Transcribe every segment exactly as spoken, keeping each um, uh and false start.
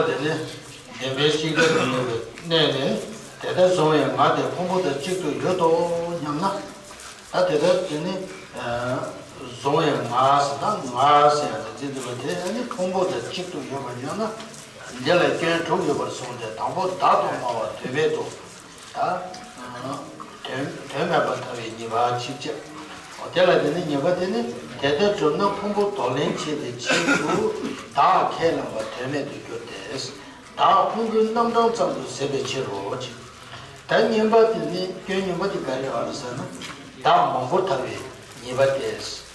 དེ་ནི་བདེན་པའི་གཅིག་སྒྲ་དུ་མེད་པའི་གནས་ནས་དེ་ལྟར་བཟུང་བའི་ང་དེ་ཕུང་པོ་དང་གཅིག་ཏུ་ཡོད་དོ་སྙམ་ན། ད་དེ་ལྟར་དེ་ནི་བཟུང་བའི་ང་ཟེར་ན་ང་ཟེར་ཡང་འཛིན་འདུག་པ་དེ་ནི་ཕུང་པོ་དང་གཅིག་ཏུ་ཡོད་པ་སྙམ་ན། འདི་ལ་སྐྱོན་དྲུག་ཡོད་པར་གསུངས་ཏེ། དང་པོ་བདག་ཏུ་སྨྲ་བ་དོན་མེད་དོ། ད་དོན་དོན་མེད་པར་ཐལ་བའི་ཉེས་པ་ཅིག་བྱས། འོ་དེ་ལ་དེ་ནི་ཉེས་པ་དེ་ནི་དེ་ལྟར་གྲུབ་ན་ཕུང་པོ་གདོང་ལེན་བྱེད་པའི་ཆེད་དུ་བདག་ཁས་བླངས་པ་དོན་མེད་དུ་འགྱུར་ཏེ། བདག་ཕུང་པོའི་རྣམ་གྲངས་ཙམ་དུ་ཟད་པའི་ཕྱིར་རོ། ད་ངན་པ་དེ་ནི་སྐྱོན་ངན་པ་དེ་ག་རེ་ཡོད་རེད་ཟེར་ན། བདག་མང་པོར་ཐལ་བའི་ཉེས་པ་སྟེ།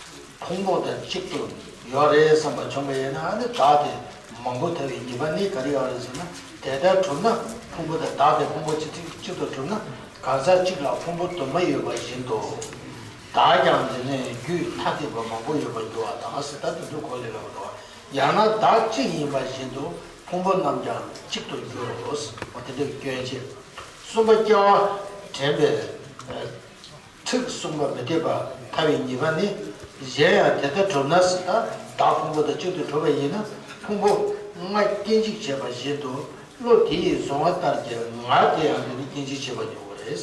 ཕུང་པོ་དང་གཅིག་ཏུ་ཡོད་རེད་བསམ་པ་བྱུང་བ་ཡིན་ན། ཨ་ནི་བདག་དེ་མང་པོ་ཐལ་བའི་ཉེས་པ་ནི་ག་རེ་ཡོད་རེད་ཟེར་ན། དེ་ལྟར་གྲུབ་ན་ཕུང་པོ་དང་བདག་དེ་ཕུང་པོ་གཅིག་གཅིག་ཏུ་གྲུབ་ན། གང་ཟག་གཅིག་ལ་ཕུང་པོ་དུ་མ་ཡོད་པ་བཞིན་དུ། བདག་ཀྱང་དེ་ནས་རྒྱུད་ཐ་དད་པ་མང་པོ་ཡོད་པར་འགྱུར་བ་དང་ཟེར། ད་དེ་ཚོ་གོ་ལེ་ལ་འགྲོ་བ། ཡང་ན་བདག་གཅིག་ཡིན་པ་བཞིན་དུ་ཕུང་པོ་རྣམས་ཀྱང་གཅིག་ཏུ་འགྱུར་རོ། འོ་དེ་འདྲའི་སྐྱོན་བྱེད། གསུམ་པ་སྐྱེ་བ་དྲན་པའི་ཁྲིགས་གསུམ་པ་མི་འཐད་པར་ཐལ་བའི་ཉེས་པ་ནི། གཞན་ཡང་དེ་ལྟར་གྲུབ་ན་ཟེར། ད་བདག་ཕུང་པོ་དང་གཅིག་ཏུ་གྲུབ་པ་ཡིན་ན། ཕུང་པོ་ལྔ་སྐྱེ་འཇིག་བྱེད་པ་བཞིན་དུ་བློ་དེ་ཡིས་བཟུང་བ་ལྟར་གྱི་ང་དེ་ཡང་དེ་ནི་སྐྱེ་འཇིག་བྱེད་པར་འགྱུར་བ་རེད།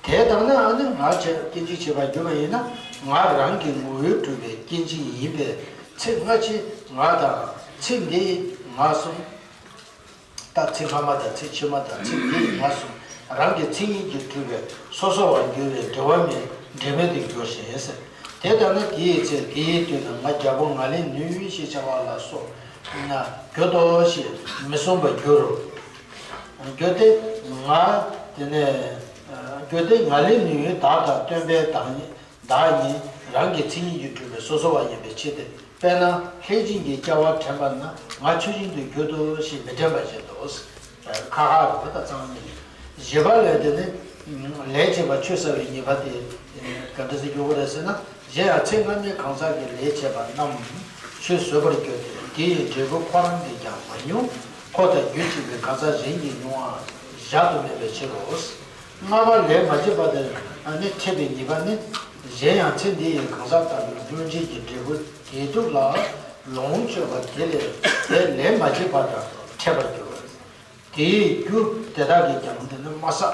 དེ་ལྟར་ན་ཨ་ནི་ང་བྱས་སྐྱེ་འཇིག་བྱེད་པར་འགྱུར་བ་ཡིན་ན། ང་རང་གི་ངོ་བོས་གྲུབ་པའི་སྐྱེ་འཇིག་ཡིན་པས། ཚེ་སྔ་ཕྱི་ང་དང་། ཚེ་འདིའི་ང་གསུམ། ད་ཚེ་སྔ་མ་དང་ཚེ་ཕྱི་མ་དང་ཚེ་འདིའི་ང་གསུམ་རང་གི་མཚན་ཉིད་ཀྱིས་གྲུབ་པའི་སོ་སོ་བར་འགྱུར་བས་འབྲེལ་བ་མེད། འབྲེལ་མེད་དུ་འགྱུར་ཞིང་ཟེར། དེ་ལྟར་ན་དེའི་ཚེ་དེའི་དུས་ན་ང་རྒྱལ་པོ་ང་ལས་ནུས་ཞེས་བྱ་བ་ལ་སོགས་ན་གྱུར་ཏོ་ཞེས་མི་གསུང་བར་འགྱུར་རོ། གྱུར་ཏེ་ང་དེ་ནས་གྱུར་ཏེ་ང་ལས་ནུས་བདག་དང་སྟོན་པའི་བདག་ཉིད། བདག་ཉིད་རང་གི་མཚན་ཉིད་ཀྱིས་གྲུབ་པའི་སོ་སོ་བ་ཡིན་པའི་ཕྱིར་ཏེ། དཔེར་ན་ལྷས་བྱིན་གྱིས་སྐྱེ་བ་དྲན་པ་ན་ང་མཆོད་སྦྱིན་དུ་གྱུར་ཏོ་ཞེས་མི་དྲན་པ་བཞིན་དུ། ཁ་ཁ་རུ་ད་ཚང་མ་ནི། བཞི་པ་ལས་དེ་ནི་ལས་བྱེད་པ་ཆོས་ཟ་བའི་ཉེས་པ་དེ་ག་འདྲ་ཟེར་འགྱུར་བ་རེད་ཟེར་ན། གཞན་ཡང་ཚེ་སྔ་མའི་གང་ཟག་གི་ལས་བྱས་པ་རྣམས་ཆོས་བཟོད་པར་གྱུར་ཏེ། དེ་ཡི་འབྲས་བུ་ཁོ་རང་གིས་ཀྱང་མ་མྱོང་། ཁོ་དང་རྒྱུད་གཅིག་པའི་གང་ཟག་གཞན་གྱིས་མྱོང་བ་གཞག་ཏུ་མེད་པའི་ཕྱིར་རོ། ལྔ་པ་ལས་མ་བྱས་པ་དེ་ནི་འཕྲད་པའི་ཉེས་པ་ནི། གཞན་ཡང་ཚེ་འདི་ཡི་གང་ཟག་ལྟ་བུའི་སྔོན་བྱས་ཀྱི་འབྲས་བུ་བདེ་སྡུག་ལ་ལོངས་སྤྱོད་པ་དེ་ལས་དེ་ལས་མ་བྱས་པ་དང་འཕྲད་པར་འགྱུར་བ། དེའི་རྒྱུ་དེ་དག་གིས་ཀྱང་དེ་ནི་མ་བསགས།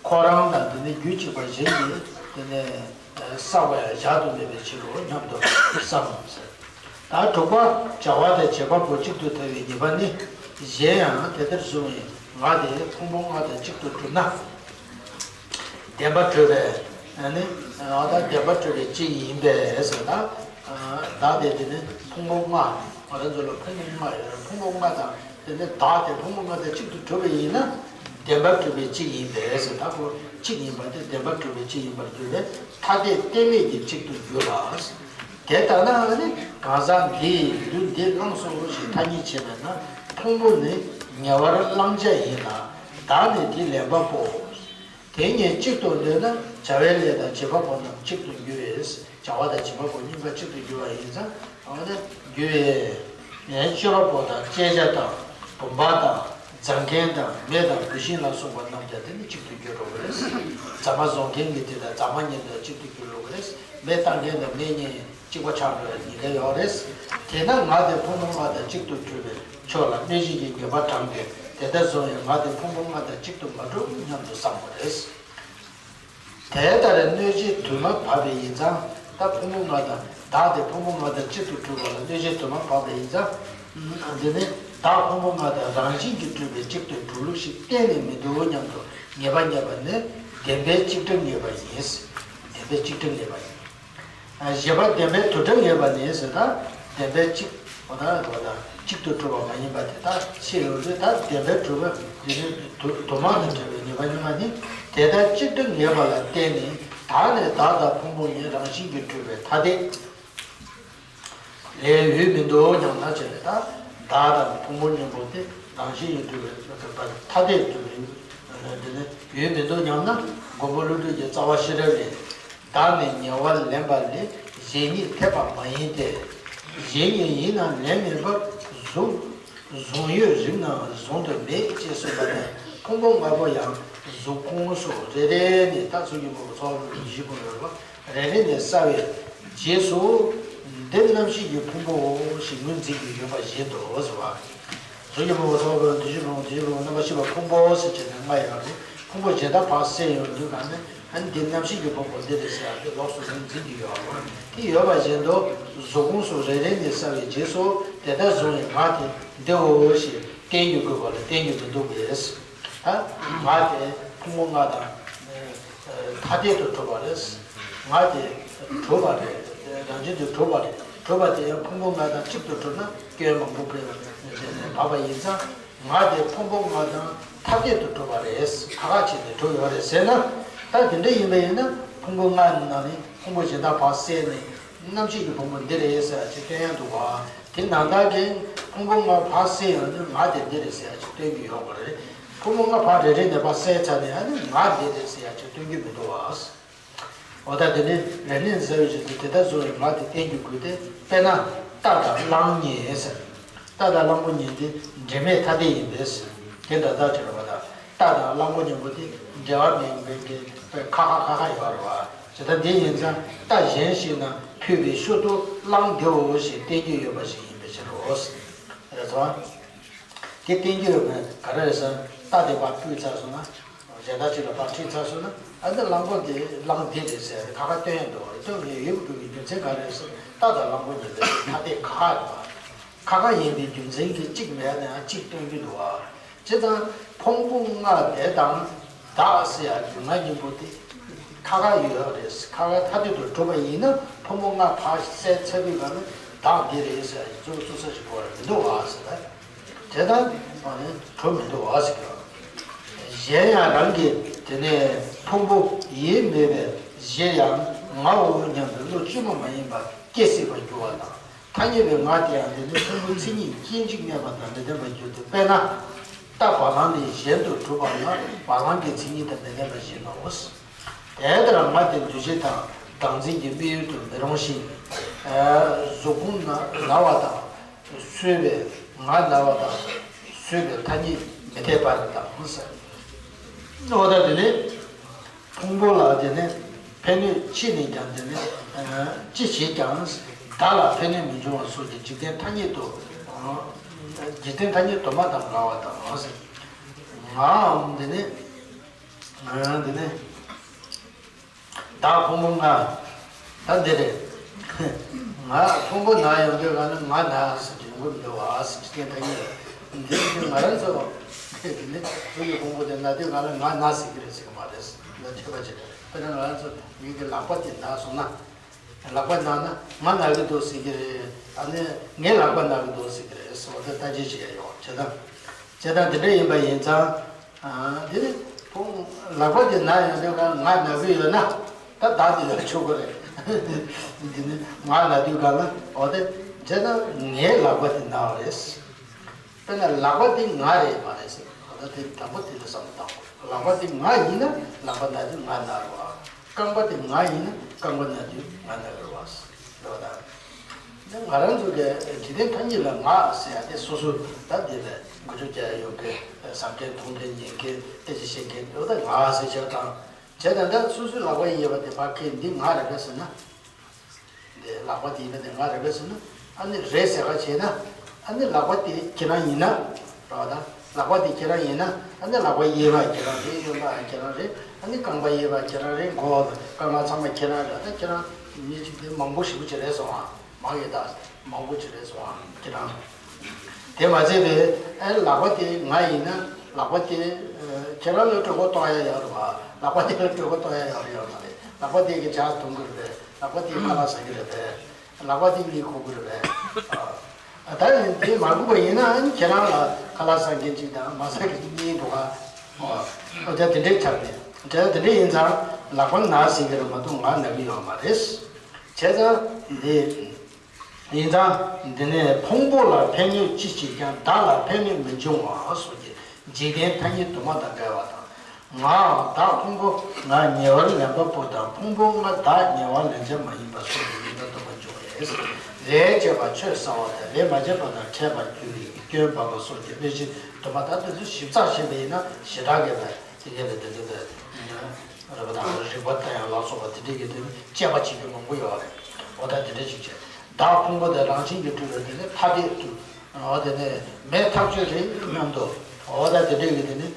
ཁོ་རང་དང་དེ་ནི་རྒྱུད་གཅིག་པ་གཞན་གྱིས་དེ་ནི་བསགས་པ་ཡང་གཞག་ཏུ་མེད་པའི་ཕྱིར་རོ་སྙམ་དུ་བསམ་ཟེར། ད་དྲུག་པ་བྱ་བ་དང་བྱེད་པ་པོ་གཅིག་ཏུ་ཐལ་བའི་ཉེས་པ་ནི། གཞན་ཡང་དེ་ལྟར་བཟུང་བའི་ང་དེ་ཕུང་པོ་ལྔ་དང་གཅིག་ཏུ་གྲུབ་ན། བདེན་པར་གྲུབ་པའི་ནི། ད་བདེན་པར་གྲུབ་པའི་གཅིག་ཡིན་པས་ཟེར། ད་བདག་དེ་དེ་ནི་ཕུང་པོ་ལྔ། ང་རང་ཚོ་ལ་ཕུང་པོ་ལྔ་ཡོད་རེད། ཕུང་པོ་ལྔ་དང་དེ་ནི་བདག་དེ་ཕུང་པོ་ལྔ་དང་གཅིག་ཏུ་གྲུབ་པ་ཡིན་ན། བདེན་པར་གྲུབ་པའི་གཅིག་ཡིན་པས་ཟེར། ད་ཁོ་གཅིག་ཡིན་པ་དེ་བདེན་པར་གྲུབ་པའི་གཅིག་ཡིན་པར་འགྱུར་བས་ཐ་དད་གཏན་མེད་ཀྱི་གཅིག་ཏུ་འགྱུར་ལ། དེ་ལྟ་ན་ནི་གང་ཟག་འདིས་ལུས་འདི་བླངས་སོ་ཞེས་ཐ་སྙད་བྱས་པས་ན་ཕུང་པོ་ནི་ཉེ་བར་བླང་བྱ་ཡིན་ལ། བདག་ནི་དེའི་ལེན་པ་པོའོ། དེ་གཉིས་གཅིག་ཏུ་འདོད་ན་བྱ་བའི་ལས་དང་བྱེད་པ་པོ་རྣམས་གཅིག་ཏུ་འགྱུར་བས། བྱ་བ་དང་བྱེད་པ་པོ་གཉིས་ཀ་གཅིག་ཏུ་འགྱུར་བ་ཡིན་ཙང་། འོ་ན་འགྱུར་བས། ཡང་སྤྱོད་པ་པོ་དང་བཅད་བྱ་དང་བུམ་པ་དང་རྫ་མཁན་དང་མེ་དང་བུད་ཤིང་ལ་སོགས་པ་རྣམས་ཀྱང་དེ་ནི་གཅིག་ཏུ་འགྱུར་རོ་རེད། རྫ་མ་བཟོ་མཁན་གྱི་དེ་དང་རྫ་མ་གཉིས་དང་གཅིག་ཏུ་འགྱུར་རོ་རེད། མེ་བཏང་མཁན་དང་མེ་གཉིས་གཅིག་པ་ཆགས་འགྲོ་བའི་ཉེན་ཁ་ཡོད་རེད། དེས་ན་ང་དེ་ཕུང་པོ་ལྔ་དང་གཅིག་ཏུ་གྲུབ་པའི་ཕྱོགས་ལ་གནོད་བྱེད་ཀྱི་ཉེས་པ་དྲངས་ཏེ། དེ་ལྟར་བཟུང་བའི་ང་དེ་ཕུང་པོ་ལྔ་དང་གཅིག་ཏུ་མ་གྲུབ་སྙམ་དུ་བསམ་པ་རེད། དེ་ལྟར་གནོད་བྱེད་དུ་མ་བབས་པ་ཡིན་ཙང་། ད་ཕུང་པོ་ལྔ་དང་བདག་དེ་ཕུང་པོ་ལྔ་དང་གཅིག་ཏུ་གྲུབ་པ་ལ་གནོད་བྱེད་དུ་མ་བབས་པ་ཡིན་ཙང་། འདི་ནི་བདག་ཕུང་པོ་ལྔ་དང་རང་བཞིན་གྱིས་གྲུབ་པའི་གཅིག་ཏུ་གྲུབ་ལུགས་ཤིག་གཏན་ནས་མི་འདུག་སྙམ་དུ་ངེས་པ་རྙེད་པ་ནི་བདེན་པའི་གཅིག་སྒྲ་ངེས་པ་ཡིན། བདེན་པའི་གཅིག་སྒྲ་ངེས་པ་ཡིན། བཞི་པ་བདེན་པའི་དུ་སྒྲ་ངེས་པ་ནི་ཟེར་ན། བདེན་པའི་གཅིག་འོ་ད་འོ་ད་གཅིག་ཏུ་གྲུབ་པ་མ་ཡིན་པ་དེ་དག་ཤེས་ཡོང་དུས། ད་བདེན་པའི་གྲུབ་པ་འདི་ནི་དུ་དུ་མ་ནས་གྲུབ་པའི་ངེས་པ་གཉིས་པ་ནི། དེ་ལྟར་གཅིག་སྒྲ་ངེས་པ་ལ་བརྟེན་ནས་བདག་ནི་བདག་དང་ཕུང་པོ་གཉིས་རང་བཞིན་གྱིས་གྲུབ་པའི་ཐ་དད་ལས་ཡོད་མི་འདུག་སྙམ་ན་བྱས་ནས། ད་བདག་དང་ཕུང་པོ་གཉིས་པོ་དེ་རང་བཞིན་གྱིས་གྲུབ་པའི་ཐ་དད་གྲུབ་པའི་འདི་ནི་ཡོད་མི་འདུག་སྙམ་ན། མགོན་པོ་ཀླུ་སྒྲུབ་ཀྱི་རྩ་བ་ཤེས་རབ་ལས། བདག་ནི་ཉེ་བར་ལེན་པ་ལས། གཞན་ཉིད་འཐད་པ་མ་ཡིན་ཏེ། གཞན་ཉིད་ཡིན་ན་ལན་མིན་པར་གཟུགས། གཟུང་ཡུལ་རིགས་རྣམས་གཟུང་དུ་མེད་ཅེས་གསུངས་པ་ནི། ཕུང་པོ་ལྔ་པོ་ཡང་གཟུགས་ཁོངས་སུ་རེ་རེ་ནས། ད་གཟུགས་ཀྱི་དངོས་པོ་ཚོགས་རྣམས་བཞི་པོ་ཡོད་པ་རེ་རེ་ནས་བསགས་པའི་རྗེས་སུ། འདི་རྣམ་ཤེས་ཀྱི་ཕུང་པོའོ་ཞེས་ངོས་འཛིན་གྱི་ཡོད་པ་བཞིན་དུ་ཟེར་བ། གཟུགས་ཀྱི་ཕུང་པོ་ཚོར་བའི་འདུ་ཤེས་ཕུང་པོ། འདུ་ཤེས་ཕུང་པོ་རྣམ་པར་ཤེས་པའི་ཕུང་པོ་ཟེར་བྱས་ནས་ལྔ་ཡོད་རེད། ཕུང་པོ་ཇི་ལྟར་བག་གསལ་ཡོང་དུས་གང་ནས་ཨ་ནི་འདི་རྣམ་ཤེས་ཀྱི་ཕུང་པོ་འདི་རེད་ཟེར་ཡག་དེ་ལོགས་སུ་ངོས་འཛིན་གྱི་ཡོད་རེད། དེ་ཡོད་པ་བཞིན་དུ་གཟུགས་ཕུང་སོགས་རེ་རེ་ནས་བསགས་པའི་རྗེས་སུ་དེ་ལྟར་བཟུང་བའི་ངག་དེ་འདིའོ་ཞེས་བསྟན་རྒྱུ་དགོས་པ་ལ་བསྟན་རྒྱུ་མི་འདུག་པས། ད་ངག་དེ་ཕུང་པོ་ལྔ་དང་ཐ་དད་དུ་གྲུབ་པ་རེད། ངག་དེ་གྲུབ་པ་རེད། རང་བཞིན་དུ་གྲུབ་པ་རེད། གྲུབ་པ་དེ་ཡང་ཕུང་པོ་ལྔ་དང་གཅིག་ཏུ་གྲུབ་ན་སྐྱོན་མང་པོ་འཕེལ་བ་རེད། བབ་པ་ཡིན་ཙང་ངག་དེ་ཕུང་པོ་ལྔ་དང་ཐ་དད་དུ་གྲུབ་པ་རེད། ཁ་ཁ་བྱས་ནས་གྲུབ་ཡོད་རེད་ཟེར་ན། ད་དེ་འདྲ་ཡིན་པ་ཡིན་ན་ཕུང་པོ་ལྔ་ནང་ནས་ཕུང་པོ་གཞན་དག་བག་གསལ་ནས་རྣམ་ཤེས་ཀྱི་ཕུང་པོ་འདི་རེད་ཟེར་ཡག་ཅིག་སྟོན་ཡག་འདུག་བ། དེ་ནང་ལྟར་གྱི་ཕུང་པོ་ལྔ་བག་གསལ་ཡོང་དུས་ངག་དེ་འདི་རེད་ཟེར་ཡག་ཅིག་སྟོན་གྱི་ཡོད་པ་རེད། ཕུང་པོ་ལྔ་བག་རེ་རེ་ནས་བག་གསལ་ཚར་ནས་ཨ་ནི་ངག་འདི་རེད་ཟེར་ཡག་ཅིག་སྟོན་གྱི་མི་འདུག་བ། འོ་ད་དེ་ནི་རེ་ནས་ཟེར་བའི་རྗེས་སུ་དེ་ལྟར་བཟུང་བའི་ངག་དེ་བསྟན་རྒྱུ་དགོས་ཏེ། དཔེར་ན་རྟ་དང་གླང་གཉིས་ཟེར། རྟ་དང་གླང་པོ་གཉིས་དེ་འབྲེལ་མེད་ཐ་དད་ཡིན་པས་ཟེར། དེ་འདྲ་ལྟར་བྱེད་པ་དང་། རྟ་དང་གླང་པོ་གཉིས་པོ་དེ་འབྲེལ་བ་མེད་པའི་གི་ཁ་ཁ་ཁ་ཁ་ཡོད་རེད་བ། ཇི་ལྟར་འདི་ཡིན་ཙང་རྟ་གཞན་ཞིག་ན་ཕུད་པའི་ཤུལ་དུ་གླང་འདིའོ་ཞེས་བསྟན་རྒྱུ་ཡོད་པ་ཞིག་ཡིན་པའི་ཕྱིར་རོ། རེད་སོ། དེ་བསྟན་རྒྱུ་ཡོད་པས་ག་རེ་རེད་ཟེར་ན། རྟ་དེ་ཕར་ཕུད་ཚར་སོང་ན། གཞན་དག་ཅིག་ལ་ཕར་ཁྲིད་ཚར་སོང་ན། ཨ་ནི་གླང་པོ་དེ་གླང་དེ་རེད་ཟེར་ཁ་ཁ་སྟོན་ཡག་འདུག་བ། སྟོན་ཡག་ཡོད་དགོས་པའི་རྒྱུ་མཚན་ག་རེ་རེད་ཟེར་ན། རྟ་དང་གླང་པོ་གཉིས་དེ་ཐ་དད་ཁ་ཁ་རེད་བ། ཁ་ཁ་ཡིན་པའི་རྒྱུ་མཚན་གྱིས་གཅིག་མེད་ན་ཡང་གཅིག་སྟོན་གྱི་འདུག་བ། བྱས་ཙང་ཕུང་པོ་ལྔ་དེ་དང་བདག་ཟེར་ཡག་རྒྱུ་ང་གཉིས་པོ་དེ་ཁ་ཁ་ཡོད་རེད། ཁ་ཁ་ཐ་དད་དུ་གྲུབ་པ་ཡིན་ན་ཕུང་པོ་ལྔ་ཕར་བསལ་ཚར་དུས་གང་ན་བདག་འདི་རེད་ཟེར་ཡག་གཙོ་བོ་བཙུགས་ས་ཞིག་དགོས་པ་མི་འདུག་བ་ཟེར་ད། དེ་ལྟར་གྲུབ་མི་འདུག་བ་ཟེར་གྱི། གཞན་ཡང་རང་གི་དེ་ནས་ཕུང་པོ་ཡིད་མེད་པའི་གཞིར་ཡང་ངའོ་སྙམ་པའི་བློ་བཅོས་མ་མ་ཡིན་པ་སྐྱེ་སྲིད་པར་འགྱུར་བ་དང་། ཐ་སྙད་པའི་ངག་དེ་ཡང་འདི་ནི་ཕུང་པོའི་མཚན་ཉིད་སྐྱེ་འཇིག་གནས་པ་དང་མི་ལྡན་པར་འགྱུར་ཏེ། དཔེར་ན། རྟ་བ་ལང་ལས་གཞན་དུ་གྲུབ་པ་ལ་བ་ལང་གི་མཚན་ཉིད་དང་མི་ལྡན་པ་བཞིན་ནོ། དེ་ལྟར་ངག་དེ་འདུ་བྱེད་དང་བདག་འཛིན་གྱི་དམིགས་ཡུལ་དུ་མི་རུང་ཞིང་། གཟུགས་ཕུང་ན་ན་བ་དང་། གསོས་པའི་ངག་ན་བ་དང་། གསོས་པའི་ཐ་སྙད་མི་འཐད་པར་དང་ཟེར། འོ་ད་དེ་ནི་ཕུང་པོ་ལ་དེ་ནི་ཕན་གནོད་ཕྱེ་ནས་ཀྱང་དེ་ནི་ཅི་བྱེད་ཀྱང་བདག་ལ་ཕན་གནོད་མི་འབྱུང་བ་སོགས་ཀྱི་འཇིག་རྟེན་ཐ་སྙད་དུ། འཇིག་རྟེན་ཐ་སྙད་དུ་མ་དང་འགལ་བ་དང་ཟེར། ངའམ་དེ་ནི། ངའམ་དེ་ནི། བདག་ཕུང་པོ་ལྔ། ད་འདི་རེད། ང་ཕུང་པོ་ན་ཡོང་དུས་གང་ན་ང་ན་ཟེར་གྱི་ཡོང་གི་མི་འདུག་བ་ཟེར་གྱི་ཐ་སྙད་རེད། འདི་ནི་ང་རང་ཚོ་དེ་ནི་གཟུགས་ཀྱི་ཕུང་པོ་དེ་ན་དུས་གང་ན་ང་ན་ཟེར་གྱི་རེད་ཟེར་གྱི་མ་རེད། ལ་ཐེ་བ་ཅི་རེད། དཔེར་ན་ང་རང་ཚོ་མིག་གི་ལག་པ་དེ་ན་སོང་ན། ལག་པ་ན་ན་ང་ན་གི་འདུག་ཟེར་གྱི་རེད། ཨ་ནི་ངའི་ལག་པ་ན་གི་འདུག་ཟེར་གྱི་རེད་ཟེར་བ་དེ་ལྟ་ཅི་བྱེད་ཡ་ཡོད་བྱེད་དང་། བྱེད་དང་དེ་འདྲ་ཡིན་པ་ཡིན་ཙང་། ཨ། དེ་ནི་ཕུང་ལག་པ་དེ་ན་ཡོང་དུས་གང་ང་ན་གི་ཡོད་ན། ད་བདག་དེ་ལ་ཆོག་གི་རེད། དེ་ནི་ང་ན་དུས་གང་ལ་འོ་དེ་བྱས་ན་ངའི་ལག་པ་དེ་ན་བ་རེད། དཔེར་ན་ལག་པ་དེ་ང་རེད་མ་རེད་ཟེར། འོ་ད་དེ་དང་པོ་དེ་ལ་བསམ་བློ་བཏང་དགོས། ལག་པ་དེ་ང་ཡིན་ན་ལག་པ་ན་དུས་ང་ན་རེད་བ། རྐང་པ་དེ་ང་ཡིན་ན་རྐང་པ་ན་དུས་ང་ན་རེད་བ། འདྲ་བ་དང་། ད་ང་རང་ཚོ་གི་འཇིག་རྟེན་ཐ་སྙད་ལ་ངག་ཟེར་ཡ་དེ་སོ་སོ་ད་དེ་ལ་འགུལ་སྐྱོད་རྒྱག་ཡ་ཡོད་མཁན། བསམ་མཁན་མཐོང་མཁན་ཉན་མཁན་སྐད་ཆ་བཤད་མཁན་འོ་ད་ངག་ཟེར་བྱ་དང་། བྱས་ཙང་ད་སོ་སོའི་ལག་པ་གཡས་པ་དེ་ཕར་ཁྱེར་འདི་ང་རེད་པས་ཟེར་ན། འདི་ལག་པ་དེ་ཡིན་ན་དེ་ང་རེད་པས་ཟེར་ན། ཨ་ནི་རེད་ཟེར་ག་བྱས་ན། ཨ་ནི་ལག་པ་དེ་ཁྱེད་རང་ཡིན་ན། རེད་བ་ད། ལག་པ་དེ་ཁྱེད་རང་ཡིན་ན། ཨ་ནི་ལག་པ་གཡས་པ་ཁྱེད་རང་རེད། གཡོན་པ་ཁྱེད་རང་རེད། ཨ་ནི་རྐང་པ་གཡས་པ་ཁྱེད་རང་རེད། མགོ་དང་རྐང་ལག་ཚང་མ་ཁྱེད་རང་རེད། ད་ཁྱེད་རང་མི་གཅིག་དེ་མང་པོ་ཞེ་པོ་ཅིག་རེད་སོང་ཨ། མང་ཡོད་ད། མང་པོ་ཅིག་རེད་སོང་ཨ། ཁྱེད་རང་། དེ་མ་ཚད་པའི་ཨ་ལག་པ་དེ་ང་ཡིན་ན་ལག་པ་དེ་ཁྱེད་རང་ལ་གྲོད་ཁོག་ལྟོགས་ཡ་ཡོད་རེད་བ། ལག་པ་དེ་ལ་གྲོད་ཁོག་ལྟོགས་ཡ་ཡོད་རེད་ཡོད་མ་རེད། ལག་པ་དེ་གིས་ཇ་འཐུང་གི་རེད་པས། ལག་པ་དེ་ཁ་ལག་ཟ་གི་རེད་པས། ལག་པ་དེ་གཉིད་ཁུག་གི་རེད་པས། ཨ། ད་ཡིན་དེ་མ་ཁུག་པ་ཡིན་ན་ཨ་ནི་ཁྱེད་རང་ལ་ཁ་ལག་ཟ་མཁན་གཅིག་དང་མ་ཟ་མཁན་གཉིས་འདུག་ག། ཨོ་ཅག་དེ་འདྲའི་ཆགས་ནས་འདྲ་དེ་འདྲ་ཡིན་ཙང་ལག་པ་ན་ཟེར་གི་རེད་མ་གཏོགས་ང་ན་གི་ཡོད་མ་རེད། བྱས་ཙང་འདི། ཡིན་ཙང་འདི་ནས་ཕུང་པོ་ལ་ཕན་གནོད་ཅི་བྱེད་ཀྱང་བདག་ལ་ཕན་གནོད་མི་འབྱུང་བ་སོགས་ཀྱི་འཇིག་རྟེན་ཐ་སྙད་དུ་མ་དང་འགལ་བ་དང་། ངའམ་བདག་ཕུང་པོ་ང་ཉེ་བར་ལེན་པ་པོ་དང་ཕུང་པོ་ལྔ་བདག་ཉེ་བར་ལེན་བྱ་མ་ཡིན་པ་སོགས་ཀྱི་ཉེས་པ་སྟོན་པར་འགྱུར་བས། ལས་བྱས་པ་ཆོས་བསགས་པ་དང་ལས་མ་བྱས་པ་དང་ཕྲད་པར་འགྱུར་བའི་སྐྱོན་སྤངས་པ་སོགས་ཀྱི་དཔེ་བཞི་དུ་མ། ད་དེ་ཚོ་ཞིབ་ཚགས་བྱས་པ་ཡིན་ན་ཞེ་དྲག་གི་བས་དེ་ག་ལ་དེ་ཚོ་བས། རིག་པ་དང་རིག་པ་དང་ཡང་ལ་སོགས་པ་དེ་འདྲའི་གི་དེ་ནི་དཔྱད་པ་བྱེད་རྒྱུ་མང་པོ་ཡོད་རེད། འོ་ད་དེ་འདྲ་ཞིག་བྱས། བདག་ཕུང་པོ་དེ་རང་བཞིན་གྱིས་གྲུབ་པའི་དེ་ནི་ཐ་དད་དུ་ འོ་དེ་ནས་མེད་ཐག་ཆོད་རེད་སྙམ་དུ། འོ་ད་དེ་འདྲ་གི་དེ་ནི་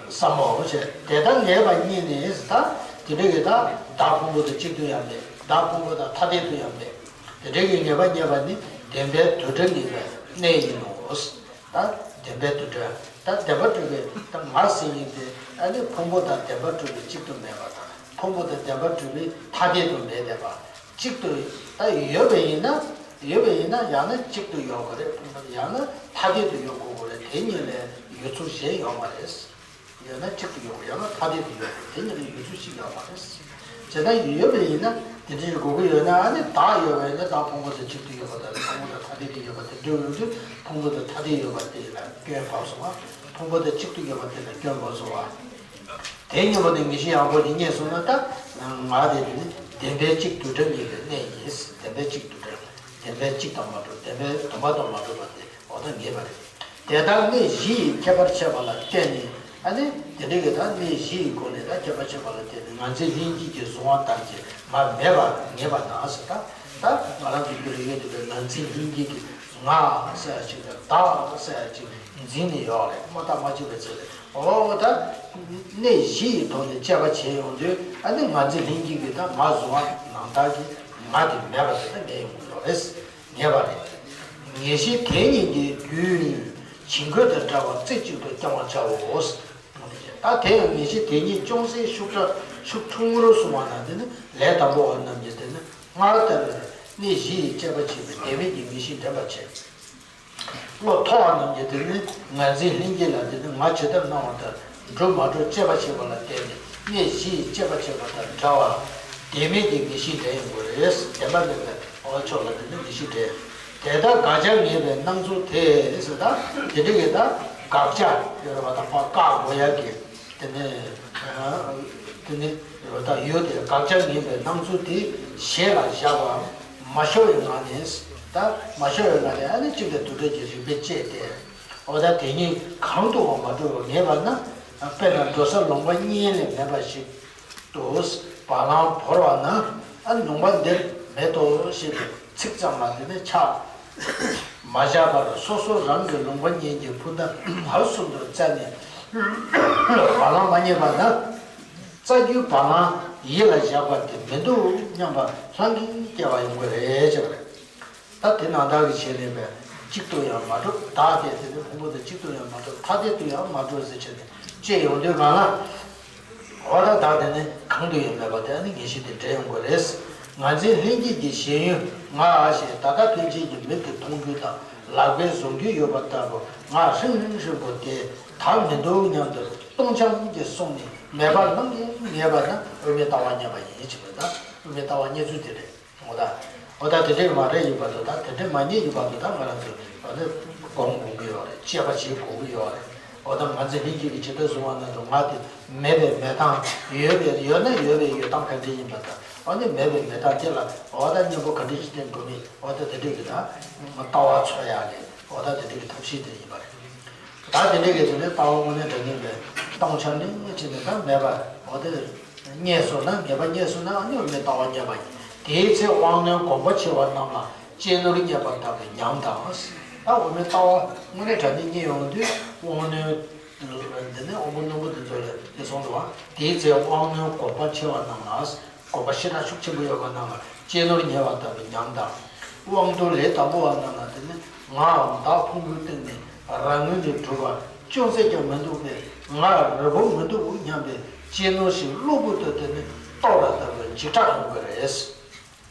བསམ་བློ་བྱས། དེ་ལྟར་ངེས་པ་ཉིད་ནི་ད་དེ་འདྲ་གི་ད་བདག་ཕུང་པོ་དང་གཅིག་ཏུ་ཡང་མེད། བདག་ཕུང་པོ་དང་ཐ་དད་དུ་ཡང་མེད། དེ་འདྲ་གི་ངེས་པ་རྙེད་པ་ནི་བདེན་པའི་རྡུལ་ཕྲ་ངེས་པའི་གནད་ཡིན་ནོ། ད་བདེན་པའི་རྡུལ་ཕྲ། ད་བདེན་པ་གྲུབ་པའི་ད་ང་ཟེར་མཁན་དེ་ཨ་ནི་ཕུང་པོ་དང་བདེན་པ་གྲུབ་པའི་གཅིག་ཏུ་མེད་པ་དང་། ཕུང་པོ་དང་བདེན་པ་གྲུབ་པའི་ཐ་དད་དུ་མེད་བསྡད་པ། གཅིག་ཏུ་ད་ཡོད་པ་ཡིན་ན། ཡོད་པ་ཡིན་ན་ཡང་ན་གཅིག་ཏུ་ཡོད་དགོས་རེད། ཡང་ན་ཐ་དད་དུ་ཡོད་དགོས་རེད། དེ་གཉིས་ལས་ཡོད་ཚུལ་གཞན་ཡོད་མ་རེད། ཡོད་ན་གཅིག་ཏུ་ཡོད་དགོས། ཡང་ན་ཐ་དད་དུ་ཡོད་དགོས། དེ་གཉིས་ལས་ཡོད་ཚུལ་གཅིག་ཡོད་མ་རེད། བྱས་ན་ཡོད་པ་ཡིན་ན་དེ་འདྲའི་དགོས་ཀྱི་ཡོད་ན། ཨ་ནི་བདག་ཡོད་པ་ཡིན་ན་བདག་ཕུང་པོ་དང་གཅིག་ཏུ་ཡོད་པ་དང་ཕུང་པོ་དང་ཐ་དད་དུ་ཡོད་པ་དེ་འདྲ་ཡོང་དུས། ཕུང་པོ་དང་ཐ་དད་ཡོད་པ་དེ་ལ་སྐྱོན་བབས་སོང་བ། ཕུང་པོ་དང་གཅིག་ཏུ་ཡོད་པ་དེ་ལ་སྐྱོན་བབས་སོང་བ། དེ་གཉིས་པོ་དེ་ངེས་ཤེས་ཡངས་པོ་ཞིག་རྙེད་སོང་ན། ད་ང་དེ་དེ་ནི་བདེན་པའི་གཅིག་རྡུལ་ཕྲ་ངེས་པའི་གནད་ཡིན། བདེན་པའི་གཅིག་རྡུལ་ཕྲ། བདེན་པའི་གཅིག་དང་མ་གྲུབ། བདེན་པའི་བདེན་པ་དང་མ་གྲུབ་པ་དེ་འོ་ད་ངེས་པ་རེད། དེ་ལྟར་གནས་བཞི་ཡི་ཁྱད་པར་ཕྱེ་བ་ལ་བརྟེན་ནས། ཨ་ནི་དེ་འདྲ་གི་ད་གནས་བཞི་ཡི་སྒོ་ནས་ད་ཁྱད་པར་ཕྱེ་བ་ལ་བརྟེན་ནས། ངར་འཛིན་ལྷན་སྐྱེས་ཀྱིས་གཟུང་བ་ལྟར་གྱི་ང་མེད་པར་ངེས་པ་ན་ཟེར། ད་ད་ང་རང་ཚོ་རྒྱུད་ལ་ཡོད་བསྡད་པའི་ངར་འཛིན་ལྷན་སྐྱེས་ཀྱིས་ང་ཟེར་ཡ་ཅིག་དང་བདག་ཟེར་ཡ་ཅིག་འཛིན་ནས་ཡོད་རེད། མ་བརྟགས་མ་དཔྱད་པའི་ཚེ་ལ། འོ་ད་གནས་བཞི་ཡི་ཐོག་ནས་དཔྱད་པ་བྱས་ཡོང་དུས། ཨ་ནི་ངར་འཛིན་ལྷན་སྐྱེས་ཀྱིས་ད་ང་གཟུང་བ་ནང་ལྟར་གྱི་ང་དེ་མེད་པ་དེ་ད་ངེས་ཡོང་གི་ཡོད་རེད། ངེས་པ་རེད། ངེས་ཤེས་དེ་ཉིད་ཀྱི་རྒྱུན་བྱིང་རྒོད་དང་བྲལ་བ་རྩེ་གཅིག་ཏུ་བསྐྱང་བར་བྱའོ། ད་དེ་ཡང་ངེས་ཤེས་དེ་ཉིད་ཅུང་ཟད་ཤུགས་དྲག་ཤུགས་ཆུང་ངུར་སོང་བ་ན། དེ་ནི་ལས་དང་པོ་བ་རྣམས་ཀྱིས་དེ་ནི་སྔར་ལྟར་གནས་བཞི་ཡི་དཔྱད་པ་བྱས་པས་བདེན་མེད་ཀྱི་ངེས་ཤེས་འདྲེན་པར་བྱེད། བློ་མཐོ་བ་རྣམས་ཀྱིས་དེ་ནི་ངར་འཛིན་ལྷན་སྐྱེས་ལ་དེ་ནི་ང་ཇི་ལྟར་སྣང་བ་ལྟར་གྲུབ་མ་གྲུབ་དཔྱད་པ་བྱེད་པ་ལ་བརྟེན་ནས། གནས་བཞི་ཡི་དཔྱད་པ་བྱེད་པ་དང་བྲལ་བ་བདེན་མེད་ཀྱི་ངེས་ཤེས་འདྲེན་ཡོང་དགོས་རེད། བདེན་པ་མེད་པའི་འོ་ཕྱོགས་ལ་དེ་ནི་ངེས་ཤེས་འདྲེན། དེ་ལྟར་དགག་བྱ་ངེས་པའི་སྣང་ཚུལ་དེ་ཟེར། ད་དེ་འདྲ་གི་ད་དགག་བྱ་ཡོད་རེད་པ། ད་ཕར་བཀག་དགོས་ཡ་གི། དེ་ནས་དེ་ནི་ད་ཡོད་དེ། དགག་བྱ་ངེས་པའི་སྣང་ཚུལ་དེ་གཞན་ལ་བཞག་པ་མ་ཤོར་བའི་ངང་ནས། ད་མ་ཤོར་བའི་ངང་ནས་ཨ་ནི་གཅིག་ལ་རྡུལ་ཕྲན་གྱི་རིགས་པས་དཔྱད་དེ། འོ་ད་དེ་ཉིད་གང་དུའང་མ་གྲུབ་པར་ངེས་པ་ན། དཔེར་ན་འགྲོ་ས་ལུང་པ་གཉིས་ལས་མེད་པ་ཞིག་ཏུ་བ་ལང་བོར་བ་ན། ཨ་ལུང་པ་འདིར་མེད་དོ་ཞེས་པའི་ཚིག་ཙམ་ལ་དེ་ནི་ཆ་མ་བཞག་པར་སོ་སོ་རང་གི་ལུང་པ་གཉིས་ཀྱི་འཕུར་མདའ་བར་གསུམ་དུ་བཙལ་ནས་བ་ལང་མ་རྙེད་པ་ན། རྩ་རྒྱུད་བ་ལང་ཡིད་ལ་བཞག་པ་དེ་མི་འདུག་སྙམ་པ་ལྷང་ངེར་སྐྱེ་བ་ཡོང་གི་རེད་ཅེས་པ་རེད། ད་དེ་ནང་ལྟར་གྱི་བྱས་ནས་པས་གཅིག་ཏུ་ཡང་མ་གྲུབ། བདག་དེ་དེ་ནི་ཕུང་པོ་དང་གཅིག་ཏུ་ཡང་མ་གྲུབ། ཐ་དད་དུ་ཡང་མ་གྲུབ་ཟེར་བྱས་ནས་དཔྱད་ཡོང་དུས་གང་ལ། འོ་ད་བདག་དེ་ནི་གང་དུ་ཡང་མེད་པ་དེ་ནི་ངེས་ཤེས་དེ་འདྲེན་ཡོང་དགོས་རེད། ངར་འཛིན་ལྷན་སྐྱེས་ཀྱི་ཞེན་ཡུལ་ང་ཞེས་ད་ལྟ་ཕན་ཆད་ཀྱི་མིག་གིས་མཐོང་རྒྱུ་དང་ལག་པས་བཟུང་རྒྱུ་ཡོད་པ་ལྟ་བུ་ང་ཧྲིལ་ཧྲིལ་པོ་དེ་ད་མི་འདུག་སྙམ་དུ་སྟོང་འཁྱམས་ཀྱིས་སོང་ནས་མེད་པ་ལྷང་ངེར་ངེས་པ་ན་དབུ་མའི་ལྟ་བ་རྙེད་པ་ཡིན་ཅེས་པ། ད་དབུ་མའི་ལྟ་བ་རྙེད་ཚུལ་དེ་རེད། འོ་ད། འོ་ད་དེ་འདྲས་མ་རེད་ཡིན་པ་དང་། ད་དེ་འདྲས་མ་རྙེད་ཡིན་པ་དང་། ད་ང་རང་ཚོས་འོ་ད་སྒོམ་དགོས་ཀྱི་ཡོད་རེད། དཔྱད་པ་བྱེད་དགོས་ཀྱི་ཡོད་རེད། འོ་ད་ངར་འཛིན་ལྷན་སྐྱེས་ཀྱིས་ཇི་ལྟར་བཟུང་བ་ན་དུ་ང་དེ་མེད་པའི་མེད་སྟངས། ཡོད་པའི་ཡོད་ན་ཡོད་པའི་ཡོད་སྟངས་ག་འདྲས་ཡིན་པ་དང་། འོ་ན་མེད་པའི་མེད་སྟངས་དེ་ལ་འོ་ད་གཉེན་པོ་ག་འདྲས་ཞིག་བསྟེན་དགོས་མིན། འོ་ད་དེ་འདྲས་ཀྱི་ད་ལྟ་བ་འཚོལ་ཡག་གི་འོ་ད་དེ་འདྲས་ཀྱི་ཐབས་ཤེས་དེ་ཡིན་པ་རེད། ད་དེ་འདྲའི་གི་དེ་ནས་ལྟ་བ་དངོས་གནས་དྲང་གནས་པའི་སྟོང་ཆ་ནི་ཅི་ནས་ད་མེད་པ། འོ་དེ་རྙེད་སོང་ན། ངེས་པ་རྙེད་སོང་ན་ཨ་ནི་དབུ་མའི་ལྟ་བ་རྙེད་པ་ཡིན། དེའི་ཚེ་དབང་རྣོན་གོམས་པ་ཆེ་བ་རྣམས་ལ་གཅེས་ནོར་རྙེད་པ་ལྟ་བུའི་ཉམས་དང་། ད་དབུ་མའི་ལྟ་བ་དངོས་གནས་དྲང་གནས་རྙེད་ཡོང་དུས་དབང་རྣོན། འདི་ནི་དབང་པོ་རྣོན་པོ་འདི་ཚོ་ལ་དེ་སོང་འདུག་བ། དེའི་ཚེ་དབང་རྣོན་གོམས་པ་ཆེ་བ་རྣམས་ལ། གོམས་པ་ཞེ་དྲག་ཤུགས་ཆེན་པོ་ཡོད་པ་རྣམས་ལ་གཅེས་ནོར་རྙེད་པ་ལྟ་བུའི་ཉམས་དང་། དབང་རྟུལ་ལས་དམ་པོ་བ་རྣམས་ལ་དེ་ནི་ངའམ་བདག་ཕུང་པོའི་སྟེང་ནས་རང་ངོས་ནས་གྲུབ་པ་ཅུང་ཟད་ཀྱང་མི་འདུག་པས། ང་རིལ་པོ་མི་འདུག་སྙམ་པའི་གཅེས་ནོར་ཞིག་གློ་བུར་དུ་དེ་ནི་རྟོགས་པ་ལྟ་བུའི་འཇིགས་སྐྲག་ཡོང་གི་རེད།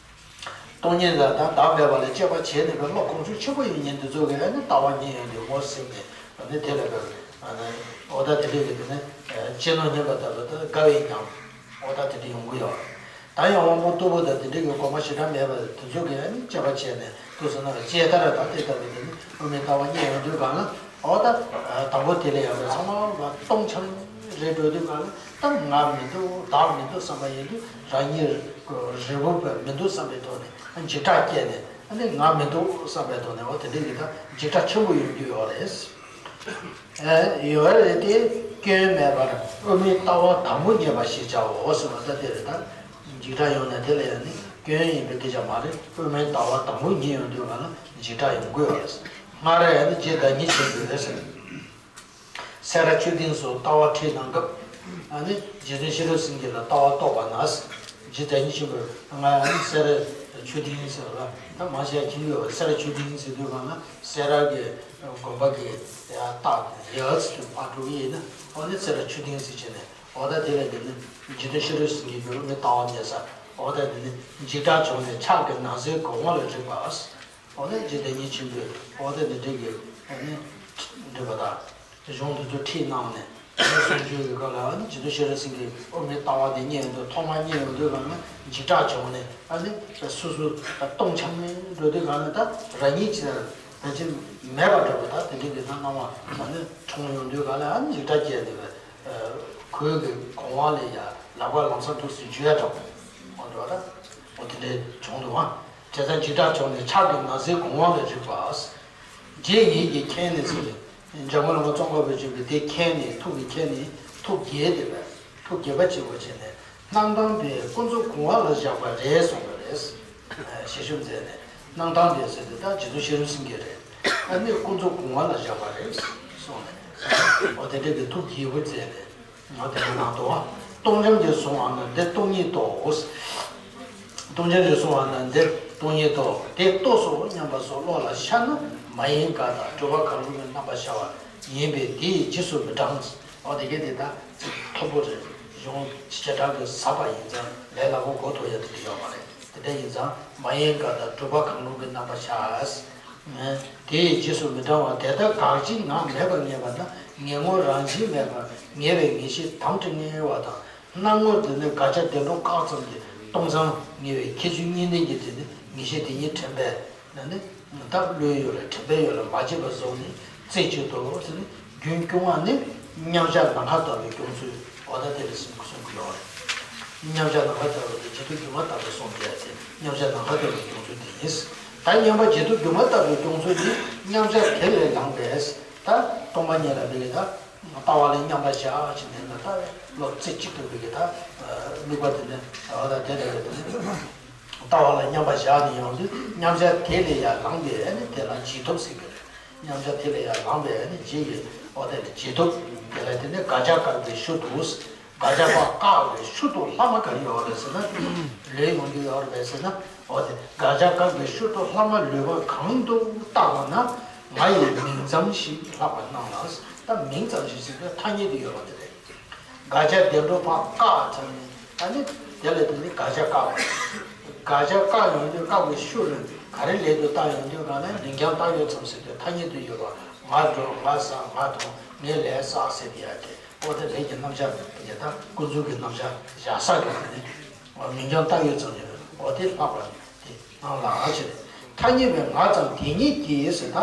སྟོང་ཉིད་ལ་ད་བདག་མེད་པ་ལ་དཔྱད་པ་བྱས་ནས་པའི་བློ་གོམས་ཤུགས་ཆེན་པོ་ཡོད་མཁན་འདི་ཚོ་གིས་ཨ་ནི་ལྟ་བ་རྙེད་ཡོང་དུས་ངོ་ཟིན་ནས་ཨ་ནི་དེ་ལ་བབས། ཨ་ནི་འོ་ད་དེ་འདྲས་ཀྱི་དེ་ནི་གཅེས་ནོར་རྙེད་པ་ལྟ་བུ་དང་དགའ་བའི་ཉམས། འོ་ད་དེ་འདྲས་ཡོང་གི་ཡོད། ད་ཡང་དབང་པོ་རྟུལ་པོ་དང་དེ་འདྲས་ཀྱི་གོམས་པ་ཞེ་དྲག་མེད་པ་དེ་ཚོ་གིས་ཨ་ནི་དཔྱད་པ་བྱས་ནས་དུས་སུ་ན་ཅི་ལྟར་ད་དེ་ལྟ་བུ་དེ་ནི་དབུ་མའི་ལྟ་བ་རྙེད་ཡོང་དུས་གང་ལ། འོ་ད་དང་པོ་དེ་ལ་ཡང་ཚང་མ་སྟོང་ཆ་རེད་འགྲོ་དུས་གང་ལ། ད་ང་མི་འདུག་བདག་མི་འདུག་བསམ་པ་ཡིན་དུས་རང་ཉིད་རིལ་པོ་མི་འདུག་བསམ་པའི་ཐོག་ནས་འཇིགས་སྐྲག་སྐྱེས་ནས། ཨ་ནི་ང་མི་འདུག་བསམ་པའི་ཐོག་ནས་འོ་དེ་འདྲ་ཡིན་ད་འཇིགས་སྐྲག་ཆེན་པོ་ཡོང་རྒྱུ་ཡོད་རེད། ཨ་ཡོད་རེད་དེ། སྐྱོན་མེད་པར་དབུ་མའི་ལྟ་བ་དང་པོ་རྙེད་པ་ཞེས་བྱའོ་ཟེར་བ་ད་དེ་རེད། ད་འཇིགས་སྐྲག་ཡོང་ན་དེ་ལ་ཡང་ནི་སྐྱོན་ཡིན་པའི་སྐད་ཆ་མ་རེད། དབུ་མའི་ལྟ་བ་དང་པོ་རྙེད་ཡོང་དུས་གང་ལ་འཇིགས་སྐྲག་ཡོང་དགོས་པ་རེད། སྔར་ཡང་ནི་རྗེ་བདག་ཉིད་ཆེན་པོས་ཟེར། སེ་ར་ཆོས་སྡིངས་སུ་ལྟ་བ་ཁྲིད་གནང་སྐབས། ཨ་ནི་རྗེ་བཙུན་ཤེས་རབ་སེང་གེ་ལ་ལྟ་བ་རྟོགས་པ་ན། རྗེ་བདག་ཉིད་ཆེན་པོས་ང་ཨ་ནི་སེ་ར་ཆོས་སྡིངས་ཟེར་བ་ད་མང་ཆེ་བ་མཁྱེན་གྱི་ཡོད་པ། སེ་ར་ཆོས་སྡིངས་ཟེར་དུས་གང་ན་སེ་ར་གི་དགོན་པ་གི་ཡ་རྟགས་ཡ་ཟེར་དུས་ཕར་འགྲོ་གི་ཡིན་ན། ཨ་ནི་སེ་ར་ཆོས་སྡིངས་ཟེར་བྱས་ནས། འོ་ད་དེ་ལས་དེ་ནི་རྗེ་བཙུན་ཤེས་རབ་སེང་གེ་གི་མི་ལྟ་བ་ཉལ་ས། འོ་ད་དེ་ནི་འཇིགས་སྐྲག་བྱུང་ནས་ཕྱག་གི་ན་བཟའི་གོ་བ་ལ་རིག་པ། འོ་ན་རྗེ་བདག་ཉིད་ཆེན་པོས་འོ་ད་དེ་འདྲའི་གི་འོ་ནི་འདྲི་བ་དང་གཞུང་འདི་ཚོ་ཁྲིད་གནང་ནས། གསུང་ཆོས་ཀྱི་སྐབས་ལ་ཨ་ནི་རྗེ་བཙུན་ཤེས་རབ་སེང་གེས་དབུ་མའི་ལྟ་བ་དེ་རྙེད་ཡོང་དུས། ཐོག་མར་རྙེད་ཡོང་དུས་གང་ན་འཇིགས་སྐྲག་བྱུང་ནས། ཨ་ནི་སོ་སོ་སྟོང་འཁྱམས་ནས་འགྲོ་དུས་གང་ན་ད་རང་ཉིད་ཀྱི་ད་ཅི་མེད་པ་འདྲ་པོ་ད་དེ་འདྲའི་གི་ད་སྣང་བ་ད་ནི་འཁྲུངས་ཡོང་དུས་གང་ལ་ཨ་ནི་འཇིགས་སྐྲག་སྐྱེས་ནས་པས་གོས་ཀྱི་གོང་བ་ལས་ཡར་ལག་པ་ལམ་སང་འདུག་སེ་འཇུ་ཡ་འདྲ་པོ་འོ་འདྲ་པོ་ད་འོ་དེ་འདྲའི་བྱུང་འདུག་ཨ། བྱས་ཙང་འཇིགས་སྐྲག་བྱུང་ནས་ཕྱག་གི་ན་བཟའི་གོང་བ་ལ་རིག་པ། རྗེ་ཉིད་ཀྱིས་མཁྱེན་ནས་ཟེར་ཏེ། འཇམ་མགོན་བླ་མ་ཙོང་ཁ་པ་ཆེན་པོས་དེ་མཁྱེན་ནས་ཐུགས་ཀྱིས་མཁྱེན་ནས་ཐུགས་དགྱེས་ཏེ་བས་ཐུགས་དགྱེས་པ་ཆེན་པོ་བྱས་ནས། གནམ་ཐང་པས་སྐུ་མཚོ་གོང་བ་ལ་བཞག་པ་རེད་གསུངས་པ་རེད། ཞལ་ཆེམས་མཛད་ནས། གནམ་ཐང་པས་ཟེར་ཏེ་ད་རྗེ་བཙུན་ཤེས་རབ་སེང་གེ་རེད། ཨ་ནི་སྐུ་མཚོ་གོང་བ་ལ་བཞག་པ་རེད་གསུངས་ནས། འོ་དེ་འདྲ་གི་ཐུགས་དགྱེས་པོ་མཛད་ནས། ང་དེ་ལ་ནང་དུ་བ། སྟོང་འཇམ་གྱིས་གསུངས་པ་ན་འདི་སྟོང་ཉིད་དོ། སྟོང་འཇམ་གྱིས་གསུངས་པ་ན་འདི་སྟོང་ཉིད་དོ། དེ་རྟོགས་སོ་སྙམ་པ་སོགས་བློ་ལ་ཤར་ན། མ་ཡིན་དགག་དང་སྒྲུབ་པ་གང་རུང་གི་རྣམ་པར་ཤར་བ་ཡིན་པས་དེ་ཡི་རྗེས་སུ་མི་འབྲང་། འོ་དེ་གས་དེ་ད་ཚིག་མཐོ་པོ་རེད། གཞུང་བྱེ་བྲག་གི་ཟབ་པ་ཡིན་ཙང་ལས་སླ་པོ་གོ་ཐུབ་ཡ་དེ་འདྲ་ཡོད་མ་རེད། དེ་འདྲ་ཡིན་ཙང་མ་ཡིན་དགག་དང་སྒྲུབ་པ་གང་རུང་གི་རྣམ་པར་ཤར། དེ་ཡི་རྗེས་སུ་མི་འབྲང་བ། དེ་ལྟར་དགག་བྱའི་ངག་མེད་པར་ངེས་པ་ན་ངེས་ངོར་རང་བཞིན་མེད་པར་ངེས་པའི་ངེས་ཤེས་དམ་དུ་ངེས་པ་དང་། སྣང་ངོར་དེ་ནི་དགག་བྱ་བདེ་འགྲོ་བཀག་ཙམ་གྱི་སྟོང་ཙམ་ངེས་པའི་ཁྱད་ཆོས་གཉིས་ལྡན་གྱི་དེ་ནི་ངེས་ཤེས་དེ་ཉིད་དྲན་པས་ན་ནི། ད་བློའི་ཡུལ་ལ་དྲན་པའི་ཡུལ་ལ་མ་བརྗེད་པར་བཟུང་ནས་རྩེ་གཅིག་ཏུ་ཟེར་ནས། རྒྱུན་སྐྱོང་བ་ནི་མཉམ་གཞག་ནམ་མཁའ་ལྟ་བུའི་སྐྱོང་ཚུལ། འོ་ད་དེ་ལ་སེམས་གསུང་གི་ཡོད་རེད། མཉམ་གཞག་ནམ་མཁའ་ལྟ་བུ་དེ་རྗེ་བཙུན་སྒྱུ་མ་ལྟ་བུས་གསུངས་པའི་དེ་མཉམ་གཞག་ནམ་མཁའ་ལྟ་བུའི་སྐྱོང་ཚུལ་དེ་ཡིན། ད་མཉམ་པ་རྗེ་བཙུན་སྒྱུ་མ་ལྟ་བུའི་སྐྱོང་ཚུལ་ནི་མཉམ་གཞག་དེ་ལས་ལངས་པས། ད་སྟོང་པ་ཉིད་ལ་དམིགས་ལ་ད་ལྟ་བ་ལ་མཉམ་པར་བཞག་ཅིང་དེ་ལ་ལྟ་བའི་བློ་རྩེ་གཅིག་ཏུ་དམིགས་ཀྱི་ད་དམིགས་པ་དེ་ནི་འོ་ད་དེ་ལས་དེ་ནི། ལྟ་བ་ལ་མཉམ་པར་བཞག་ནས་ཡོང་དུས་མཉམ་གཞག་དེ་ལས་ཡར་ལངས་པས་ནི་དེ་ལ་རྗེས་ཐོབ་ཟེར་གྱི་རེད། མཉམ་གཞག་དེ་ལས་ཡར་ལངས་པས་ནི་རྗེས་ཀྱི་འོ་དེ་ལ་རྗེས་ཐོབ། དེ་ལ་དེ་ནི་དགག་བྱ་བཀག་པའི་ཤུལ་དུ། དགག་བྱ་བཀག་པའི་ཤུལ་དུ་ལྷག་མ་ག་རེ་ཡོད་རེད་ཟེར་ན། ལས་ཡོང་རྒྱུ་ཡོད་རེད་ཟེར་ན། འོ་དེ་དགག་བྱ་བཀག་པའི་ཤུལ་དུ་ལྷག་མ་ལུས་པ་གང་དུ་བཏགས་པ་ན། ང་ཡི་མིང་ཙམ་ཞིག་ལྷག་པར་སྣང་ལ། ད་མིང་ཙམ་ཞིག་ཟེར་དུས་ཐ་སྙད་དུ་ཡོད་པ་དེ་རེད། དགག་བྱ་བདེ་འགྲོ་ཕར་བཀག་ཙམ་ནས་ཨ་ནི་དེ་ལས་དེ་ནི་དགག་བྱ་བཀག་པ་རེད། དགག་བྱ་བཀག་ཡོང་དུས་བཀག་པའི་ཤུལ་ལ་ག་རེ་ལས་དུ་བཏགས་ཡོང་དུས་གང་ན་མིང་རྐྱང་བཏགས་ཡོད་ཙམ་ཟེར་དུས་ཐ་སྙད་དུ་ཡོད་པ། ང་འགྲོ་ང་ཟ་ང་འཐུང་ངས་ལས་བསགས་ཟེར་དེ་ཡ་དེ་འོ་དེ་ལས་ཀྱི་རྣམ་གཞག་དེ་ད་ཀུན་རྫོབ་ཀྱི་རྣམ་གཞག་བཞག་ས་གི་དེ་ནི་མིང་རྐྱང་བཏགས་ཡོད་ཙམ་ཡོད་འོ་དེ་ལྷག་པ་དེ་སྣང་ལ་ཨ་ཕྱིར། ཐ་སྙད་པའི་ང་ཙམ་དེ་ཉིད་ཀྱིས་ཟེར་ད།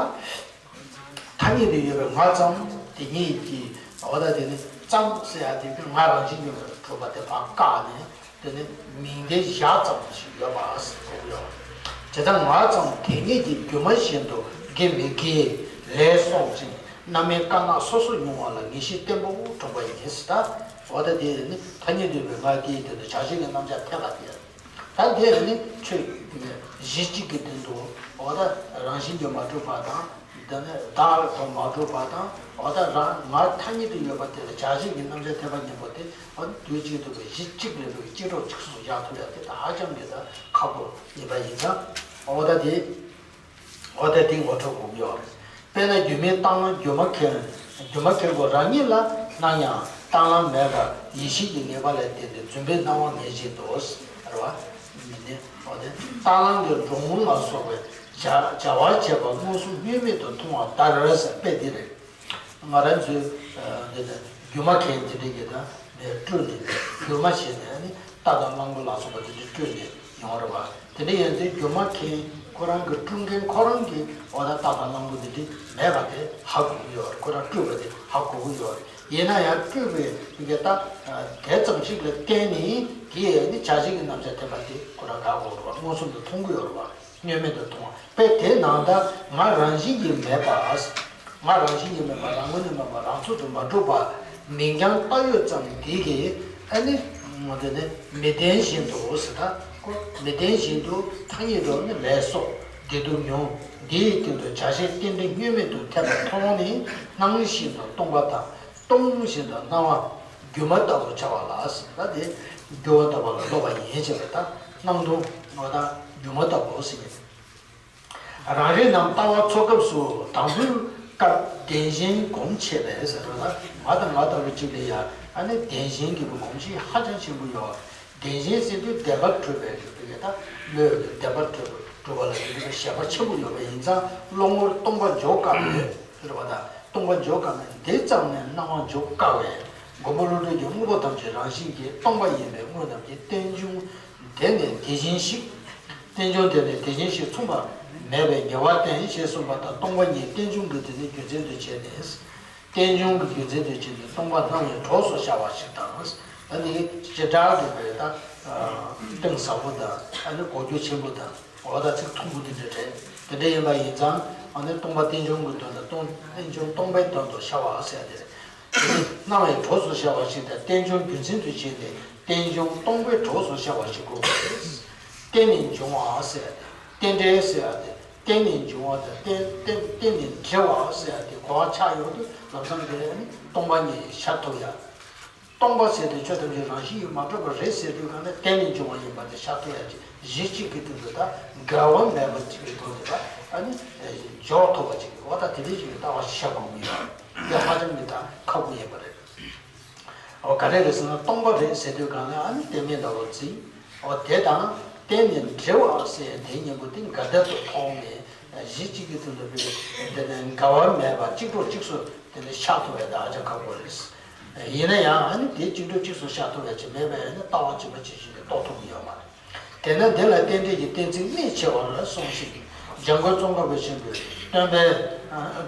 ཐ་སྙད་དུ་ཡོད་པའི་ང་ཙམ་དེ་ཉིད་ཀྱིས་འོ་ད་དེ་ནི་ཙམ་ཟེར་ཡ་དེ་ང་རང་བཞིན་གྱིས་གྲུབ་པ་དེ་ཕར་བཀག་ནས་དེ་ནི་མིང་དེ་བཞག་ཙམ་ཞིག་ཡོད་པ་ཟེར་གོ་གི་ཡོད། དེ་ལྟར་ང་ཙམ་དེ་ཉིད་ཀྱིས་སྒྱུ་མ་བཞིན་དུ་དགེ་མི་དགེའི་ལས་སོགས་ཀྱི་རྣམ་སྨིན་དཀར་ནག་སོ་སོར་མྱོང་བ་ལ་ངེས་ཤེས་བརྟན་པོ་འཁྲུངས་པ་ཡིན་ཟེར་ད། འོ་ད་དེ་ནི་ཐ་སྙད་དུ་ཡོད་པའི་ང་དེའི་དོན་དུ་བྱ་བྱེད་ཀྱི་རྣམ་གཞག་འཐད་པ་དེ། ད་དེ་ནི་ཆོས་གཞི་གཅིག་གི་སྟེང་དུ་འོ་ད་རང་བཞིན་གྱིས་མ་གྲུབ་པ་དང་། དེ་ནི་བདག་དང་མ་གྲུབ་པ་དང་འོ་ད་རང་ང་ཐ་སྙད་དུ་ཡོད་པ་དེ་ལ་བྱ་བྱེད་ཀྱི་རྣམ་གཞག་འཐད་པ་གཉིས་པོ་དེ་འོ་ད་དུས་གཅིག་ཏུ་གཞི་གཅིག་ལ་གཅིག་གྲོགས་གཅིག་སོགས་བཞག་ཐུབ་ཡ་དེ་ད་ཧ་ཅང་གི་ད་ཁག་པོ་ཡིན་པ་ཡིན་ཙང་། འོ་ད་དེ། འོ་དེ་དེ་ངོ་སྤྲོད་དགོས་ཀྱི་ཡོད་རེད། དཔེར་ན་སྒྱུ་མའི་རྟ་གླང་སྒྱུ་མ་མཁན། སྒྱུ་མ་མཁན་པོ་རང་ཉིད་ལ་སྣང་ཡང་རྟ་གླང་མེད་པར་ཡེ་ཤེས་ཀྱི་ངེས་པ་ལ་བརྟེན་ཏེ་རྫུན་པའི་སྣང་བ་ངེས་བཞིན་དུ། རེད་བ། མི་ནི་འོ་དེ་རྟ་གླང་གི་འགྲོ་འོང་ལ་སོགས་པའི་བྱ་བྱ་བ་བྱེད་པ་མངོན་སུམ་བསྙོན་མེད་དུ་མཐོང་བ་ལྟར་ཟེར་དཔེ་འདི་རེད། ང་རང་ཚོའི་འདི་ནི་སྒྱུ་མ་མཁན་དེ་འདྲ་གིས་ད་ནས་སྤྲུལ་ནས་སྒྱུ་མ་བྱས་ནས་ནི་རྟ་དང་གླང་པོ་ལ་སོགས་པ་དེ་འདྲ་སྤྲུལ་ནས་ཡོང་རེད་བ། དེ་འདྲ་ཡིན་ཚེ་སྒྱུ་མ་མཁན་ཁོ་རང་གི་སྤྲུལ་མཁན་ཁོ་རང་གིས་འོ་ད་རྟ་དང་གླང་པོ་དེ་འདྲ་མེད་པ་དེ་ཧ་གོ་གི་ཡོད་རེད། ཁོ་རང་སྤྲུལ་པ་དེ་ཧ་གོ་གི་ཡོད་རེད། ཡིན་ན་ཡང་སྤྲུལ་པའི་གི་རྟ་དེ་ཙམ་ཞིག་ལ་བརྟེན་ནས་དེ་ནི་བྱ་བྱེད་ཀྱི་རྣམ་གཞག་འཐད་པ་དེ་ཁོ་རང་དགག་གི་ཡོད་རེད་བ། མངོན་སུམ་དུ་མཐོང་གི་ཡོད་རེད་བ། བསྙོན་མེད་དུ་མཐོང་བ། དཔེ་དེ་ནང་ད་ང་རང་བཞིན་གྱིས་མེད་པ། ང་རང་བཞིན་གྱིས་མེད་པ་རང་ངོས་ནས་མེད་པ་རང་ཚུགས་སུ་མ་གྲུབ་པ། མིང་རྐྱང་བཏགས་ཡོད་ཙམ་འདི་གིས་ཨ་ནི་དེ་ནི་མི་བདེན་བཞིན་དུ་ཟེར་ད་ཁོ་མི་བདེན་བཞིན་དུ་ཐ་སྙད་དུ་ནི་ལས་སོགས་ བདེ་སྡུག་མྱོང་། འདི་ཡི་སྟེང་དུ་བྱ་བྱེད་རྟེན་འབྲེལ་བསྙོན་མེད་དུ་ཐེབས་པ་མཐོང་ནས་སྣང་བཞིན་དུ་སྟོང་པ་དང་། སྟོང་བཞིན་དུ་སྣང་བ་སྒྱུ་མ་ལྟ་བུར་འཆར་བ་ལ་ཟེར། ད་དེ་སྒྱུ་མ་ལྟ་བུ་ལ་སློབ་པ་ཡིན་ཞེས་པ་དང་། སྣང་སྟོང་བ་དང་སྒྱུ་མ་ལྟ་བུ་ཟེར་གྱི། རང་རིག་རྣམས་ལྟ་བ་འཚོལ་སྐབས་སུ། དང་པོའི་སྐབས་བདེན་ཞེན་སྒོམ་ཆེ་བས་ཟེར་བ་ལ། ང་དང་ང་ལྟ་བུ་གཅིག་ལ་ཡང་ཨ་ནི་བདེན་ཞེན་གྱི་སྒོམ་གཞི་ཧ་ཅང་ཆེན་པོ་ཡོད། བདེན་ཞེན་ཟེར་དུས་བདེན་པར་གྲུབ་པའི་རིགས་དེ་ག་ད་བློས་བདེན་པར་གྲུབ་གྲུབ་པ་ལ་དེ་འདྲ་ཞེན་པ་ཆེན་པོ་ཡོད་པ་ཡིན་ཙང་བློ་ངོར་སྟོང་པ་འཇོག་དཀའ་བས་ཟེར་བ་དང་། སྟོང་པ་འཇོག་དཀའ་ན་འདི་ཙམ་ནས་སྣང་བ་འཇོག་དཀའ་བས། མགོན་པོ་ཀླུ་སྒྲུབ་ཀྱིས་དངོས་པོ་ཐམས་ཅད་རང་བཞིན་གྱིས་སྟོང་པ་ཡིན་པས་དངོས་རྣམས་ཀྱི་རྟེན་འབྱུང་དེ་ནི་དེ་བཞིན་ཞིག་རྟེན་འབྱུང་དེ་ནི་དེ་བཞིན་ཞིག་མཚུངས་པ་མེད་པའི་ངེས་པ་བསྟན་ཞེས་གསུངས་པ་ལྟར། སྟོང་པ་ཉིད་རྟེན་འབྱུང་གི་དེ་ནི་རྒྱུ་མཚན་དུ་བྱས་ནས། རྟེན་འབྱུང་གི་རྒྱུ་མཚན་དུ་བྱས་ནས་སྟོང་པ་སྣང་བའི་གྲོགས་སུ་ཤར་བ་ཞིག་དང་། ད་ནི་བྱེ་བྲག་གི་བས་ད་གཏིང་ཟབ་པོ་དང་། ཨ་ནི་གོ་རྒྱུ་ཆེན་པོ་དང་། འོ་ད་ཚིག་ཐུང་པོ་འདི་འདྲ་རེད། དེ་འདྲ་ཡིན་པ་ཡིན་ཙང་ཨ་ནི་སྟོང་པ་རྟེན་འབྱུང་གི་དོན་དང་། སྟོང་རྟེན་འབྱུང་སྟོང་པའི་དོན་དུ་ཤར་བ་ཟེར་ཏེ། སྣང་བའི་གྲོགས་སུ་ཤར་བ་ཞིག་དང་། རྟེན་འབྱུང་རྒྱུ་མཚན་དུ་བྱས་ནས་རྟེན་འབྱུང་སྟོང་པའི་གྲོགས་སུ་ཤར་བ་ཞིག་དགོས་པ་རེད། རྟེན་ནས་འབྱུང་བ་ཟེར་ཏེ། རྟེན་འབྲེལ་ཟེར་ཏེ། རྟེན་ནས་འབྱུང་བ་དང་། རྟེན་རྟེན་རྟེན་ནས་འབྲེལ་བ་ཟེར་ཏེ་གོ་བ་ཆགས་ཡོང་དུས་ལམ་སང་དེ་ནི་སྟོང་པ་ཉིད་ཤར་ཐུབ་ཡ། སྟོང་པ་ཟེར་དུས་ཆོས་ཐམས་ཅད་རང་བཞིན་གྱིས་མ་གྲུབ་པ་རེད་ཟེར་དུས་གང་ལ་རྟེན་ནས་འབྱུང་བ་ཡིན་པ་དེ་ཤར་ཐུབ་ཡ། གཞི་གཅིག་གི་སྟེང་དུ་ད་འགལ་བ་མེད་པ་གཅིག་གི་སྒོ་ནས་ད་ཨ་ནི་འཇོག་ཐུབ་པ་གཅིག་གི་འོ་ད་དེ་འདྲའི་ཅིག་གི་ལྟ་བ་ཤར་དགོས་ཀྱི་ཡོད་རེད། དེ་ཧ་ཅང་གི་ད་ཁག་པོ་ཡིན་པ་རེད། འོ་ག་རེ་རེད་ཟེར་ན་སྟོང་པ་རེད་ཟེར་དུས་གང་ལ་ཨ་ནི་རྟེན་མེད་འདྲ་བོ་བརྩི། འོ་དེ་དང་རྟེན་ནས་འབྲེལ་བ་ཟེར་དེ་གཉིས་པོ་དེ་འགལ་ཟླ་དུ་མཐོང་ནས་གཞི་གཅིག་གི་སྟེང་དུ་དེ་ནས་འགལ་བ་མེད་པ་གཅིག་གྲོགས་གཅིག་སུ་དེ་ནས་ཤར་ཐུབ་པའི་ད་ཧ་ཅང་ཁག་པོ་རེད། ཡིན་ན་ཡང་ཨ་ནི་དེ་གཅིག་གྲོགས་གཅིག་སུ་ཤར་ཐུབ་པ་ཅིག་མེད་པས་ཨ་ནི་ལྟ་བ་གཅིག་པ་ཇི་བཞིན་དུ་རྟོགས་ཐུབ་ཀྱི་ཡོད་མ་རེད། དེས་ན་འདི་ལ་རྟེན་འབྲེལ་གྱི་གཏན་ཚིགས་རྨད་ཆེ་བར་གསུངས་ཤིང་། འཇམ་མགོན་ཙོང་ཁ་པ་ཆེན་པོས་སྟོན་པའི་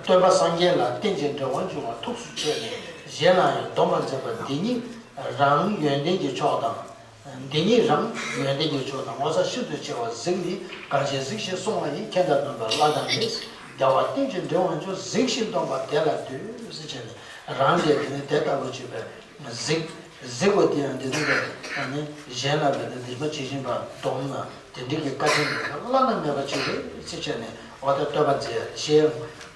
སྟོན་པ་སངས་རྒྱས་ལ་རྟེན་ཅིང་འབྲེལ་བར་འབྱུང་བ་ཐུགས་སུ་ཆུད་ནས་གཞན་ལ་ཡང་སྡོམ་པར་མཛད་པ་འདི་ཉིད་རང་ཡོན་ཏན་གྱི་མཆོག་དང་། འདི་ཉིད་རང་ཡོན་ཏན་གྱི་མཆོག་དང་ངོ་མཚར་ཤིན་ཏུ་ཆེ་བ་གཟིགས་ནས་གང་ཞིག་གཟིགས་ཤིང་གསུང་བ་ཡིས། མཁྱེན་དང་སྟོན་པ་བླ་དང་ནི། རྒྱལ་བ་རྟེན་ཅིང་འབྲེལ་བར་འབྱུང་། གཟིགས་ཤིང་སྟོན་པ་དེ་ལ་འདུད་ཟེར་བྱས་ནས་རང་གིས་དེ་ནི་དེ་ལྟ་བུ་བྱས་པའི་གཟིགས། གཟིགས་པ་དེ་ཡང་འདི་ནི་ནི་གཞན་ལ་བས་ན་དེ་མ་ཇི་བཞིན་པ་སྡོམ་ན་དེ་འདྲའི་གི་བཀའ་དྲིན་འདི་བླ་ན་མེད་པ་ཅིག་རེད་ཟེར་བྱས་ནས་འོ་ད་བསྟོད་པ་མཛད་ཞེས་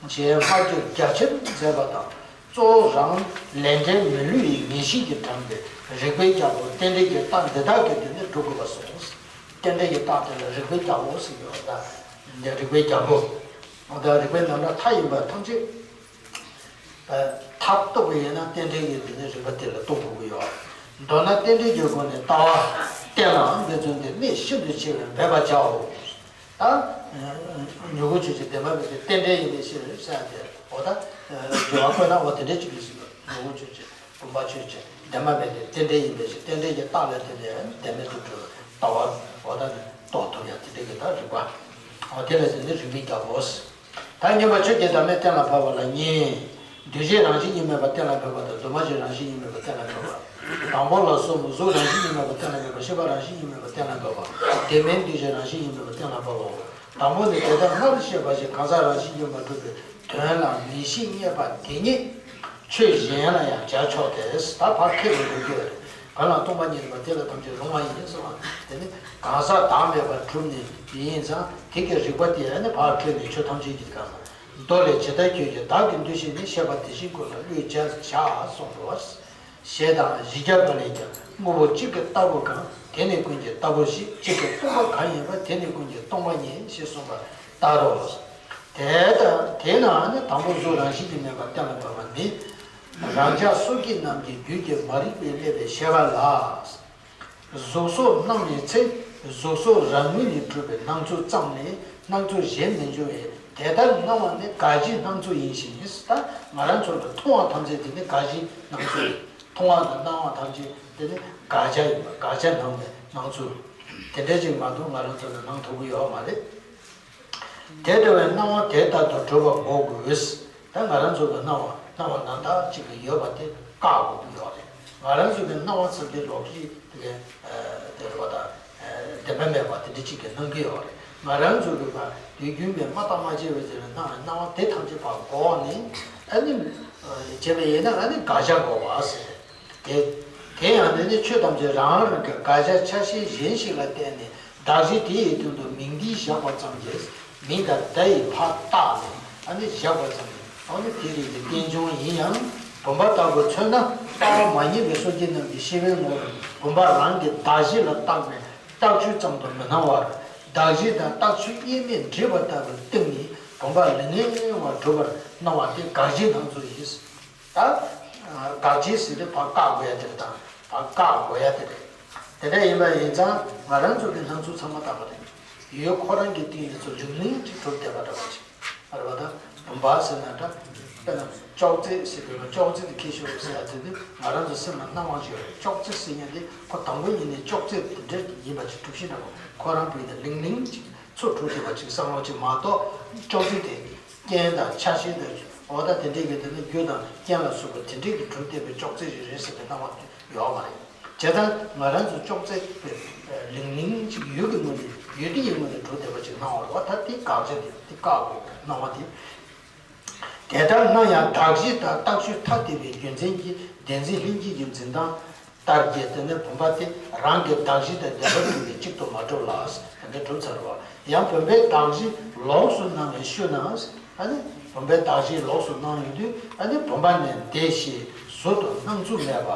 ཞེས་བསྔགས་བརྗོད་རྒྱ་ཆེར་མཛད་པ་དང་། གཙོ་བོ་རང་ལས་འབྲས་མི་བསླུ་བའི་ངེས་ཤེས་ཀྱིས་དྲངས་པའི་རིག་པའི་རྒྱལ་པོ་རྟེན་འབྲེལ་གྱི་རྟགས་འདི་དག་གིས་དེ་ནི་སྒྲུབ་དགོས་པར་གསུངས། རྟེན་འབྲེལ་གྱི་རྟགས་དེ་ལ་རིག་པའི་རྒྱལ་པོ་ཟེར་གྱི་ཡོད་ད། འདི་རིག་པའི་རྒྱལ་པོ། འོ་ད་རིག་པའི་རྣམ་གྲངས་མཐའ་ཡས་པ་ཐམས་ཅད། མཐར་གཏུགས་པ་ཡིན་ན་རྟེན་འབྲེལ་གྱི་འདི་ནི་རིག་པ་དེ་ལ་རྟོགས་དགོས་ཀྱི་ཡོད། མདོར་ན་རྟེན་འབྲེལ་གྱི་སྒོ་ནས་ལྟ་བ་གཏན་ལའང་མི་བརྫུན་ཏེ་རྨད་ཤིན་ཏུ་ཆེ་བས་འབད་པར་བྱའོ། ད་མྱུ་གུ་ཆོས་ཅན། བདེན་པ་མེད་དེ་རྟེན་འབྲེལ་ཡིན་པའི་ཕྱིར་ཟེར་ཏེ་འོ་ད་སྦྱོར་བ་བཀོད་ན་འོ་དེ་འདྲའི་ཅིག་གིས་ཟིན་པ། མྱུ་གུ་ཆོས་ཅན། བུམ་པ་ཆོས་ཅན། བདེན་པ་མེད་དེ་རྟེན་འབྲེལ་ཡིན་པའི་ཕྱིར། རྟེན་འབྲེལ་གྱི་རྟགས་ལ་བརྟེན་ནས་བདེན་མེད་དུ་གྲུབ་ལྟ་བ་འོ་ད་ནི་རྟོགས་ཐུབ་ཡ་དེ་འདྲའི་གི་ད་རིག་པ། འོ་དེ་ལ་བརྟེན་ནས་རིག་པའི་རྒྱལ་པོ། ད་སྙོམས་པར་ཆོས་ཀྱི་བདག་མེད་གཏན་ལ་ཕབ་པ་ལ་གཉིས། འདུས་བྱས་རང་བཞིན་གཉིས་མེད་པ་གཏན་ལ་ཕབ་པ་དང་། འདུས་མ་བྱས་རང་བཞིན་གཉིས་མེད་པ་གཏན་ལ་ཕབ་པ། དང་པོ་ལ་གསུམ། གཟུགས་རང་བཞིན་གཉིས་མེད་པ་གཏན་ལ་ཕབ་པ། ཤེས་པ་རང་བཞིན་གཉིས་མེད་པ་གཏན་ལ་ཕབ་པ། དེ་མིན་འདུས་བྱས་རང་བཞིན་གཉིས་མེད་པ་གཏན་ལ་ཕབ་པའོ། དང་པོ་ནི་དེ་ལྟར་སྔར་བཤད་པ་བཞིན་གང་ཟག་རང་བཞིན་གྱིས་མ་གྲུབ་པའི་དོན་ལ་ངེས་ཤེས་རྙེད་པ་དེ་ཉིད་ཆོས་གཞན་ལ་ཡང་སྦྱར་ཆོག་སྟེ། ད་ཕར་ཁྱེར་ནས་འགྲོ་རྒྱུ་རེད། གང་ལ་སྟོང་པ་ཉིད་ཡིན་པ་དེ་ལ་ཐམས་ཅད་རུང་བ་ཡིན་གསུངས་པ། དེ་ནི་གང་ཟག་བདག་མེད་པར་གྲུབ་ནས་ཡིན་ཙང་དེ་གི་རིགས་པ་དེ་ནི་ཕར་ཁྱེར་ནས་ཆོས་ཐམས་ཅད་ཀྱི་གང་ལ། མདོ་ལས། ཇི་ལྟར་ཁྱོད་ཀྱིས་བདག་གི་འདུ་ཤེས་ནི། ཤེས་པ་དེ་བཞིན་ཀུན་ལ་བློས་བྱས་བཞག་གསུངས་སོ། ཞེས་དང་། བཞི་བརྒྱ་པ་ལས་ཀྱང་། དངོས་པོ་གཅིག་གི་ལྟ་བུ་གང་། དེ་ནི་ཀུན་གྱི་ལྟ་བུར་བཞེད། གཅིག་གི་སྟོང་པ་གང་ཡིན་པ། དེ་ནི་ཀུན་གྱི་སྟོང་པ་ཉིད། ཞེས་གསུངས་པ་ལྟར་རོ། དེ་ལྟར་དེས་ན་ནི་དང་པོ་གཟུགས་རང་བཞིན་གྱིས་མེད་པ་གཏན་ལ་འབེབས་པ་ནི། རང་ཅག་སོ་སྐྱེ་རྣམས་ཀྱི་རྒྱུད་ཀྱི་མ་རིག་པས་བསླད་པའི་ཤེས་པ་ལ། གཟུགས་སོགས་སྣང་བའི་ཚེ། གཟུགས་སོགས་རང་ངོས་ནས་གྲུབ་པའི་སྣང་ཚུལ་ཙམ་ལས་སྣང་ཚུལ་གཞན་མི་འབྱུང་བས། དེ་ལྟར་སྣང་བ་ནི་དགག་བྱའི་སྣང་ཚུལ་ཡིན་ཞིང་། ད་ང་རང་ཚོ་གི་མཐོང་བ་ཐམས་ཅད་དེ་ནི་དགག་བྱའི་སྣང་ཚུལ་རེད། མཐོང་བ་དང་སྣང་བ་ཐམས་ཅད་དེ་ནི་དགག་བྱ་ཡིན་པ། དགག་བྱ་སྣང་བའི་སྣང་ཚུལ་དེ་འདྲ་ཅིག་མ་གཏོགས་ང་རང་ཚོ་ལ་སྣང་ཐུབ་ཀྱི་ཡོད་མ་རེད། དེ་ལྟ་བས་སྣང་བ་དེ་ལྟར་དུ་གྲུབ་པ་འགོག་དགོས། ད་ང་རང་ཚོ་གི་སྣང་བ་སྣང་བ་རྣམ་དག་ཅིག་གི་ཡོད་པ་དེ་བཀག་དགོས་ཀྱི་ཡོད་རེད། ང་རང་ཚོ་གི་སྣང་བ་ཚུལ་དེ་ལོག་ཤེས་དེ་གའི་དེ་རེད་པ། ད་བདེན་པ་མེད་པ་དེ་འདྲ་ཅིག་གི་སྣང་གི་ཡོད་རེད། ང་རང་ཚོ་གི་བ་དུས་རྒྱུན་པའི་མ་བརྟགས་མ་དཔྱད་པའི་ཚེ་ན་སྣང་སྣང་བ་དེ་ཐམས་ཅད་ཕར་འགོག་ནས་ཨ་ནི་བྱས་པ་ཡིན་ན་ཨ་ནི་དགག་བྱ་འགོག་པ་ཟེར། དེ། དེ་ཡང་ནི་ནི་ཆོས་ཐམས་ཅད་རང་རང་གི་དགག་བྱ་ཆ་ཤས་གཞན་ཞིག་ལ་བརྟེན་ནས་གདགས་གཞི་དེ་ཡི་སྟེང་དུ་མིང་འདི་བཞག་པ་ཙམ་གྱིས་ མིང་དང་བརྡ་ཡིས་ཕར་བཏགས་ནས་ཨ་ནི་བཞག་པ་ཙམ་གྱིས་ཨ་ནི་དེ་རིགས་ཀྱི་རྟེན་འབྱུང་ཡིན་ཡང་བུམ་པ་ལྟ་བུ་མཚོན་ན་ལྟ་བ་མ་ངེས་པའི་སོ་སྐྱེ་རྣམས་ཀྱི་ཤེས་པའི་ངོར་བུམ་པ་རང་གི་གདགས་གཞི་ལ་བཏགས་པའི་རྟགས་ཆོས་ཙམ་དུ་མི་སྣང་བར་གདགས་གཞི་དང་རྟགས་ཆོས་དབྱེར་མེད་འདྲེས་པ་ལྟ་བུའི་སྟེང་ནས་བུམ་པ་ལུས་ངེས་པར་གྲུབ་པར་སྣང་བ་དེ་དགག་བྱའི་སྣང་ཚུལ་ཡིན། ད་དགག་བྱའི་ཟེར་དེ་ཕར་བཀག་དགོས་ཡ་དེ་རེད་དང་ཕར་བཀག་དགོས་ཡ་དེ་རེད། དེ་འདྲ་ཡིན་པ་ཡིན་ཙང་ང་རང་ཚོ་གི་སྣང་ཚུལ་ཚང་མ་བཏགས་པ་རེད། ཡུལ་ཁོ་རང་གི་སྟེང་དུ་ཚུར་ལུང་ལིང་ཅིག་གྲུབ་བསྡད་པ་འདྲ་བ་ཞིག་ཨ་རེད་པ། ད་བུམ་པ་ཟེར་ན་འདྲ། དཔེར་ན་ཅོག་ཙེ་ཟེར་དུས་ན་ཅོག་ཙེ་དེ་ཁྱེར་ཤོག་ཟེར་ཡ་དེ་ནི་ང་རང་ཚོ་སེམས་ལ་སྣང་བ་ཞིག་ཡོད་རེད། ཅོག་ཙེ་ཟེར་མཁན་དེ་ཁོ་དང་པོ་ཉིད་ནས་ཅོག་ཙེ་དེ་འདྲ་ཡིན་པ་ཅིག་གྲུབ་ཤེས་འདྲ་བོ་ཁོ་རང་བོད་དེ་ལིང་ལིང་ཅིག་ཚུར་གྲུབ་བསྡད་པ་ཅིག་བསམ་བློ་ཅིག་མ་གཏོགས་ཅོག་ཙེ་དེ་རྐྱེན་དང་ཆ་ཤས་དང་འོ་ད་དེ་འདྲའི་གི་དེ་ནི་རྒྱུ་དང་རྐྱེན་ལ་སོགས་པ་དེ་འདྲའི་གི་གྲུབ་བསྡད་པའི་ཅོག་ཙེ་ཞིག་རེད་ཟེར་བའི་སྣང་བ་ཡོད་མ་རེད། བྱས་ཙང་ང་རང་ཚོ་ཅོག་ཙེ་ལིང་ལིང་ཅིག་ཡུལ་གྱི་ངོས་ནས་ཡུལ་སྡེ་ཡི་ངོས་ནས་གྲུབ་བསྡད་པ་ཅིག་སྣང་བ་རེད་བ། ད་དེ་དགག་བྱ་དེ་དེ་བཀག་དགོས་པའི་སྣང་བ་དེ། དེ་ལྟར་སྣང་ཡང་གདགས་གཞི་དང་རྟགས་ཆོས་ཐ་དད་པའི་རྒྱུ་མཚན་གྱིས་བདེན་འཛིན་ལྷན་སྐྱེས་ཀྱི་འཛིན་སྟངས་ལྟར་གྱི་དེ་ནི་བུམ་པ་དེ་རང་གི་གདགས་གཞི་དང་བདེན་པར་གྲུབ་པའི་གཅིག་ཏུ་མ་གྲུབ་ལ། དེ་འདྲ་གྲུབ་ཚར་བ། ཡང་བུམ་པའི་གདགས་གཞི་ལོགས་སུ་སྣང་བའི་ཤུལ་ན། ཨ་ནི་བུམ་པའི་གདགས་གཞི་ལོགས་སུ་སྣང་ཡོང་དུས་ཨ་ནི་བུམ་པ་ནི་བདེ་ཞེས་གཟུགས་དང་སྣང་ཚུལ་མེད་པ་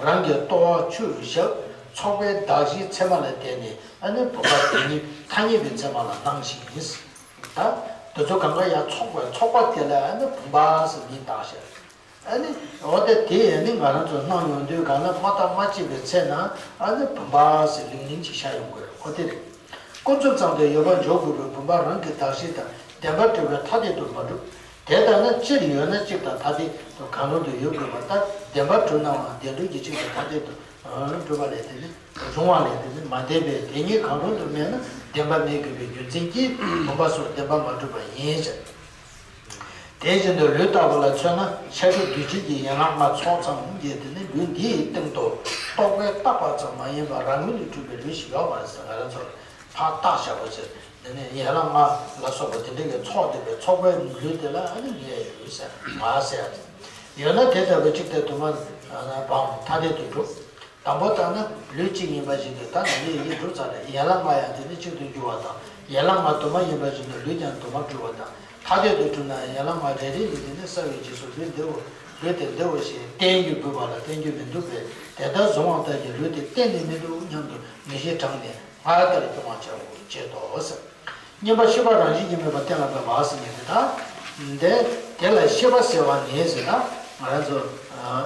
རང་གི་རྟོག་པ་ཆུད་བཞག་ཚོགས་པའི་གདགས་གཞིའི་མཚན་མ་ལ་བརྟེན་ནས་ཨ་ནི་བུམ་པ་དེ་ཉིད་ཐ་སྙད་པའི་མཚན་མ་ལ་སྣང་ཞིང་། ད་དེ་ཚོ་གང་ག་ཡང་ཚོགས་པའི་ཚོགས་པ་དེ་ལ་ཨ་ནི་བུམ་པ་ཟེར་མིང་བཏགས་ཤག་ཨ་ནི་འོ་དེ་དེ་ཡང་ནི་ང་རང་ཚོ་སྣང་ཡོང་དུས་གང་ལ་མ་བརྟགས་མ་དཔྱད་པའི་ཚེ་ན་ཨ་ནི་བུམ་པ་ཟེར་ལིང་ལིང་ཅིག་ཤར་ཡོང་གི་རེད། འོ་དེ་རེད། ཀུན་རྫོབ་ཙམ་དུ་ཡོད་པར་འཇོག་དགོས་པའི་བུམ་པ་རང་གི་གདགས་གཞི་དང་བདེན་པར་གྲུབ་པའི་ཐ་དད་དུ་མ་གྲུབ། དེ་ལྟར་ན་སྤྱིར་ཡོད་ན་གཅིག་དང་ཐ་དད་དུ་གང་རུང་དུ་ཡོད་དགོས་པ་ལྟར་བདེན་པར་གྲུབ་ནའང་བདེན་གྲུབ་ཀྱི་གཅིག་དང་ཐ་དད་དུ་གྲུབ་པ་ལས་དེ་ནི་རུང་བ་ལས་དེ་ནི་མ་བདེན་པས་དེ་གཉིས་གང་རུང་དུ་མེད་ན་བདེན་པ་མེད་དགོས་པའི་རྒྱུ་མཚན་གྱིས་བུམ་པ་སོགས་བདེན་པར་མ་གྲུབ་པ་ཡིན་ཞེས། དེ་བཞིན་དུ་ལུས་ལྟ་བུ་ལ་མཚོན་ན་ཆ་ཤས་འདུས་བྱས་ཀྱི་ཡན་ལག་ལྔ་ཚོགས་ཙམ་གྱིས་དེ་ནི་ལུས་འདིའི་སྟེང་དུ་རྟོག་པས་བཏགས་པ་ཙམ་མ་ཡིན་པར་རང་ངོས་ནས་གྲུབ་པའི་ལུས་ཤིག་ཡོད་མ་རེད་ཟེར། ང་རང་ཚོ་ཕར་བཏགས་བཞག་པ་ཟེར། དེ་ནས་ཡན་ལག་ལྔ་ལ་སོགས་པ་དེ་འདྲ་གི་ཚོགས་བསྡད་པའི་ཚོགས་པའི་ལུས་དེ་ལ་ཨ་ནི་ངས་ལུས་ཟེར་ང་ཟེར་ཡ། ཡོད་ན་དེ་ལྟ་བུའི་གཅིག་དང་དུ་མ་བའམ་ཐ་དད་དུ་གྲུབ། དང་པོ་ལྟར་ན་ལུས་གཅིག་ཡིན་པ་བཞིན་དུ་ད་ནི་ལུས་ཡིན་གྲུབ་ཚར་རེད། ཡན་ལག་ལྔ་ཡང་དེ་ནི་གཅིག་ཏུ་འགྱུར་བ་དང་ཡན་ལག་ལྔ་དུ་མ་ཡིན་པ་བཞིན་དུ་ལུས་ཀྱང་དུ་མར་གྲུབ་པ་དང་ཐ་དད་དུ་གྲུབ་ན་ཡན་ལག་ལྔ་རེ་རེ་ཡིས་དེ་ནི་བསགས་པའི་རྗེས་སུ་ལུས་འདིའོ་ལུས་དེ་འདིའོ་ཞེས་བསྟན་རྒྱུ་དགོས་པ་ལ་བསྟན་རྒྱུ་མི་འདུག་པས། དེ་ལྟར་གཟུང་བ་ལྟར་གྱི་ལུས་དེ་གཏན་ནས་མི་འདུག་སྙམ་དུ་ངེས་ཤེས་དྲངས་ནས་སྔར་ལྟར་སྐྱོང་བར་བྱའོ་ཞེས་སོ། གཉིས་པ་ཤེས་པ་རང་བཞིན་གྱིས་དམིགས་པ་གཏན་ལ་འབེབས་པ་ཟེར་མཁན་དེ་དང་། འདི་དེ་ལ་ཤེས་པ་ཟེར་བ་ནི་ཟེར་ན་ང་རང་ཚོ་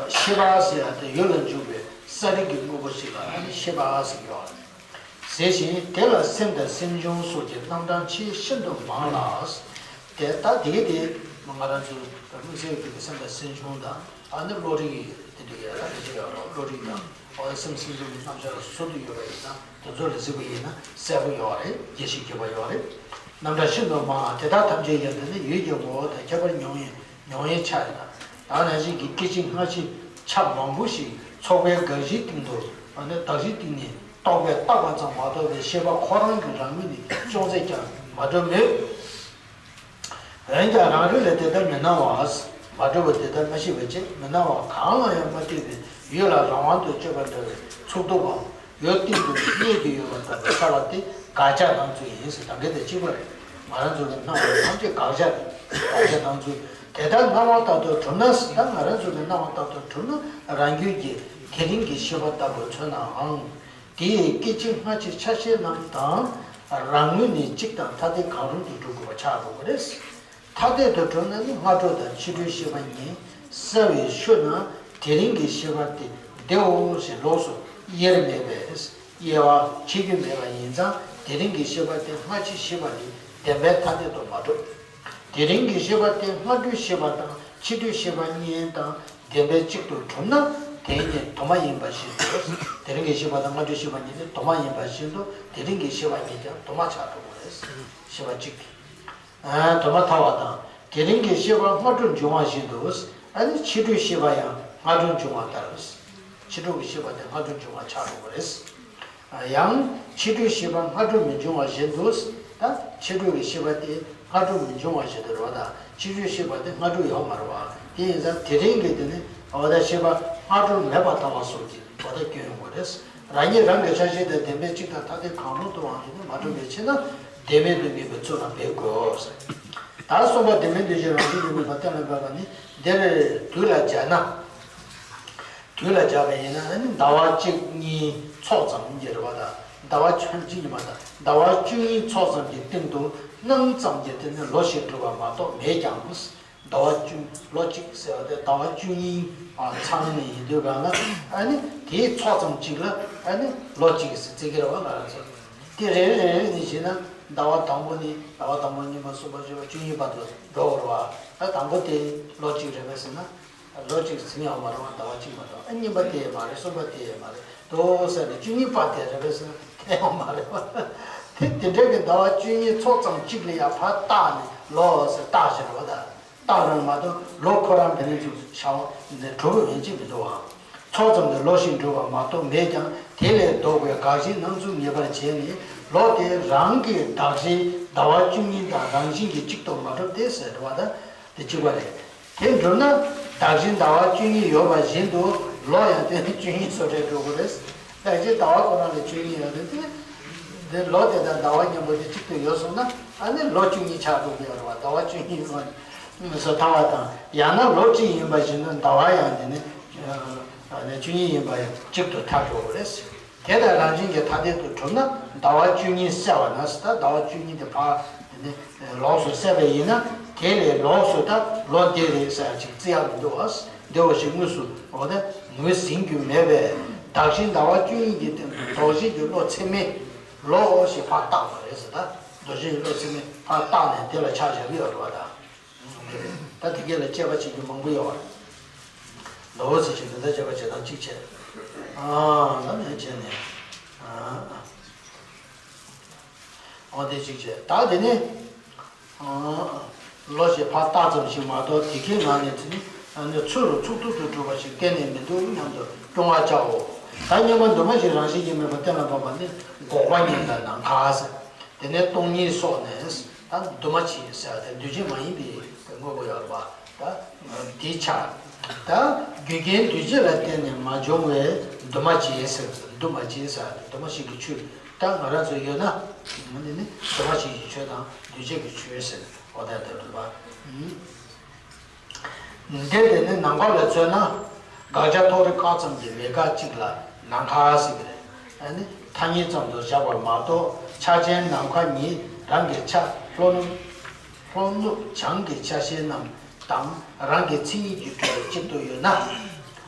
ཤེས་པ་ཟེར་ཡ་དེ་ཡུལ་ལ་འཇུག་པའི་ས་རིག་གི་དངོས་པོ་ཞིག་ལ་ཨ་ནི་ཤེས་པ་ཟེར་གྱི་ཡོད་རེད། ཟེར་ཞིང་དེ་ལ་སེམས་དང་སེམས་བྱུང་སོགས་ཀྱི་རྣམ་གྲངས་ཆེས་ཤིན་ཏུ་མང་ལ། དེ་ལྟ་དེ་གི་དེ་ང་རང་ཚོ་དམིགས་བསལ་གྱི་སེམས་དང་སེམས་བྱུང་དང་ཨ་ནི་བློ་རིག་དེ་འདྲ་ཡོད་ལ་དེ་འདྲ་ཡོད་རེད། བློ་རིག་དང་འོ་སེམས་སེམས་བྱུང་གི་རྣམ་གཞག་ཟུར་དུ་ཡོད་པ་ཡིན་ཙང་དེ་ཚོ་ལ་གཟིགས་པ་ཡིན་ན་གསལ་པོ་ཡོད་རེད། རྒྱས་བཤད་རྒྱས་པ་ཡོད་རེད། རྣམ་གྲངས་ཤིན་ཏུ་མང་ལ་དེ་དག་ཐམས་ཅད་ཀྱང་དེ་ནི་ཡུལ་གྱི་ངོ་བོ་དང་ཁྱད་པར་མྱོང་ཡི་མྱོང་བའི་ཆ་ཡིན་ལ། ད་ནང་བཞིན་གྱི་སྐད་ཅིག་སྔ་ཕྱི་ཆ་མང་པོ་ཞིག་ཚོགས་པའི་དགག་གཞིའི་སྟེང་དུ་ཨ་ནི་གདགས་གཞིའི་སྟེང་ནས་རྟོག་པས་བཏགས་པ་ཙམ་མ་གཏོགས་པའི་ཤེས་པ་ཁོ་རང་གི་རང་ངོས་ནས་ཅུང་ཟད་ཀྱང་མ་གྲུབ་མོད། འོན་ཀྱང་རང་རིག་ལ་དེ་ལྟར་མི་སྣང་བ། མ་གྲུབ་པ་དེ་ལྟར་མ་ཤེས་པའི་ཕྱིར་མི་སྣང་བ་གང་ལ་ཡང་མ་ལྟོས་པའི་ཡུལ་ལ་རང་དབང་དུ་སྤྱོད་པ་འདྲ་བའི་ཚུགས་སྟོབས་པའམ་ཡུལ་སྟེང་དུ་གནས་ཀྱི་ཡོད་པ་ལྟ་བུ་ཤར་བ་དེ་དགག་བྱ་སྣང་ཚུལ་ཡིན་ཟེར། ད་གིན་དེ་གཅིག་པ་རེད། ང་རང་ཚོ་གི་སྣང་བ་ཐམས་ཅད་དགག་བྱ་རེད། དགག་བྱ་སྣང་ཚུལ་དེ་ལྟར་སྣང་བ་ལྟར་དུ་གྲུབ་ན་ཟེར། ད་ང་རང་ཚོ་གི་སྣང་བ་ལྟར་དུ་གྲུབ་ན་རང་རྒྱུད་ཀྱི་དེ་རིང་གི་ཤེས་པ་ལྟ་བུ་མཚོན་ནའང་། དེའི་སྐད་ཅིག་སྔ་ཕྱི་ཆ་ཤས་རྣམས་དང་རང་ངོས་ནས་གཅིག་དང་ཐ་དད་གང་རུང་དུ་གྲུབ་དགོས་པ་ཆགས་འགྲོ་གི་རེད། ཐ་དད་དུ་གྲུབ་ན་ནི་སྔ་དྲོ་དང་ཕྱི་དྲོའི་ཤེས་པ་གཉིས་གསལ་བའི་ཤུལ་ན་དེ་རིང་གི་ཤེས་པ་དེ་བདེའོ་ཞེས་ལོགས་སུ་དབྱེར་མེད་པས་དབྱེ་བ་ཕྱེ་རྒྱུ་མེད་པ་ཡིན་ཙང་དེ་རིང་གི་ཤེས་པ་དེ་སྔ་ཕྱི་ཤེས་པ་ལས་བདེན་པའི་ཐ་དད་དུ་མ་གྲུབ། དེ་རིང་གི་ཤེས་པ་དེ་སྔ་དྲོའི་ཤེས་པ་དང་ཕྱི་དྲོའི་ཤེས་པ་གཉིས་དང་བདེན་པའི་གཅིག་ཏུ་གྲུབ་ན་དེ་གཉིས་དུ་མ་ཡིན་པ་བཞིན་དུ། དེ་རིང་གི་ཤེས་པ་དང་སྔ་དྲོའི་ཤེས་པ་གཉིས་ནི་དུ་མ་ཡིན་པ་བཞིན་དུ་དེ་རིང་གི་ཤེས་པ་གཉིས་ཀྱང་དུ་མ་ཆགས་འགྲོ་གི་རེད། ཤེས་པ་གཅིག་དེ་དུ་མ་ཐལ་བ་དང་། དེ་རིང་གི་ཤེས་པ་སྔ་དྲོ་འབྱུང་བ་བཞིན་དུ་ཨ་ནི་ཕྱི་དྲོའི་ཤེས་པ་ཡང་སྔ་དྲོ་འབྱུང་བ་ལྟར། ཕྱི་དྲོ་གི་ཤེས་པ་དེ་སྔ་དྲོ་འབྱུང་བ་ཆགས་འགྲོ་གི་རེད། ཡང་ཕྱི་དྲོའི་ཤེས་པ་སྔ་དྲོ་མི་འབྱུང་བ་བཞིན་དུ། ད་ཕྱི་དྲོ་གི་ཤེས་པ་དེ་སྔ་དྲོ་མི་འབྱུང་བ་བཞིན་དུ་རེད་པ། ད་ཕྱི་དྲོའི་ཤེས་པ་དེ་སྔ་དྲོ་ཡོད་མ་རེད་པ། དེ་ཡིན་ཙང་དེ་རིང་གི་དེ་ནི་འོ་ད་ཤེས་པ་སྔ་དྲོ་མེད་པར་ལྟ་བ་སོགས་ཀྱི་འོ་ད་སྐྱོན་ཡོང་གི་རེད། རང་ཉིད་རང་གི་ཆ་ཤས་དང་ལྡན་པའི་གཅིག་དང་ཐ་དད་གང་རུང་དུའང་ཡིན་ན་མ་གྲུབ་པའི་ཕྱིར་ན། བདེན་མེད་དུ་དམིགས་པའི་ཚུལ་ལ་འབད་དགོས། ད་གསུམ་པ་བདེན་མེད་འདུ་བྱེད་རང་བཞིན་གྱིས་དམིགས་པ་གཏན་ལ་འབེབས་པ་ནི་འདིར་དུས་ལ་སྦྱར་ན། དུས་ལ་སྦྱར་བ་ཡིན་ན་ཨ་ནི་ཟླ་བ་གཅིག་གཉིས་ཚོགས་ཙམ་གྱི་རེད་བ་དང་ཟླ་བ་ཆུ་གཅིག་ཉི་མ་དང་ཟླ་བ་བཅུ་གཉིས་ཚོགས་ཙམ་གྱི་སྟེང་དུ་སྣང་ཙམ་གྱི་དེ་ནི་ལོ་ཞིག་འགྲུབ་པ་མ་གཏོགས་མེད་ཀྱང་། ཟླ་བ་བཅུ་ལོ་གཅིག་ཟེར་བ་དེ་ཟླ་བ་བཅུ་གཉིས་ཚང་ནས་ཡིན་དུས་གང་ལ་ཨ་ནི་དེའི་ཚོགས་ཙམ་གཅིག་ལ་ཨ་ནི་ལོ་གཅིག་ཟེར་བརྩི་གི་རེད་བ་ལ་ལ་སོ། དེ་རེ་རེ་རེ་ནས་བྱས་ན་ཟླ་བ་དང་པོ་ནས་ཟླ་བ་དང་པོ་གཉིས་པ་གསུམ་པ་བཞི་པ་བཅུ་གཉིས་བར་དུ་འགྲོ་བ་རེད་བ། ད་དང་པོ་དེ་ལོ་གཅིག་རེད་པས་ཟེར་ན། ལོ་གཅིག་ཟིན་ཡང་མ་རེད་བ། ཟླ་བ་གཅིག་མ་རེད་བ། ཨ་གཉིས་པ་དེ་ཡང་མ་རེད། གསུམ་པ་དེ་ཡང་མ་རེད་དོ་ཟེར་ནས་བཅུ་གཉིས་པ་དེ་རེད་པས་ཟེར་ན་དེ་ཡང་མ་རེད་བ། དེ་དེ་འདྲ་གི་ཟླ་བ་བཅུ་གཉིས་ཚོགས་ཙམ་གཅིག་ལ་ཡང་ཕར་བཏགས་ནས་ལོ་ཟེར་བཏགས་བཞག་རེད་བ་ད། བཏགས་རེད་མ་གཏོགས་ལོ་ཁོ་རང་དེ་ནས་ཚུར་ཤར་བ་ནས་གྲུབ་པ་ཡིན་གཅིག་མི་འདུག་བ། ཚོགས་ཙམ་དུ་ལོ་ཞིག་འགྲུབ་པ་མ་གཏོགས་མེད་ཀྱང་དེ་ལས་ལྡོག་པའི་དགག་གཞིའི་སྣང་ཚུལ་ངེས་པར་བྱས་ནས་ལོ་དེ་རང་གི་གདགས་གཞིའི་ཟླ་བ་བཅུ་གཉིས་དང་རང་བཞིན་གྱིས་གཅིག་ཏུ་མ་གྲུབ་སྟེ་ཟེར་བ་ད། དེ་གཅིག་པ་རེད། དེ་གྲུབ་ན་གདགས་གཞི་ཟླ་བ་བཅུ་གཉིས་ཡོད་པ་བཞིན་དུ་ལོ་ཡང་དེ་ནི་བཅུ་གཉིས་སུ་རེ་འགྲོ་དགོས་རེད། གདགས་གཞི་ཟླ་བ་ཁོ་རང་ལ་བཅུ་གཉིས་ཡོད་རེད་དེ། དེ་ལོ་དེ་དང་ཟླ་བ་མཉམ་པོ་དེ་གཅིག་ཏུ་ཡོད་སོང་ན་ཨ་ནི་ལོ་བཅུ་གཉིས་ཆགས་འགྲོ་གི་ཡོད་རེད་བ། ཟླ་བ་བཅུ་གཉིས་སོང་ནས་སུ་ཐལ་བ་དང་ཡང་ན་ལོ་གཅིག་ཡིན་པ་བཞིན་དུ་ཟླ་བ་ཡང་དེ་ནི་ཨ་ནི་བཅུ་གཉིས་ཡིན་པ་ཡང་གཅིག་ཏུ་ཐལ་འགྲོ་གི་རེད། དེ་ལྟར་རང་བཞིན་གྱིས་ཐ་དད་དུ་གྲུབ་ན་ཟླ་བ་བཅུ་གཉིས་བསལ་བ་ན་ཟེར། ད་ཟླ་བ་བཅུ་གཉིས་དེ་ཕར་དེ་ནི་ལོགས་སུ་བསལ་བ་ཡིན་ན་དེ་ལས་ལོགས་སུ་ད་ལོ་འདི་རེད་ཟེར་ཡ་ཅིག་བརྩི་ཡག་མི་འདུག་བ། འདི་བ་ཞིག་དངོས་སུ་འོ་ད་ངོས་ཟིན་རྒྱུ་མེད་པས་གདགས་གཞི་ཟླ་བ་བཅུ་གཉིས་ཀྱི་སྟེང་དུ་ལྡོག་གཞི་གི་བློ་ཚད་མས་ལོ་ཞེས་ཕར་བཏགས་པ་རེད་ཟེར། ད་ལྡོག་གཞི་གི་བློ་ཚད་མས་ཕར་བཏགས་ནས་དེ་ལ་ཆ་བཞག་གི་ཡོད་རེད་བ་ད། ད་དེ་གས་ལ་དཔྱད་པ་བྱེད་རྒྱུ་མང་པོ་ཡོད་རེད། ལོ་ཟེར་བྱེད་དེ་ད་དཔྱད་པ་བྱེད་སྟངས་གཅིག་བྱས། ཨ་ད་ནས་བྱས་ནས། ཨ་འོ་དེ་གཅིག་བྱས། ད་དེ་ནས་ཨ་ལོ་ཞེས་ཕར་བཏགས་ཙམ་ཞིག་མ་གཏོགས་དེ་གའི་ནང་ནས་དེ་ནི་ཚུར་ཚུགས་ཐུབ་ཏུ་གྲུབ་པ་ཞིག་གཏན་ནས་མི་འདུག་སྙམ་དུ་སྐྱོ་བར་བྱའོ། ད་སྙམ་པ་འདུས་མ་བྱས་རང་བཞིན་གྱིས་དམིགས་པ་གཏན་ལ་ཕབ་པ་ནི་འགོག་པ་ཉིད་ལ་ནམ་མཁའ་ཟེར། དེ་ནས་སྟོང་ཉིད་སོགས་ནས་ད་འདུས་མ་བྱས་ཟེར་བ་དེ་འདུས་བྱས་མ་ཡིན་པའི་དངོས་པོ་ཡོད་རེད་པ། ད་དེ་ཆགས། ད་རྒྱུ་རྐྱེན་འདུས་བྱས་ལ་བརྟེན་ནས་མ་བྱུང་བའི་འདུས་མ་བྱས་ཟེར་བ་དེ་འདུས་མ་བྱས་ཟེར་བ་དེ་འདུས་མ་བྱས་ཀྱི་ཆོས་ད་ང་རང་ཚོ་ཡོད་ན་འདི་ནི་འདུས་མ་བྱས་ཀྱི་ཆོས་དང་འདུས་བྱས་ཀྱི་ཆོས་ཟེར་འོ་ད་དེ་རེད་པ། འདི་དེ་ནི་ནམ་མཁའ་ལ་མཚོན་ན། དགག་བྱ་ཐོགས་རེག་བཀག་ཙམ་གྱི་མེད་དགག་གཅིག་ལ་ནམ་མཁའ་ཟེར་གྱི་རེད། ཨ་ནི་ཐ་སྙད་ཙམ་དུ་བཞག་པ་མ་གཏོགས་ཆ་ཅན་ནམ་མཁའ་ཉིད་རང་གི་ཆ་ལྷོ་ནུབ་ལྷོ་ནུབ་བྱང་གི་ཆ་ཤས་རྣམས་དང་རང་གི་མཚན་ཉིད་ཀྱིས་གྲུབ་པ་གཅིག་ཏུ་ཡོད་ན།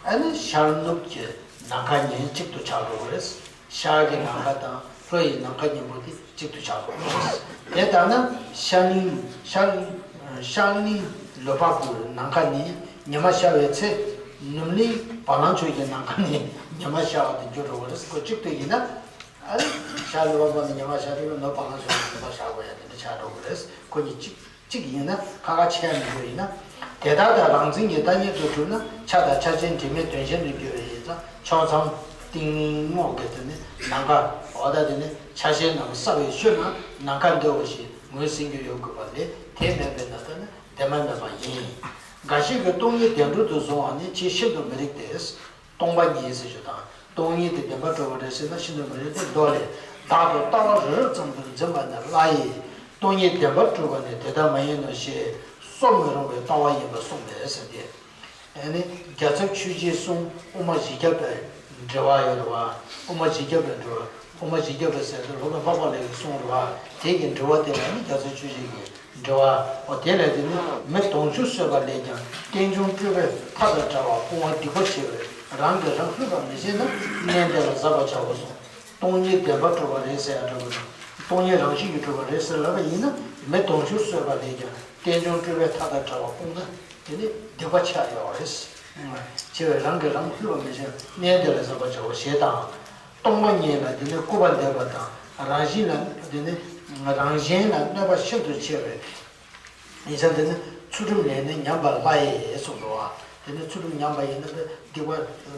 ཨ་ནི་ཤར་ནུབ་ཀྱི་ནམ་མཁའ་ཉིད་གཅིག་ཏུ་ཆགས་འགྲོ་གི་རེད། ཤར་གྱི་ནམ་མཁའ་དང་ལྷོ་ཡི་ནམ་མཁའ་གཉིས་པོ་དེ་གཅིག་ཏུ་ཆགས་དགོས། དེ་ལྟར་ན་ཤར་གླིང་ཤར་གླིང་ཤར་གླིང་ལུས་འཕགས་ཀྱི་ནམ་མཁའ་ནི་ཉི་མ་ཤར་བའི་ཚེ། ནུབ་གླིང་བ་ལང་སྤྱོད་ཀྱི་ནམ་མཁའ་ནི་ཉི་མ་ཤར་བ་དེ་འགྱུར་འགྲོ་གི་རེད། ཁོ་གཅིག་ཏུ་ཡིན་ན། ཨ་ནི་ཤར་ལུས་འཕགས་པ་ནི་ཉི་མ་ཤར་དུས་ནུབ་བ་ལང་སྤྱོད་ཀྱི་ནུབ་མ་ཤར་དགོས་ཡ་དེ་འདྲ་ཆགས་འགྲོ་གི་རེད། ཁོ་གཉིས་གཅིག་གཅིག་ཡིན་ན་ཁ་ཁ་ཆད་མི་འགྲོ་ཡིན་ན། དེ་ལྟར་དང་རང་མཚན་གྱི་ཐ་སྙད་དུ་གྲུབ་ན་ཆ་དང་ཆ་ཅན་དྲི་མེད་དོན་གཞན་དུ་འགྱུར་བ་ཡིན་ཙང་ཕྱོགས་མཚམས་གཏིང་རྔོག་གི་དེ་ནི་ནམ་མཁའ་འོ་ད་དེ་ནི་ཆ་ཤས་རྣམས་བསགས་པའི་ཤུལ་ན་ནམ་མཁའ་འདོད་པ་ཞིག་ངོས་ཟིན་རྒྱུ་ཡོད་དགོས་པ་ལས་དེ་མེད་པས་ན་ད་ནི་བདེན་པ་མེད་པ་ཡིན། འགའ་ཞིག་གིས་སྟོང་ཉིད་བདེན་གྲུབ་ཏུ་བཟུང་བ་ནི་ཆེས་ཤིན་ཏུ་མི་རིགས་ཏེ། སྟོང་པ་ཉིད་ཟེར་རྒྱུ་དང་སྟོང་ཉིད་དེ་བདེན་པར་གྲུབ་པ་རེད་ཟེར་ན་ཤིན་ཏུ་མི་རིགས་ཏེ། མདོ་ལས། བདག་ཏུ་ལྟ་བ་རིལ་རིལ་ཙམ་དུ་འཛིན་པ་ནི་སླ་ཡི། སྟོང་ཉིད་བདེན་པར་གྲུབ་པ་ནི་དེ་ལྟར་མ་ཡིན་ནོ་ཞེས་སོ་མི་རུང་བའི་ལྟ་བ་ཡིན་པར་གསུངས་པས་ཟེར་ཏེ། ཨ་ནི་རྒྱལ་ཚབ་ཆོས་རྗེའི་གསུང་དབུ་མ་བཞི་བརྒྱ་པའི་འགྲེལ་པ་ཡོད་རེད་བ། དབུ་མ་བཞི་བརྒྱ་པའི་འགྲེལ་པ། དབུ་མ་བཞི་བརྒྱ་པའི་ཟེར་དུས་སློབ་དཔོན་འཕགས་པ་ལེགས་ཀྱི་གསུང་རེད་བ། དེ་གི་འགྲེལ་པ་དེ་ལ་ནི་རྒྱལ་ཚབ་ཆོས་རྗེ་གི་འགྲེལ་པ། འོ་དེ་ལས་དེ་ནི་མི་དུང་ཕྱུར་གསོད་པ་ལས་ཀྱང་རྟེན་འབྱུང་སྤྲུལ་པའི་མཐའ་དང་བྲལ་བ་སྤོང་བ་སྡིག་པ་ཆེ་བས་རང་གིས་རང་ལྷོད་པར་མི་བྱེད་ན་གནས་འདི་ལ་གཟབ་པར་བྱའོ་གསུངས། སྟོང་ཉིད་བདེན་པར་གྲུབ་པ་རེད་ཟེར་ཡ་འདྲ་པོ་དང་། སྟོང་ཉིད་རང་བཞིན་གྱིས་གྲུབ་པ་རེད་ཟེར་ལབ་པ་ཡིན་ན་མི་དུང་ཕྱུར་གསོད་པ་ལས་ཀྱང་རྟེན་འབྱུང་སྤྲུལ་པའི་མཐའ་དང་བྲལ་བ་སྤོང་ན་དེ་ནི་སྡིག་པ་ཆེ་ཡོད་རེད། ཆེ་བས་རང་གིས་རང་ལྷོད་པར་མི་བྱེད་ན་གནས་འདི་ལ་གཟབ་པར་བྱའོ་ཞེས་དང་། སྟོང་པ་ཉིད་ལ་དེ་ནི་སྐུར་པ་འདེབས་པ་དང་རང་བཞིན་ལ་དེ་ནི་རང་གཞན་ལ་གནོད་པ་ཤིན་ཏུ་ཆེ་བས། ཡིན་ཙང་དེ་ནི་ཚུལ་ཁྲིམས་ལས་ནི་ཉམས་པ་སླ་ཡི་གསུངས་འདུག་བ། དེ་ནི་ཚུལ་ཁྲིམས་ཉམས་པ་ཡིན་ན་དེ་སྡིག་པ་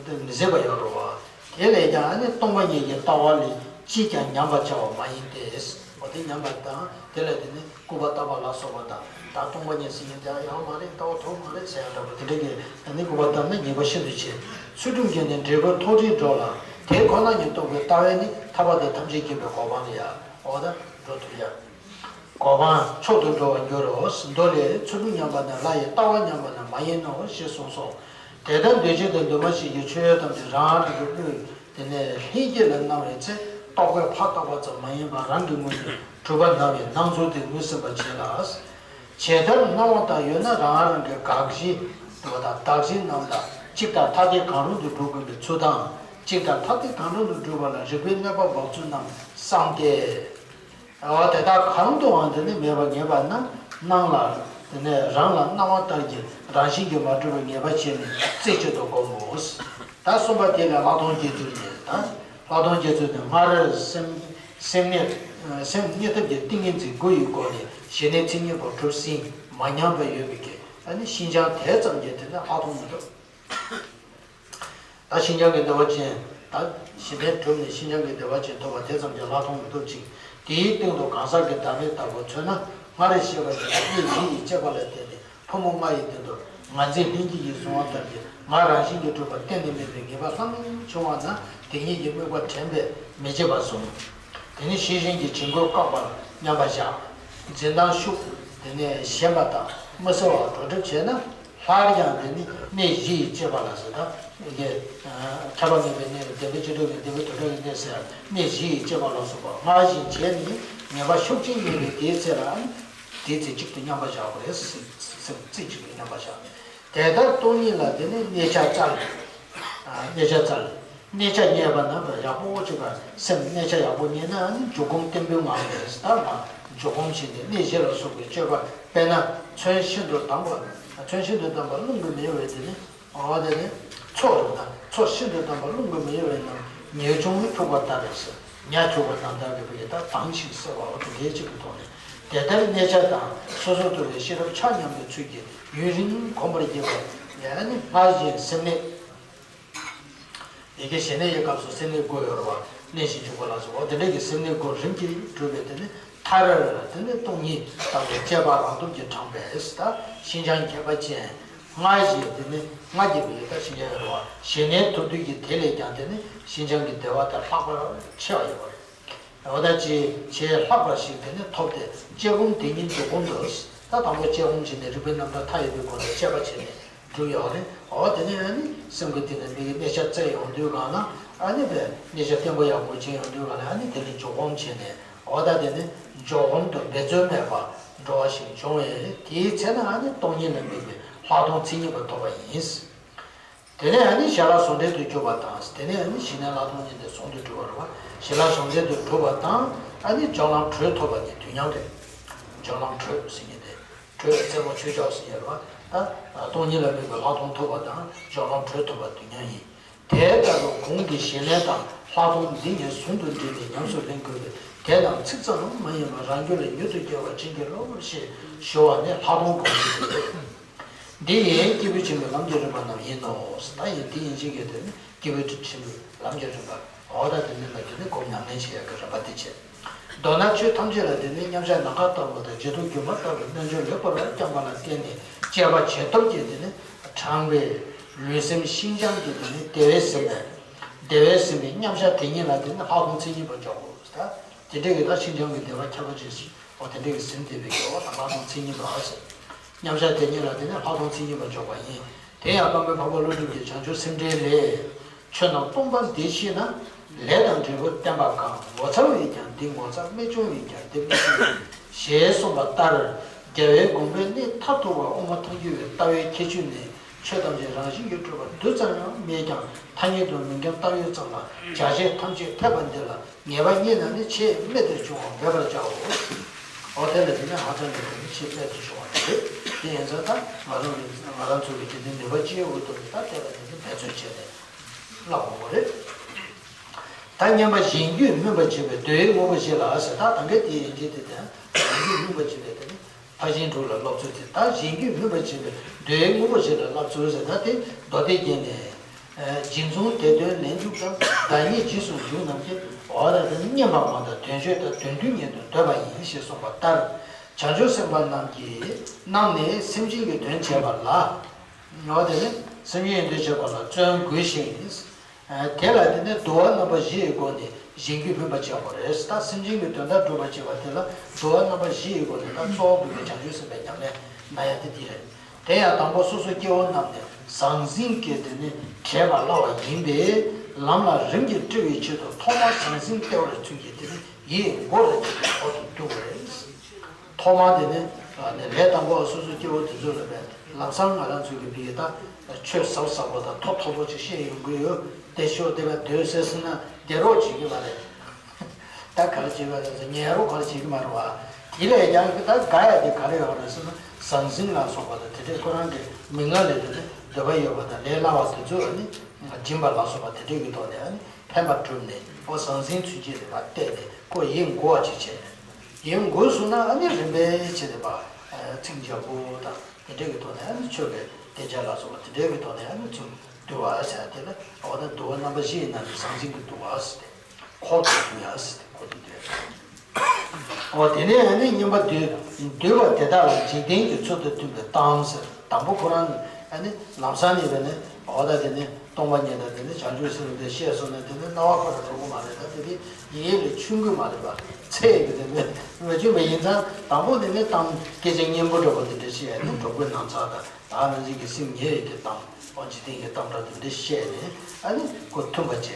དེ་མི་བཟད་པ་ཡོད་རེད་བ། དེ་ལས་ཀྱང་ཨ་ནི་སྟོང་པ་ཉིད་ཀྱི་ལྟ་བ་ལས་ཅིས་ཀྱང་ཉམས་པར་བྱ་བ་མ་ཡིན་ཏེ། འོ་དེ་ཉམས་པ་དང་དེ་ལས་དེ་ནི་སྐུར་པ་བཏབ་པ་ལ་སོགས་པ་དང་ད་སྟོང་པ་ཉིད་ཟེར་མཁན་དེ་ཡག་མ་རེད། ལྟ་བ་དོར་མ་རེད་ཟེར་ཡ་འདྲ་པོ་དེ་འདྲ་གི་ཨ་ནི་སྐུར་པ་བཏབ་ན་ཉེས་པ་ཤིན་ཏུ་ཆེ། ཚུལ་ཁྲིམས་ཀྱིས་ནི་འབྲས་བུ་ཐོགས་དྲན་འགྲོ་ལ་དེ་ཁོ་ན་ཉིད་རྟོགས་པའི་ལྟ་བས་ནི་ཐར་པ་དང་ཐམས་ཅད་མཁྱེན་པའི་གོ་འཕང་ལ་ཡང་འོ་ད་འགྲོ་ཐུབ་ཡ། གོ་འཕང་མཆོག་ཏུ་འགྲོ་བར་འགྱུར་རོ། མདོ་ལས། ཚུལ་ཁྲིམས་ཉམས་པ་ནི་ལྷ་ཡི་ལྟ་བ་ཉམས་པ་ནི་མ་ཡིན་ནོ་ཞེས་གསུངས་སོ། དེ་ལྟར་འདུས་བྱས་དང་འདུས་མ་བྱས་ཀྱི་ཆོས་ཐམས་ཅད་རང་རང་གི་དངོས་དེ་ནས་ལྷན་སྐྱེས་ལ་སྣང་བའི་ཚེ་རྟོག་པས་ཕར་བཏགས་པ་ཙམ་མ་ཡིན་པར་རང་གི་ངོས་ནས་གྲུབ་པར་སྣང་བའི་སྣང་ཚུལ་དེ་ངོས་ཟིན་པར་བྱེད་ལ། ཇི་ལྟར་སྣང་བ་ལྟར་ཡོད་ན་རང་རང་གི་དགག་གཞི་དང་བདག་གཞན་རྣམས་དང་གཅིག་ལྟར་ཐ་དད་གང་རུང་དུ་སྒྲུབ་དགོས་པའི་ཚུལ་དང་། གཅིག་ལྟར་ཐ་དད་གང་རུང་དུ་སྒྲུབ་པ་ལ་རིགས་པས་གནོད་པ་འབབ་ཚུལ་རྣམས་བསམ་སྟེ། འོ་དེ་དག་གང་དུའང་དེ་ནི་མེད་པར་ངེས་པ་ན་སྣང་ལ་དེ་ནས་རང་ལ་སྣང་བ་ལྟར་གྱི་རང་བཞིན་གྱིས་མ་གྲུབ་པར་ངེས་པ་བྱས་ནས་རྩེ་གཅིག་ཏུ་བསྒོམ་མོ། ད་གསུམ་པ་དེ་ལ་ལྷག་མཐོང་བརྒྱད་ཚུལ་ནས་ད་ལྷག་མཐོང་བརྒྱད་ཚུལ་ནས་སྔར་སེམས་སེམས་གནས་སེམས་གནས་ཐབས་ཀྱི་ཏིང་ངེ་འཛིན་དགུ་ཡི་སྒོ་ནས་ཞི་གནས་མཚན་ཉིད་པ་གྲུབ་ཟིན་མ་ཉམས་པ་ཡོད་པའི་གི་ཨ་ནི་ཤིན་སྦྱངས་དེ་ཙམ་གྱིས་དེ་ནས་ལྷག་མཐོང་མི་འགྲུབ། ད་ཤིན་སྦྱངས་ཀྱི་བདེ་བ་ཅན། ད་ཞི་གནས་གྲུབ་ནས་ཤིན་སྦྱངས་ཀྱི་བདེ་བ་ཅན་ཐོབ་པ་དེ་ཙམ་གྱིས་ལྷག་མཐོང་མི་ཐོབ་ཅིང་། དེའི་སྟེང་དུ་གང་ཟག་གི་བདག་མེད་ལྟ་བུ་མཚོན་ན། སྔར་བཤད་པ་བཞིན་གནས་བཞི་ཡི་དཔྱད་པ་ལ་བརྟེན་ནས་ཕོ་མོ་ལྔ་ཡི་སྟེང་དུ་ང་འཛིན་ལྷན་སྐྱེས་ཀྱིས་བཟུང་བ་ལྟར་གྱི་ང་རང་བཞིན་གྱིས་གྲུབ་པ་གཏན་ནས་མེད་པའི་ངེས་པ་ལྷང་ལྷང་བྱུང་བ་ན། དེ་ཉིད་ཀྱི་དམིགས་པ་དྲན་པས་མི་བརྗེད་པར་བཟུང་། དེ་ནས་ཤེས་བཞིན་གྱི་བྱིང་རྒོད་བཀག་པར་མཉམ་པར་བཞག་འཛིན་སྟངས་ཤུགས་དེ་ནས་ཞན་པ་དང་མི་གསལ་བར་འགྲོ་གྲབས་བྱས་ན། སླར་ཡང་དེ་ནི་གནས་བཞི་ཡི་དཔྱད་པ་ལ་ཟེར། ད་ཁྱབ་པ་ངེས་པའི་གནས། བདེན་པའི་བྱེ་བྲག་གི་བདེན་པའི་དོན་དག་གི་གནས་ཟེར། གནས་བཞི་ཡི་དཔྱད་པ་ལ་སོགས་པ་སྔར་བཞིན་བྱས་ནས་ངེས་པ་ཤུགས་ཆེན་ཡོད་པའི་དེའི་ཚེ་ལ་དེའི་ཚེ་གཅིག་ཏུ་མཉམ་པར་བཞག་པ་རེད། སེམས་རྩེ་གཅིག་ཏུ་མཉམ་པར་བཞག་དེ་ལྟར་སྟོང་ཉིད་ལ་དེ་ནི་གནས་ཆ་བཙལ། གནས་ཆ་བཙལ། གནས་ཆ་རྙེད་པ་ན་ཡག་པོ་ཅིག་ག་སེམས་གནས་ཆ་ཡག་པོ་རྙེད་ན་ནི་འཇུག་སྒོམ་བརྟན་པོའི་ངང་ནས་ད་ང་འཇུག་སྒོམ་བྱས་ནས་གནས་བཞི་ལ་སོགས་པའི་སྤྱོད་པ་སྤེལ་ན། མཚོན་ཤིན་ཏུ་དྭངས་པ། མཚོན་ཤིན་ཏུ་དྭངས་པ་རླུང་གིས་མི་གཡོ་བའི་དེ་ནི། འོ་དེ་ནི་མཚོ་རེད། ད་མཚོ་ཤིན་ཏུ་དྭངས་པ་རླུང་གིས་མི་གཡོ་བའི་ནང་ཉེ་ཆུང་འཁྱུག་པ་ལྟར་རེད་ཟེར། ཉ་འཁྱུག་པ་དང་ལྟ་བུའི་བུ་ཡི་ད་དྭངས་ཤིང་གསལ་བ་འོ་དེ་འདྲའི་གཅིག་གི་ཐོག་ནས་དེ་ལྟར་གནས་ཆ་དང་སོ་སོར་རྟོག་པའི་ཤེས་རབ་ཆ་མཉམ་པའི་ཚུལ་གྱིས་ཡུན་རིང་གོམས་པར་བགྱིས་པ་ཡང་ནི་སྔར་བཞིན་སེམས་གནས། ཡི་གེ་ཞི་གནས་ཡི་སྐབས་སུ་སེམས་གནས་དགུ་ཡོད་རེད་བ། གནས་བཞི་འཇུག་པ་ལ་སོགས་པ་དེ་འདྲ་གི་སེམས་གནས་དགུ་རིམ་གྱིས་གྲུབ་པའི་དེ་ནི་མཐར་དེ་ནི་སྟོང་ཉིད་ལྟ་བུའི་དཔྱད་པ་རང་སྟོབས་ཀྱིས་དྲངས་པས་ད་ཤིན་སྦྱངས་ཁྱད་པར་ཅན། སྔར་བཞིན་དེ་ནི་སྔར་གྱི་བུ་ཡི་ད་ཤིན་སྦྱངས་ཡོད་རེད་བ། ཞི་གནས་ཐོབ་དུས་ཀྱི་དེ་ལས་ཀྱང་དེ་ནི་ཤིན་སྦྱངས་ཀྱི་བདེ་བ་དེ་ལྷག་པར་ཆེ་བ་ཡོད་པ་རེད། འོ་ད་ཅི་ཆེས་ལྷག་པ་ཞིག་དེ་ནི་ཐོབ་སྟེ་དཔྱད་སྒོམ་དེ་ཉིད་འཇུག་སྒོམ་དུ། ད་དང་པོ་དཔྱད་སྒོམ་བྱས་ནས་རིག་པའི་རྣམ་གྲངས་མཐའ་ཡས་པའི་སྒོ་ནས་དཔྱད་པ་བྱས་ནས་གྲུབ་ཡོད་རེད། འོ་དེ་ནས་ཨ་ནི་སེམས་ཀྱི་སྟེང་ནས་མིག་གི་གནས་ཆ་བཙལ་ཡོང་དུས་གང་ན་ཨ་ནི་བས་གནས་ཆ་བརྟན་པོ་ཡག་པོ་བྱས་ཡོང་དུས་གང་ན་ཨ་ནི་དེ་ལ་འཇུག་སྒོམ་བྱས་ནས་འོ་ད་དེ་ནི་འཇུག་སྒོམ་དུ་འབད་རྩོལ་མེད་པར་འགྲོ་བ་ཞིག་བྱུང་བས་དེའི་ཚེ་ན་ཨ་ནི་སྟོང་ཉིད་ལ་དམིགས་པའི་ལྷག་མཐོང་མཚན་ཉིད་པ་ཐོབ་པ་ཡིན། དེ་ནས་ཨ་ནི་ཞི་ལྷག་ཟུང་འབྲེལ་དུ་གྱུར་པ་དང་། དེ་ནས་ཨ་ནི་ཞི་གནས་ལྷག་མཐོང་གཉིས་ལྡན་ཟུང་དུ་འབྲེལ་བར་བ། ཞི་ལྷག་ཟུང་འབྲེལ་དུ་གྲུབ་པ་དང་ཨ་ནི་སྦྱོར་ལམ་དྲོད་ཐོབ་པ་གཉིས་དུས་མཉམ་རེད། སྦྱོར་ལམ་དྲོད་ཟེར་མཁན་དེ། དྲོད་རྩེ་མོ་ཆོས་མཆོག་ཟེར་མཁན་རེད་བ། ད་སྟོང་ཉིད་ལ་དམིགས་པའི་ལྷག་མཐོང་ཐོབ་པ་དང་སྦྱོར་ལམ་དྲོད་ཐོབ་པ་དུས་མཉམ་ཡིན། དེ་ལྟ་བུ་གོང་གི་ཞི་གནས་དང་ལྷག་མཐོང་འདི་གཉིས་ཟུང་དུ་འབྲེལ་ནས་ཉམས་སུ་ལེན་དགོས་པས་དེ་རྣམས་ཚིག་ཙམ་མ་ཡིན་པར་རང་རྒྱུད་ལ་མྱུར་དུ་སྐྱེ་བར་བྱིན་གྱིས་རློབས་ཞེས་ཞུ་བ་ནི་ལྷག་མཐོང་སྒོམ་ཞིག་རེད། འདི་ཡིན་སྐྱེས་བུ་ཆེན་པོའི་ལམ་གྱི་རིམ་པ་རྣམས་ཡིན་ནོ། ད་ཡིན་འདི་ཡིན་ཞིག་གི་དོན་ནི་སྐྱེས་བུ་ཆེན་པོའི་ལམ་གྱི་རིམ་པ་འོ་ད་དེ་ནི་ལ་དེ་ནི་སྒོམ་ཉམས་ལེན་བྱེད་ཡག་གི་རིམ་པ་དེ་བྱེད། མདོར་ན་ཆོས་ཐམས་ཅད་ལ་དེ་ནི་མཉམ་གཞག་ནམ་མཁའ་ལྟ་བུ་དང་འཇུག་ལྡོག་སྒྱུ་མ་ལྟ་བུའི་རྣལ་འབྱོར་ལེགས་པར་བསྐྱངས་པ་ལ་བརྟེན་ནས་དཔྱད་པ་བྱེད་སྟོབས་ཀྱིས་དེ་ནི་དྲངས་པའི་ལུས་སེམས་ཤིན་སྦྱངས་ཀྱི་དེ་ནི་བདེ་བས་ཟིན་པའི་བདེ་བས་ཟིན་པའི་མཉམ་གཞག་དེ་ཉིད་ལ་དེ་ནི་ལྷག་མཐོང་མཚན་ཉིད་པར་འཇོག་དགོས། ད་དེ་འདྲ་གི་ད་ཤིན་སྦྱངས་ཀྱི་བདེ་བ་ཁྱད་པར་ཅན་ཞིག་འོ་དེ་འདྲ་གི་ཟིན་བསྡད་པའི་དགེ་བ་དང་ལྷག་མཐོང་མཚན་ཉིད་པ་ཟེར། མཉམ་གཞག་དེ་ཉིད་ལ་དེ་ནི་ལྷག་མཐོང་མཚན་ཉིད་པར་འཇོག་པ་ཡིན། དེ་ཡང་དཔལ་མགོན་འཕགས་པ་ཀླུ་སྒྲུབ་ཀྱིས་བྱང་ཆུབ་སེམས་འགྲེལ་ལས། ཆོས་རྣམས་སྟོང་པ་འདི་ཤེས་ན། ལས་དང་འབྲས་བུ་བརྟན་པ་གང་། ངོ་མཚར་བས་ཀྱང་འདི་ངོ་མཚར། རྨད་བྱུང་བས་ཀྱང་འདི་རྨད་བྱུང་། ཞེས་གསུངས་པ་ལྟར། རྒྱལ་བའི་དགོངས་པའི་གནད་མཐར་ཐུག་པ་དབུ་མ་ཐལ་འགྱུར་བའི་ལྟ་བའི་ཁྱད་ཆོས་ནི། ཆོས་ཐམས་ཅད་རང་བཞིན་གྱིས་གྲུབ་པ་རྡུལ་ཙམ་ཡང་མེད་ཀྱང་ཐ་སྙད་དུ་མིང་གང་བཏགས་ཡུལ་ཙམ་ལ་བྱ་བྱེད་ཐམས་ཅད་འཐད་པ་འདི་ལ་ངེས་པ་རྙེད་ན་ནི་ཆེས་རྨད་དུ་བྱུང་བ་འབད་པར་བྱའོ། འོ་དེ་ལ་དེ་ནི་ཧ་ཅང་གི་དེ་ནི་ཆེས་རྨད་དུ་བྱུང་བ་དེ་རེད། དེ་ཡིན་ཙང་ད་ང་རང་གི་ང་རང་ཚོ་གི་དེ་ནི་ནུས་པ་ཅི་ཡོད་འོས་ཐུབ་ད་དེ་ལ་དེ་ནི་འབད་རྩོལ་བྱས་ནས་བསླབ་དགོས་པ་རེད། ད་སྙན་པ་གཞན་རྒྱུད་སྨིན་པར་བྱེད་པའི་མདོའི་དངོས་པོ་བཞི་ལ་ཟེར། ད་ད་ག་དེ་ཡིན་གྱི་དེ་དང་གཞན་རྒྱུད་སྨིན་པར་བྱེད་པའི་དེ་ནི། ཕར་ཕྱིན་དྲུག་ལ་སློབ་ཚུལ་དེ། ད་གཞན་རྒྱུད་སྨིན་པར་བྱེད་པའི་མདོའི་དངོས་པོ་བཞི་ལ་བསླབ་ཚུལ་ཟེར། ད་དེ་མདོ་སྡེ་རྒྱན་ནས། རྗེ་བཙུན་དེ་དོན་ལས་འཇུག་དང་། བདག་ཉིད་རྗེས་སུ་འཇུག་རྣམས་ཀྱིས། འོ་ད་དེ་ནི་བསྙེན་པ་མང་དང་དོན་སྤྱོད་དང་། དོན་བསྡུ་ཉིད་དུ་འདོད་པ་ཡིན། ཞེས་གསུངས་པ་ལྟར། བྱང་ཆུབ་སེམས་དཔའ་རྣམས་ཀྱིས་གནང་ནས་སེམས་ཅན་གྱི་དོན་བྱེད་པ་ལ། འོ་དེ་ནི་སེམས་ཅན་གྱི་དོན་བྱེད་པ་ལ་བརྩོན་དགོས་ཤིང་། དེ་ལ་དེ་ནི་བསྡུ་བ་རྣམ་པ་བཞི་ཡི་སྒོ་ནས་ གཞན་རྒྱུད་སྨིན་པར་བྱེད་དགོས་རེད། ད་སེམས་ཅན་གྱི་དོན་དག་སྒྲུབ་པར་བྱེད་པ་དེ་ལ་འདུལ་བ་རྣམ་པ་བཞི་ཡི་སྒོ་ནས་ད་གཙོ་བོ་དགོས་པའི་བྱང་ཆུབ་སེམས་དཔའི་ཉམས་ལེན་གནང་ཡ་དེ་འདི་རེད། དེ་ཡང་དང་པོ་སོ་སོ་སྐྱེ་བོ་རྣམས་ནི་ཟང་ཟིང་གིས་དེ་ནི་བསྒྲལ་བར་སླ་བ་ཡིན་པས། ལམ་ལ་རིམ་གྱིས་བཀྲི་བའི་ཆེད་དུ་ཐོག་མར་ཟང་ཟིང་བསྟེན་པར་བྱུང་གི་དེ་ནི་ཡིད་མགོ་ལ་བྱེད་པའི་འོག་ཏུ་འདུ་བ་རེད། ཐོག་མར་དེ་ནི་ལས་དང་པོ་སོ་སོ་སྐྱེ་བོ་དེ་ཚོ་ལ་བས་ལམ་སང་ང་རང་ཚོ་གི་བི་ཡི་ད་ཆོས་ཟབ་ཟབ་པོ་དང་ཐོབ་ཐོབ་པོ་ཅིག་བཤད་ཡོང་གི་ཡོད། དེ་ཤོག་དེ་ལ་སྡོད་ཟེར་སོང་ན་བསྡད་རོགས་བྱེད་ཀྱི་མ་རེད། ད་ག་རེ་བྱེད་པ་རེད་ཟེར་ཉན་རོགས་ག་རེ་བྱེད་ཀྱི་མ་རེད་བ། དེ་ལས་ཀྱང་ད་དགའ་ཡ་དེ་ག་རེ་ཡོད་རེད་ཟེར་ན་ཟང་ཟིང་ལ་སོགས་པ་དང་དེ་འདྲས་ཁོ་རང་གི་མིག་སྔ་ལས་དེ་ནི་འདོད་པ་ཡོད་པ་དང་ལས་སླ་བ་དེ་ཚོ་ནི་སྦྱིན་པ་ལ་སོགས་པ་དེ་འདྲས་ཀྱི་ཐོག་ནས་ནི་ཕན་པ་བསྒྲུབས་ནས་ཨོ་ཟང་ཟིང་ཚུན་ཆད་དེ་བ་བལྟས་ཏེ་ཁོ་ཡིད་མགུ་བ་ཅིག་བྱས། ཡིད་མགུ་སོང་ན་ཨ་ནི་རིམ་པས་བྱས་ཏེ་བ་ཚིག་འཇམ་པོ་དང་དེ་འདྲས་ཀྱི་ཐོག་ནས་ཨ་ནི་ཆོས་ཀྱི་དེ་ཆ་ལ་སོགས་པ་དེ་འདྲས་ཀྱི་ཐོག་ནས་ཨ་ནི་ཚུར་འདུལ་བ་ཟེར་དེ་ལ་འོ་ད་འདུལ་བ་རྣམ་པ་བཞི་ཡི་ནང་ནས་ཟང་ཟིང་གི་འདུལ་བ་ཟེར་ཏེ་འཁོར་དུ་འདུལ་ཡ་ཟེར་ཏེ་འཁོར་དུ་འདུལ་ཡ། འོ་དེ་ནས་ཨ་ནི་སྙན་པ་འདུས་འདུས་པ་དེ་དག་ལ་འཇིག་རྟེན་གྱི་ཚུལ་དང་མཐུན་པའི་གཏམ་ཟེར། དང་པོ་ཁོ་རང་ཨ་ནི་ལམ་སང་ནས་བས་ནས་འོ་ད་དེ་ནས་སྟོང་པ་ཉིད་དང་དེ་ནས་བྱང་ཆུབ་སེམས་དེ་བཤད་སོང་ན་དེ་ནས་སྣང་བ་ཁོ་རང་འགྲོ་གི་མ་རེད། ད་དེ་དེ་ཡིད་ལ་ཆུང་གི་མ་རེད་པ། ཚད་ཀྱི་དེ་ནས་མ་ཆུང་བ་ཡིན་ཙང་དང་པོ་དེ་ནས་གཏམ་སྐད་ཆ་སྙན་པོ་འདྲ་པོ་དེ་འདྲ་བཤད་ནས་འགྲོ་དགོས་ན་ཚ་ད་ད་ནང་བཞིན་གྱི་སེམས་ཉེ་བའི་གི་གཏམ་འོ་འཇིག་རྟེན་གྱི་གཏམ་འདྲ་དེ་འདྲ་བཤད་ནས་ཨ་ནི་ཁོ་མཐུན་པ་བྱས།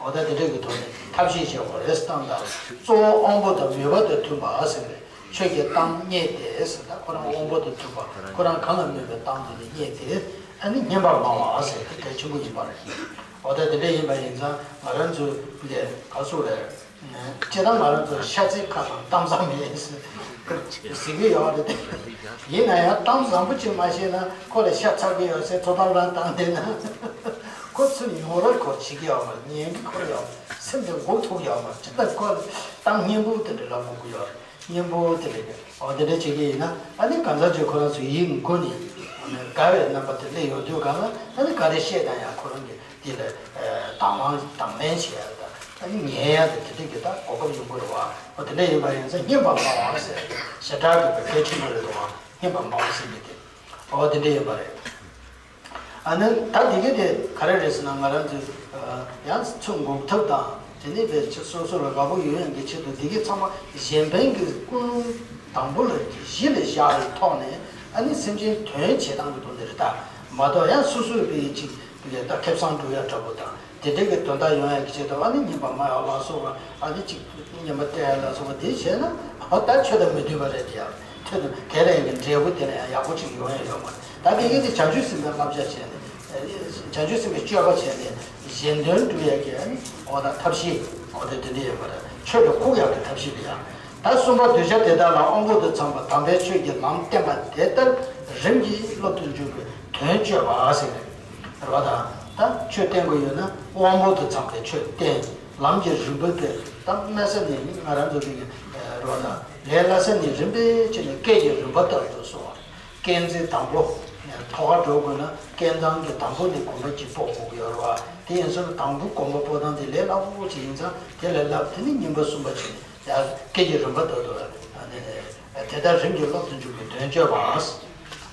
འོ་ད་དེ་འདྲ་གི་ཐོག་ནས་ཐབས་ཤེས་བྱེད་དགོས་རེད་བསམ་དང་། གཙོ་བོ་དབང་པོ་དང་མོས་པ་དང་མཐུན་པ་ཟེར་བས་ཆོས་ཀྱི་གཏམ་སྙན་ཏེ་ཟེར་ད་ཁོ་རང་དབང་པོ་དང་མཐུན་པ་ཁོ་རང་གང་ལ་མོས་པའི་གཏམ་དེ་ནི་སྙན་ཏེ་ཨ་ནི་སྙན་པར་སྨྲ་བ་ཟེར་དེ་གལ་ཆེན་པོ་ཡིན་པ་རེད། འོ་ད་དེ་འདྲ་ཡིན་པ་ཡིན་ཙང་ང་རང་ཚོ་ལས་ག་སོ་རེད། སྤྱིར་བཏང་ང་རང་ཚོ་ཤ་ཚའི་ཁ་དང་གཏམ་བཟང་མེད་ཟེར་གྱི་ཡོད་རེད་དེ། ཡིན་ན་ཡང་གཏམ་བཟང་པོ་ཅིག་མ་བཤད་ན་ཁོ་ལ་ཤ་ཚ་གི་ཡོད་ཟེར་ཐོ་གཏམ་རང་བཏང་བསྡད་ན་ཁོ་ཚུར་ཡོང་རོགས་ཁོ་བྱེད་ཀྱི་ཡོད་མ་རེད། ཉན་གྱི་ཁོ་ཡོད་མ་རེད། སེམས་དེ་མགོ་ཐུག་ཡོད་མ་རེད། ཅི་ལྟར་ཁོ་ལ་གཏམ་སྙན་པོ་དེ་འདྲ་ལབ་དགོས་ཀྱི་ཡོད་རེད། སྙན་པོ་དེ་འདྲ་གི་འོ་དེ་འདྲ་བྱེད་ཀྱི་ཡིན་ན་ཨ་ནི་གང་ཟག་ཅིག་ཁོ་རང་ཚོ་ཡིད་མགོ་ནས་དགའ་བའི་རྣམ་པ་དེ་སླེབས་ཡོང་དུས་གང་ལ་ཨ་ནི་ག་རེ་བཤད་ན་ཡང་ཁོ་རང་གི་དེ་ལ་དང་བླངས་དང་ལེན་བྱེད་ཡ་དང་ཨ་ནི་ཉན་ཡ་དང་དེ་འདྲ་གི་ད་གོ་སྐབས་ཡོང་གི་རེད་བ། འོ་དེ་འདྲ་ཡིན་པ་ཡིན་ཙང་སྙན་པར་སྨྲ་བ་ཟེར་ཞེ་དྲག་གི་གལ་ཆེན་པོ་རེད་འདུག་བ། སྙན་པར་སྨྲ་བ་ཟེར་མི་དེ་འོ་དེ་འདྲ་ཡིན་པ་རེད། ཨ་ནི་ད་དེ་ག་དེ་ག་རེ་རེད་ཟེར་ན་ང་རང་ཚོས་ཡང་ཚུར་འགུག་ཐབས་དང་དེ་ནས་བས་ཆེ་སོ་སོ་ལ་དགའ་པོ་ཡོད་ཡང་གི་ཆེད་དུ་དེ་གའི་ཚང་མ་གཞན་ཕན་གྱི་ཀུན་སློང་དང་པོ་ལ་གཞི་ལ་བཞག་པའི་ཐོག་ནས་ཨ་ནི་སེམས་ཅན་དོན་བྱེད་སྟངས་ཀྱི་ཐོག་ནས་རེད། ད་མ་གཏོགས་ཡང་སོ་སོའི་བས་ཅིག་གི་ད་ཁེ་བཟང་སྒྲུབ་ཡ་འདྲ་པོ་དང་དེ་འདྲ་གི་དོན་དག་ཡོང་ཡ་གི་ཆེད་དུ་ཨ་ནི་སྙན་པར་སྨྲ་ཡ་ལ་སོགས་པ་ཨ་ནི་ཅིག་སྙན་པ་བསྟན་ཡ་ལ་སོགས་པ་དེ་བྱས་ན་ཨ་ད་ཆོས་དང་མི་མཐུན་པ་རེད་དེ་ཡང་ཐོས་དང་དེ་ལ་ཡང་གི་འབྲས་བུ་དེ་ལ་ཡང་ཡག་པོ་ཅིག་ཡོང་ཡ་ཡོད་མ་རེད། ད་དེ་གའི་དེ་བྱང་ཆུབ་སེམས་དཔའི་བསླབ་བྱ་བྱས་ནས་བྱང་ཆུབ་སེམས་དཔའི་སྤྱོད་པ་བྱས་ནས་གཞན་དོན་སྒྲུབ་ཡ་གི་ཨ་ནི་འོ་ད་ཐབས་ཤེས་འོ་ད་དེ་འདྲ་ཡོད་པ་རེད། ཆོས་ལ་ཁུག་ཡག་གི་ཐབས་ཤེས་རེད་ཡ། ད་གསུམ་པ་གདུལ་བྱ་དེ་དག་ལ་དབང་པོ་དང་འཚམས་པ་དམ་པའི་ཆོས་ཀྱི་ལམ་བསྟན་པ་དེ་ལྟར་རིམ་གྱིས་སློབ་ཏུ་འཇུག་པའི་དོན་སྤྱོད་པ་ཟེར་རེད་བ། ད་ད་ཆོས་བསྟན་དགོས་ཡོད་ན་དབང་པོ་དང་འཚམས་པའི་ཆོས་བསྟན། ལམ་གྱི་རིམ་པ་དེ་ད་དམན་ས་ནས་ང་རང་ཚོ་དེ་གི་རེད་བ། ད་ལས་སླ་ས་ནས་རིམ་པས་བྱས་ནས་སྐས་ཀྱི་རིམ་པ་ལྟར་དུ་སོང་བ། སྐས་འཛེག་དང་པོ། ཐོག་ཁར་འགྲོ་དགོས་ན་སྐས་འཛེག་གི་དང་པོ་ནས་གོམ་པ་གཅིག་སྤོ་དགོས་ཀྱི་ཡོད་རེད་བ། དེ་ཡིན་ཙང་དང་པོ་གོམ་པ་སྤོ་སྟངས་དེ་ལས་སླ་པོ་ཅིག་ཡིན་ཙང་དེ་ལས་སླ་པོ་དེ་ནི་ཉིན་པ་གསུམ་པ་བྱས་ནས་ཡར་སྐས་ཀྱི་རིམ་པ་ལྟར་དུ་ཨ་ནི་དེ་ལྟར་རིམ་གྱིས་སློབ་ཏུ་འཇུག་པའི་དོན་སྤྱོད་པ།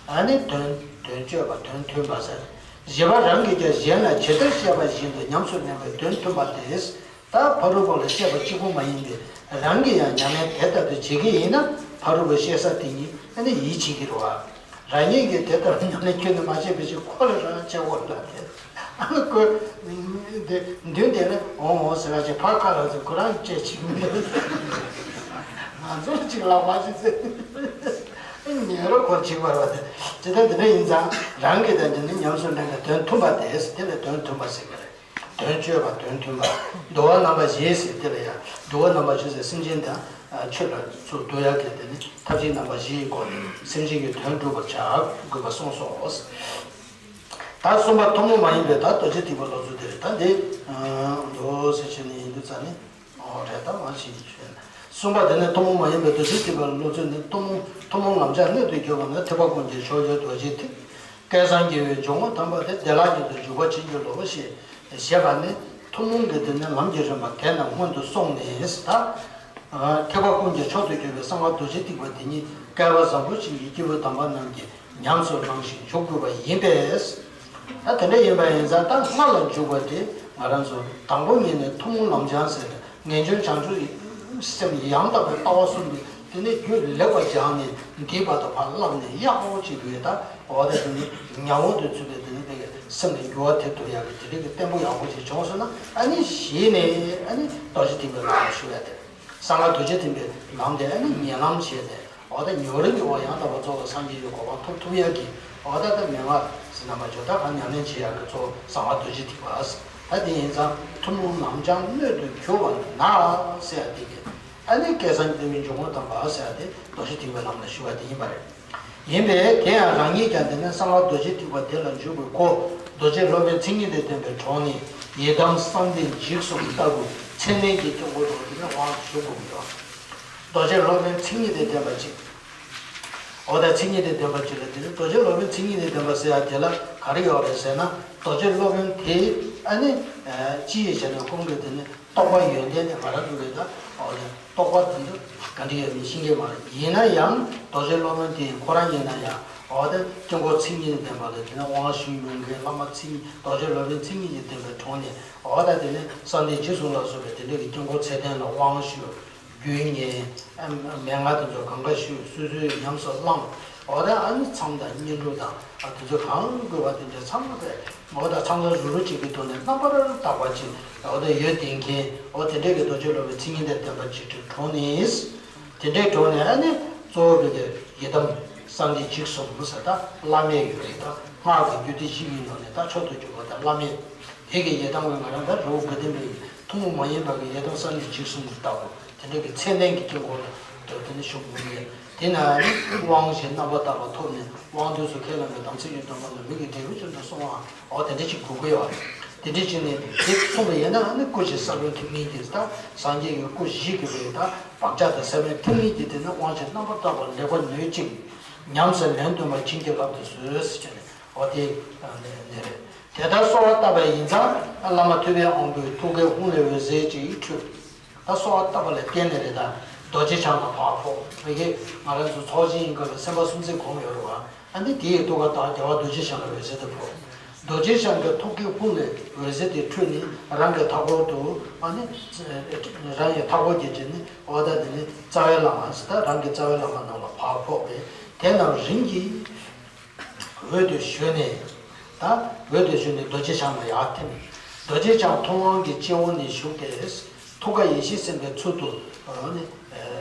ཨ་ནི་དོན་དོན་སྤྱོད་པ་དོན་མཐུན་པ་ཟེར། བཞི་པ་རང་གིས་ཀྱང་གཞན་ལ་ཇི་ལྟར་བཤད་པ་བཞིན་དུ་ཉམས་སུ་ལེན་པའི་དོན་མཐུན་པ་སྟེ། ད་ཕ་རོལ་པོ་ལ་བཤད་པ་གཅིག་པུ་མ་ཡིན་པས་རང་གིས་ཡང་ཉམས་ལེན་དེ་ལྟར་དུ་བྱེད་ཀྱི་ཡིན་ན་ཕ་རོལ་པོས་བཤད་ས་དེ་ཉིད་ཨ་ནི་ཡིད་ཆེས་ཀྱི་རེད་བ། རང་ཉིད་ཀྱིས་དེ་ལྟར་ཉམས་ལེན་ཁྱོན་ནས་མ་བྱས་པའི་ཕྱིར་ཁོ་ལ་རང་བྱེད་དགོས་ལ་དེ་ཨ་ནི་ཁོས་དེ་མདུན་དེ་ནས་འོང་འོང་ཟེར་བ་ཅིག་ཕར་ཁ་ལ་ཟེར་ཁོ་རང་བྱེད་ཅིག་མི་འདུག་ང་ཚོར་ཅིག་ལབ་པ་ཞིག་ཟེར་ཉན་རོགས་ཁོ་བྱེད་དགོས་རེད་བ། དེ་ཇི་ལྟར་དེ་འདྲ་ཡིན་ཙང་རང་གིས་དེ་འདི་ནི་ཉམས་སུ་ལེན་པའི་དོན་མཐུན་པ་སྟེ་དེ་ལ་དོན་མཐུན་པ་ཟེར་གྱི་རེད། དོན་སྤྱོད་པ་དོན་མཐུན་པ། འདུལ་བ་རྣམ་པ་བཞི་ཟེར་དེ་ལ་ཡང་འདུལ་བ་རྣམ་པ་བཞི་ཟེར་སེམས་ཅན་དང་ཆོས་ལ་ཚུར་འདུལ་ཡག་གི་དེ་ནི་ཐབས་ཤེས་རྣམ་པ་བཞིའི་སྒོ་ནས་སེམས་ཅན་གྱི་དོན་སྒྲུབ་པར་བྱ་དགོས་པ་གསུངས་སོ། ད་གསུམ་པ་ཐུན་མོང་མ་ཡིན་པའི་ད་རྡོ་རྗེ་ཐེག་པའི་སློབ་ཚུལ་དེ་རེད། ད་འདི་འདུག་ཟེར་བྱས་ནས་ཡིན་དུས་ཙང་ནི། ཨོ་རེད་ད་མ་ཤེས་ཀྱི་ཆོས་ན། གསུམ་པ་དེ་ནི་ཐུན་མོང་མ་ཡིན་པའི་རྡོ་རྗེ་ཐེག་པའི་སློབ་ཚུལ་ནི་ཐུན་མོང་ཐུན་མོང་ངམ་ཆགས་མངོན་དུ་གྱུར་པ་ནི་ཐེག་པ་ཀུན་གྱི་མཆོག་གྱུར་རྡོ་རྗེ་ཐེག་སྐལ་བཟང་རྒྱལ་བའི་འཇུག་ངོགས་དམ་པ་སྟེ་བདེ་བླག་ཉིད་དུ་འཇུག་པར་བྱིན་གྱིས་རློབས་ཞེས་བཤད་པ་ནི་ཐུན་མོང་གི་དེ་ནི་ལམ་གྱི་རིམ་པ་དེ་རྣམས་སྔོན་དུ་སོང་ནས་ད། ཐེག་པ་ཀུན་གྱི་མཆོག་ཏུ་གྱུར་པའི་གསང་བ་རྡོ་རྗེ་ཐེག་པ་དེ་ཉིད་སྐལ་བ་བཟང་པོ་ཅན་གྱི་སྐྱེས་བུ་དམ་པ་རྣམས་ཀྱིས་ཉམས་སུ་བླང་ཞིང་འཇུག་དགོས་པ་ཡིན་པས། ད་དེ་འདྲ་ཡིན་པ་ཡིན་ཙང་ད་སྔགས་ལ་འཇུག་པ་དེ་ང་རང་ཚོ་དང་པོ་ཉིད་ནས་ཐུན་མོང་ལམ་སྦྱང་ཟེར་ནས་ ངེས་འབྱུང་བྱང་ཆུབ་སེམས་ཡང་དག་པའི་ལྟ་བ་གསུམ་དེ་དེ་ནས་རྒྱུད་ལེགས་པར་སྦྱངས་ནས་འདི་བར་དུ་ཕར་བསླབས་ནས་ཡག་པོ་བྱེད་དགོས། ད་འོ་ད་དེ་ནི་ཉམས་འོག་ཏུ་ཚུད་པའི་དེ་ནི་དེ་སེམས་ལ་འགྱུར་བ་ཐེབས་ཐུབ་ཡག་གི་དེ་རིགས་ཀྱི་བརྟན་པོ་ཡག་པོ་ཞིག་བྱུང་སོང་ན། ཨ་ནི་གཞི་ནས་ཨ་ནི་རྡོ་རྗེ་ཐེག་པའི་ལམ་ལ་ཞུགས་ཡ་དེ། གསང་སྔགས་རྡོ་རྗེ་ཐེག་པའི་ལམ་དེ་ཨ་ནི་ཉེ་ལམ་བྱས་ནས། འོ་ད་ཉམས་རིམ་གྱི་འོག་ཡང་དག་པར་རྫོགས་པའི་སངས་རྒྱས་ཀྱི་གོ་འཕང་ཐོབ་ཐུབ་ཡག་གི། འོ་ད་ད་མན་ངག་ཟེར་ན་མ་བྱོ་ད་གང་ཉམས་ལེན་བྱེད་ཡག་གི་གཙོ་བོ་གསང་སྔགས་རྡོ་རྗེ་ཐེག་པ། ད་དེ་ཡིན་ཙང་ཐུན་མོང་ལམ་སྦྱངས་སྣོད་དུ་གྱུར་པ་ན་ཟེར་ཡ་དེ་གི། ཨ་ནི་སྐལ་བཟང་བདེ་བའི་འཇུག་ངོགས་དམ་པ་ཟེར་ཡ་དེ་རྡོ་རྗེ་ཐེག་པའི་ལམ་ལ་ཞུགས་པ་དེ་ཡིན་པ་རེད། ཡིན་པས་དེ་ཡང་རང་ཉིད་ཀྱང་དེ་ནས་གསང་སྔགས་རྡོ་རྗེ་ཐེག་པ་དེ་ལ་འཇུག་པའི་སྒོ། རྡོ་རྗེ་སློབ་དཔོན་མཚན་ཉིད་དང་ལྡན་པའི་གྲོགས་ནི་ཡི་དམ་གསང་བདེ་འཇིགས་གསུམ་ལྟ་བུ་མཚན་ལྡན་གྱི་དཀྱིལ་འཁོར་དུ་དེ་ནས་དབང་དུ་ཞུགས་དགོས་ཀྱི་ཡོད། རྡོ་རྗེ་སློབ་དཔོན་མཚན་ཉིད་དང་ལྡན་པ་ཅིག་འོ་ད་མཚན་ཉིད་དང་ལྡན་པ་ཅིག་ལ་དེ་ནི་རྡོ་རྗེ་སློབ་དཔོན་མཚན་ཉིད་དང་ལྡན་པ་ཟེར་ཡ་དེ་ལ་ག་རེ་ཡོད་རེད་ཟེར་ན། རྡོ་རྗེ་སློབ་དཔོན་དེ་ཨ་ནི་ཅི་ཡིས་བྱས་ནས་ཁོང་གིས་དེ་ནི་རྟོགས་པ་ཡོན་ཏན་ནི་ང་རང་ཚོ་གི་ད་འོ་ད་རྟོགས་པ་དེ་ཚོ་ག་འདྲ་ཡོད་མེད་ཤེས་ཀྱི་མ་རེད། ཡིན་ན་ཡང་རྡོ་རྗེ་སློབ་དཔོན་དེ་ཁོ་རང་ཡིན་ན་ཡང་འོ་ད་དཀྱིལ་འཁོར་མཚན་ཉིད་དང་ལྡན་པ་ལ་དེ་ནི་དབང་ཞུ་ཡོང་མཁན་བླ་མ་མཚན་ཉིད་རྡོ་རྗེ་སློབ་དཔོན་མཚན་ཉིད་ཀྱི་ལྡན་པའི་གྲོགས་ནས་འོ་ད་དེ་ནི་གསང་བདེ་འཇིགས་གསུམ་ལ་སོགས་པའི་དེ་འདྲ་གི་དཀྱིལ་འཁོར་ཚད་ལྡན་ལ་དབང་ཞུ། རྒྱུད་ཉན། ཨ་མན་ངག་དེ་ཚོ་གང་ག་ཞུས། སོ་སོས་ཉམས་སུ་བླངས། འོ་ད་ཨ་ནི་མཚམས་དང་བསྙེན་སྒྲུབ་དང་ཨ་དེ་ཚོ་གང་དགོས་པ་དེ་འདྲ་ཚང་མ་བས། འོ་ད་ཚང་ཚང་རུ་རུ་གཅིག་གི་ཐོག་ནས་རྣམ་པར་དག་པ་ཅིག་འོ་ད་ཡོད་བསྡད་མཁན། འོ་དེ་འདྲའི་གི་རྡོ་རྗེ་སློབ་དཔོན་མཚན་ཉིད་དང་ལྡན་པ་ཅིག་གི་གྲོགས་ནས། དེ་འདྲའི་གྲོགས་ནས་ཨ་ནི་གཙོ་བོ་བོད་ཀྱི་ཡི་དམ་གསང་བདེ་འཇིགས་གསུམ་ཟེར་ད་བླ་མེད་ཡོད་རེད། ད་སྔགས་ཀྱི་རྒྱུད་སྡེ་བཞི་ཡི་ནང་ནས་ད་མཆོག་ཏུ་གྱུར་པ་དང་བླ་མེད། དེ་གི་ཡི་དམ་གྱི་ང་རང་ད་རི་བོ་དགའ་ལྡན་པའི་ཐུན་མོང་མ་ཡིན་པ་གི་ཡི་དམ་གསང་བདེ་འཇིགས་གསུམ་གྱི་ལྟ་བུ་དེ་འདྲ་གི་མཚན་ལྡན་གྱི་དཀྱིལ་འཁོར་ལ་འདོད་དེ་ནི་བཞུགས་མྱོང་ཡོད། དེ་ན་ནི་དབང་ཞེས་རྣམ་པར་དག་པ་ཐོབ་ནས་དབང་དུས་སུ་ཁས་བླངས་པའི་དམ་ཚིག་གི་སྡོམ་པ་ལ་མི་གི་འབྲས་བུ་ཅན་དུ་སོང་བ། འོ་དེ་འདྲ་ཅིག་དགོས་ཀྱི་ཡོད་རེད། དེ་འདྲ་ཅིག་ནི་དེ་གསུངས་པ་ཡིན་ན་ནི་སྐུ་ཞེས་ས་བོན་ཐིག་མིན་གྱི་ད་སངས་རྒྱས་ཀྱི་སྐུ་བཞི་གི་བའི་ད་བག་ཆགས་དང་ས་བོན་ཐིག་མིན་གྱི་དེ་ནི་དབང་ཞེས་རྣམ་པར་དག་པ་ལེགས་པར་ནོད་ཅིང་། ཉམས་སུ་ལེན་འདུན་པ་བྱིན་གྱིས་བརླབ་ཏུ་གསོལ་ཟེར་བྱས་ནས། འོ་དེ་ནི་རེད། དེ་ལྟར་གསོལ་བ་བཏབ་པ་ཡིན་ཙང་བླ་མ་ཐུབ་པའི་དབང་པོའི་ཐུགས་ཀའི་ཧཱུྃ་ལས་འོད་ཟེར་ཅིག་འཕྲོས། ད་གསོལ་བ་བཏབ་པ་ལ་བརྟེན་ནས་རེད། ད་རྡོ་རྗེ་འཆང་ལ་ཕར་ཕོག་བོད་ཀྱི་ང་རང་ཚོ་ཚོགས་ཆེན་ཡིན་སྐབས་ལ་སེམས་དཔའ་སུམ་བརྩེགས་སྒོམ་ཡོད་རེད་བ། ཨ་ནི་དེ་ཡི་ཐུགས་ཀ་དག་རྒྱལ་བ་རྡོ་རྗེ་འཆང་ལ་འོད་ཟེར་དེ་ཕོག་རྡོ་རྗེ་འཆང་གི་ཐུགས་ཀའི་ཧཱུྃ་ལས་འོད་ཟེར་དེ་འཕྲོས་ནས་རང་གི་མཐའ་འཁོར་དུ་ཨ་ནི་རང་གི་མཐའ་འཁོར་གྱི་རྗེས་ནི་འོ་ད་དེ་ནི་རྩ་བའི་བླ་མ་ཟེར་ད་རང་གི་རྩ་བའི་བླ་མ་རྣམས་ལ་ཕར་ཕོག་པས་དེ་རྣམས་རིམ་གྱིས། འོད་དུ་ཞུ་ནས། ད་འོད་དུ་ཞུ་ནས་རྡོ་རྗེ་འཆང་ལ་ཡར་ཐིམ། རྡོ་རྗེ་འཆང་ཐུབ་དབང་གི་སྤྱི་བོ་ནས་ཞུགས་ཏེ། ཐུགས་ཀ་ཡེ་ཤེས་སེམས་དཔའི་ཚུལ་དུ་ནི་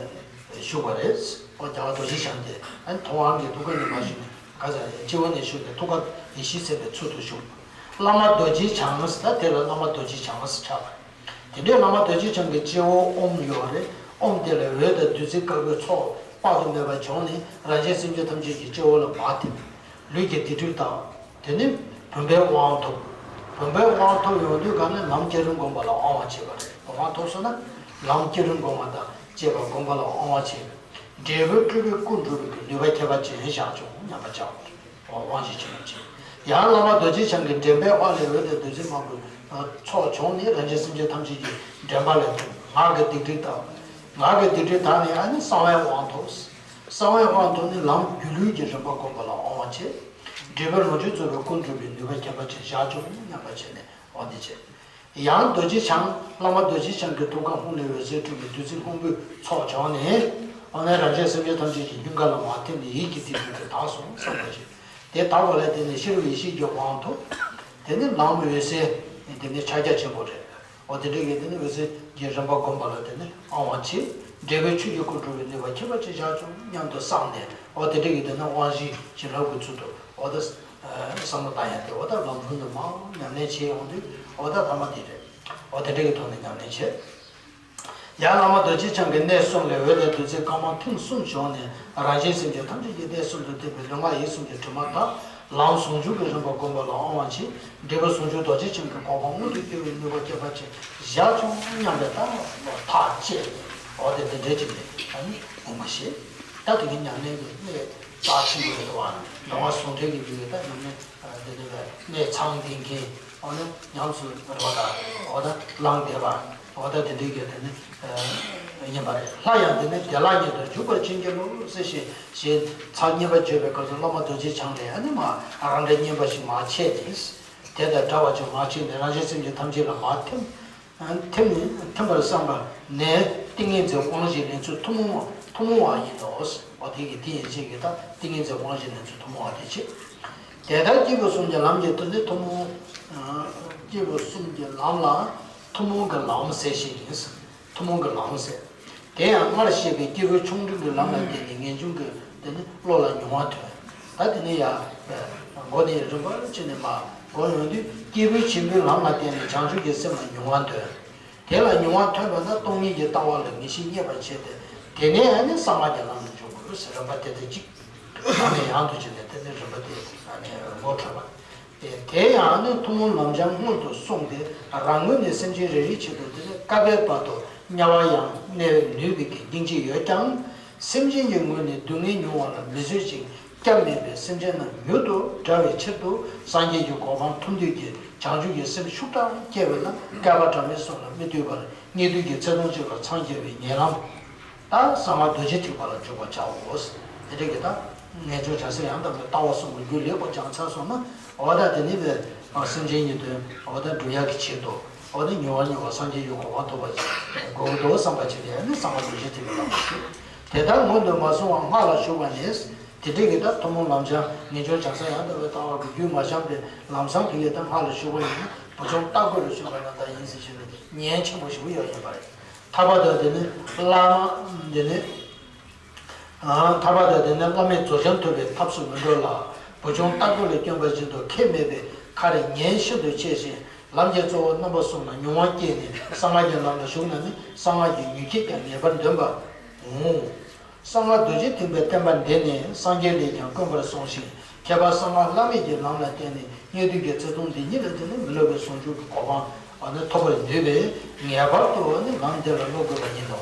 བཞུགས་པ་རེད། ཨོ་རྒྱལ་བ་རྡོ་རྗེ་འཆང་དེ་ཨ་ནི་ཐུབ་དབང་གི་ཐུགས་ཀ་ནས་མར་ཞུ་ནས་ག་ས་སྤྱི་བོ་ནས་ཞུགས་ཏེ་ཐུགས་ཀ་ཡེ་ཤེས་སེམས་དཔའི་ཚུལ་དུ་བཞུགས། བླ་མ་རྡོ་རྗེ་འཆང་ཟེར་ད་དེ་ལ་བླ་མ་རྡོ་རྗེ་འཆང་ཟེར་ཆགས་པ་རེད། དེ་འདྲའི་བླ་མ་རྡོ་རྗེ་འཆང་གི་སྤྱི་བོར་ཨོཾ་ཡོད་རེད། ཨོཾ་དེ་ལ་འོད་དང་བདུད་རྩི་དཀར་པོའི་ཚོགས་དཔག་ཏུ་མེད་པ་བྱུང་ནས་རང་གཞན་སེམས་ཅན་ཐམས་ཅད་ཀྱི་སྤྱི་བོ་ལ་མར་ཐིམ། ལུས་ཀྱི་སྡིག་སྒྲིབ་དག་དེ་ནི་བུམ་པའི་དབང་ཐོབ། བུམ་པའི་དབང་ཐོབ་ཡོང་དུས་ག་ནས་ལམ་བསྐྱེད་རིམ་བསྒོམ་པ་ལ་དབང་བ་བྱེད་པ་རེད། བུམ་དབང་ཐོབ་སོང་ན་ལམ་བསྐྱེད་རིམ་བསྒོམ་པ་དང་བཅས་པ་བསྒོམ་པ་ལ་དབང་བ་བྱེད། འབྲས་བུ་སྤྲུལ་པའི་སྐུ་འགྲུབ་པའི་ནུས་པ་ཁྱད་པར་ཅན་བཞག་བྱུང་སྙམ་པ་བྱའོ། དབང་ཞེས་བྱ་བ་ཅན། ཡང་བླ་མ་རྡོ་རྗེ་འཆང་གི་འདྲེན་པའི་དབང་ལས་འོད་དང་བདུད་རྩི་དམར་པོའི་ཚོགས་བྱུང་ནས་རང་གཞན་སེམས་ཅན་ཐམས་ཅད་ཀྱི་འདྲེན་པ་ལ་ཐིམ། ངག་གི་སྡིག་སྒྲིབ་དག་ངག་གི་སྡིག་སྒྲིབ་དག་ནས་ཨ་ནི་གསང་བའི་དབང་ཐོབ། གསང་བའི་དབང་ཐོབ་ནས་ལམ་སྒྱུ་ལུས་ཀྱི་རིམ་པ་བསྒོམ་པ་ལ་དབང་བ་བྱེད། འབྲས་བུ་ལོངས་སྤྱོད་རྫོགས་པའི་སྐུ་འགྲུབ་པའི་ནུས་པ་ཁྱད་པར་ཅན་བཞག་བྱུང་སྙམ་པ་བྱས་ནས་དབང་འདི་བྱེད། ཡང་རྡོ་རྗེ་འཆང་བླ་མ་རྡོ་རྗེ་འཆང་གི་ཐུགས་ཀ་ཧཱུྃ་ལས་འོད་ཟེར་འཕྲོས་པའི་བདུད་རྩི་སྔོན་པོའི་ཚོགས་བྱུང་ནས། འོ་ན་རང་གཞན་སེམས་ཅན་ཐམས་ཅད་ཀྱི་སྙིང་ག་ལ་མར་ཐིམ་ནས་ཡིད་ཀྱི་སྡིག་སྒྲིབ་དེ་དག་སོང་བསམ་པ་བྱེད། དེ་དག་པ་ལ་བརྟེན་ནས་ཤེས་རབ་ཡེ་ཤེས་ཀྱི་དབང་ཐོབ། དེ་ནི་ལམ་འོད་གསལ། དེ་ནི་ཕྱག་རྒྱ་ཆེན་པོ་རེད། འོ་དེ་འདྲ་གི་དེ་ནི་འོད་གསལ་གྱི་རིམ་པ་བསྒོམ་པ་ལ་དེ་ནི་དབང་བ་བྱེད། འབྲས་བུ་ཆོས་ཀྱི་སྐུ་འགྲུབ་པའི་ནུས་པ་ཁྱད་པར་ཅན་བཞག་བྱུང་སྙམ་དུ་བསམས་ནས་འོ་དེ་འདྲ་གི་དེ་ནི་དབང་བཞི་བྱིན་རླབས་ཀྱི་ཚུལ་དུ་འོ་ད་བསམ་བློ་བཏང་ཡ་དེ་འོ་ད་ལམ་ལྷུན་དུ་མར་ཉམས་ལེན་བྱེད་ཡོང་དུས་འོ་ད་ཐ་མ་དེ་རེད། འོ་དེ་འདྲ་གི་ཐོག་ནས་ཉམས་ལེན་བྱེད། ཡང་བླ་མ་རྡོ་རྗེ་འཆང་གི་གནས་གསུམ་ལས་འོད་དང་བདུད་རྩི་དཀར་དམར་མཐིང་གསུམ་བྱུང་ནས་རང་གཞན་སེམས་ཅན་ཐམས་ཅད་ཀྱི་གནས་གསུམ་དུ་ཐིམ་པས་ལུས་ངག་ཡིད་གསུམ་གྱི་དྲི་མ་དག་ལམ་ཟུང་འཇུག་གི་རིམ་པ་བསྒོམ་པ་ལ་དབང་བ་བྱེད། འབྲས་བུ་ཟུང་འཇུག་རྡོ་རྗེ་འཆང་གི་གོ་འཕང་མངོན་དུ་གྱུར་པའི་ནུས་པ་ཁྱད་པར་ཅན་བཞག་བྱུང་སྙམ་པའི་ཐག་བཅད། འོ་དེ་འདི་འདྲའི་ཅིག་ནས་ཨ་ནི་འོང་མ་ཤེས། ད་དེ་གི་ཉམས་ལེན་གྱི་གནད་རྩ་ཆེན་པོ་རེད་དོ། མདོ་སྔགས་ཟུང་འབྲེལ་གྱི་རྒྱུད་ཀྱི་ད་ཉམས་ལེན་འདི་འདྲ་བའི་གནད་ཚང་ལྡན་མཁན། འོ་ན་ཉམས་སུ་རེ་བ་དང་འོ་ད་བླངས་བསྡད་པ་འོ་ད་དེ་འདྲའི་གི་དེ་ནི་ཡིན་པ་རེད། སླར་ཡང་དེ་ནི་བདེ་བླག་ཉིད་དུ་འཇུག་པར་བྱིན་གྱིས་རློབས་ཟེར་ཞེས་ཞེས་ཚར་གཉིས་པ་བརྗོད་པའི་སྐབས་སུ་བླ་མ་རྡོ་རྗེ་འཆང་ལས་ཨ་ནི་མ་རང་འདྲ་རྙེད་པ་ཞིག་མར་མཆེད་དེ། དེ་དང་འདྲ་བ་ཅིག་མར་མཆེད་ནས་རང་གཞན་སེམས་ཅན་ཐམས་ཅད་ལ་མར་ཐིམ། ཐིམ་ཐིམ་པར་བསམ་པ་ནས་ཏིང་ངེ་འཛིན་དབང་བཞི་ལེན་ཚུལ་ཐུན་མོང་ཐུན་མོང་བ་ཡིན་ནོ། འོ་དེ་གི་དེ་ཡན་ཆད་ཀྱི་ད་ཏིང་ངེ་འཛིན་དབང་བཞི་ལེན་ཚུལ་ཐུན་མོང་བ་དེ་བྱེད། དེ་ལྟར་སྐྱེས་བུ་གསུམ་གྱི་ལམ་གྱི་དོན་ནི་ཐུན་མོང་། སྐྱེས་བུ་གསུམ་གྱི་ལམ་ལ་ཐུན་མོང་གི་ལམ་ཟེར་ཞིག་ཡིན། ཐུན་མོང་གི་ལམ་ཟེར། དེ་ཡང་སྔར་བཤད་པའི་སྐྱེས་བུ་ཆུང་འབྲིང་གི་ལམ་ལ་བརྟེན་ནས་ངེས་འབྱུང་གི་དེ་ནི་བློ་ལ་མྱོང་བ་ཐོན། ད་དེ་ནི་ཡང་མགོ་ནས་རིམ་པར་བྱས་ནས་མར་འགྲོ་ཡོང་དུས་སྐྱེས་བུ་ཆེན་པོའི་ལམ་ལ་བརྟེན་ནས་བྱང་ཆུབ་ཀྱི་སེམས་ལ་མྱོང་བ་ཐོན། དེ་ལ་མྱོང་བ་ཐོན་པ་ན་སྟོང་ཉིད་ཀྱི་ལྟ་བ་ལ་ངེས་ཤེས་རྙེད་པར་བྱས་ཏེ། དེ་ནས་ཨ་ནི་གསང་སྔགས་ཀྱི་ལམ་ལ་འཇུག་དགོས་ཟེར། རིམ་པ་དེ་ལྟར་གཅིག་ཡང་ནས་ཡང་དུ་བྱས་ནས་དེ་ནི་རིམ་པ་དེ་ཨ་ནི་ངོ་འཕྲོད་པ། དེ་ཡང་ནི་ཐུན་མོང་ལམ་སྦྱང་སྔོན་དུ་སོང་སྟེ་རང་ངོས་ནས་སེམས་ཅན་རེ་རེའི་ཆེད་དུ་དེ་ནི་བསྐལ་པའི་བར་དུ་དམྱལ་བར་ཡང་གནས་ནུས་པའི་གི་སྙིང་རྗེ་ཡོད་ཀྱང་། སེམས་ཅན་གྱི་ངོས་ནས་སྡུག་བསྔལ་མྱོང་བ་ལ་མི་བཟོད་ཅིང་སྐྱབས་མེད་པའི་སེམས་ཅན་རྣམས་མྱུར་དུ་བསྒྲལ་བའི་ཕྱིར་དུ་སངས་རྒྱས་ཀྱི་གོ་འཕང་ཐོབ་འདོད་ཀྱི་བྱང་ཆུབ་ཀྱི་སེམས་ཤུགས་དྲག་སྐྱེ་བས་ན་བསྐལ་པ་གྲངས་མེད་གསུམ་ལ་མི་ལྟོས་པར་དངོས་འདུས་ཀྱི་ཚེ་དུམ་གཅིག་ལ་འཚང་རྒྱ་བའི་ཉེ་ལམ། ད་གསང་སྔགས་རྡོ་རྗེ་ཐེག་པ་ལ་འཇུག་པར་བྱའོ། དེ་འདྲ་གི་ད་ངེས་འབྱུང་བྱང་སེམས་ཡང་དག་པའི་ལྟ་བ་གསུམ་གྱི་རྒྱུད་ལེགས་པོ་སྦྱངས་ཚར་སོང་ན། འོ་ད་དེ་ནི་བས་སེམས་ཅན་གྱི་དོན་འོ་ད་སྒྲུབ་ཡག་གི་ཆེད་དུ་འོ་ད་མྱུར་བ་མྱུར་བ་སངས་རྒྱས་ཀྱི་གོ་འཕང་ཐོབ་པ་ཞིག་དགོས་འདུག་བསམ་པ་ཅིག་ལ་ནི་གསང་སྔགས་རྡོ་རྗེ་ཐེག་པའི་ལམ་ཞུ། དེ་ལྟར་སྔོན་དུ་མ་སོང་བར་སྔགས་ལ་ཞུགས་པ་ནི། དེ་འདྲ་གི་ད་ཐུན་མོང་ལམ་སྦྱང་ངེས་འབྱུང་བྱང་སེམས་ཡང་དག་པའི་ལྟ་བ་གི་རྒྱུད་མ་སྦྱངས་པའི་ལམ་སང་དེ་ཡི་ད་སྔགས་ལ་ཞུགས་པ་ཡིན་ན་བུ་ཆུང་ལྟ་སྐོར་ལ་ཞུགས་པ་ཡང་དག་ཡིན་ཟེར་ཞུས་ནས་ཉེན་ཆེན་པོ་ཞིག་ཡོད་ཡིན་པ་རེད། ཐར་པ་དང་དེ་ནི་བླ་མ་དེ་ནི། ཐར་པ་དང་དེ་ནི་བླ་མེད་རྫོགས་བྱང་ཐོབ་པའི་ཐབས་སུ་མི་འགྲོ་ལ། བུ་ཆུང་ལྟ་སྐོར་ལ་བསྐྱོན་པ་བཞིན་དུ་ཁེ་མེད་པའི་ཁར་ཉེན་ཤིན་ཏུ་ཆེ་ཞིང་ལམ་གྱི་གཙོ་བོ་རྣམ་པ་གསུམ་ལ་མྱོང་བ་སྐྱེས་ནས་གསང་སྔགས་ཀྱི་ལམ་ལ་ཞུགས་ན་ནི་གསང་སྔགས་ཀྱི་མྱུ་གུ་ཀྱང་ངེས་པར་འདོན་པ་འོང་། གསང་སྔགས་རྡོ་རྗེ་ཐེག་པའི་བསྟན་པ་འདི་ནི་སངས་རྒྱས་ལས་ཀྱང་དཀོན་པར་གསུངས་ཤིང་ཁྱད་པར་གསང་སྔགས་བླ་མེད་ཀྱི་ལམ་ལ་བརྟེན་ནས་དངོས་འདུས་ཀྱི་ཚེ་དུམ་འདི་ཉིད་ལ་བརྟེན་ནས་མི་སློབ་པའི་ཟུང་འཇུག་གི་གོ་འཕང་ཨ་ནི་ཐོབ་པར་ནུས་པས་ངེས་པར་དུ་ཨ་ནི་ལམ་འདི་ལ་སློབ་དགོས་པ་ཡིན་ནོ།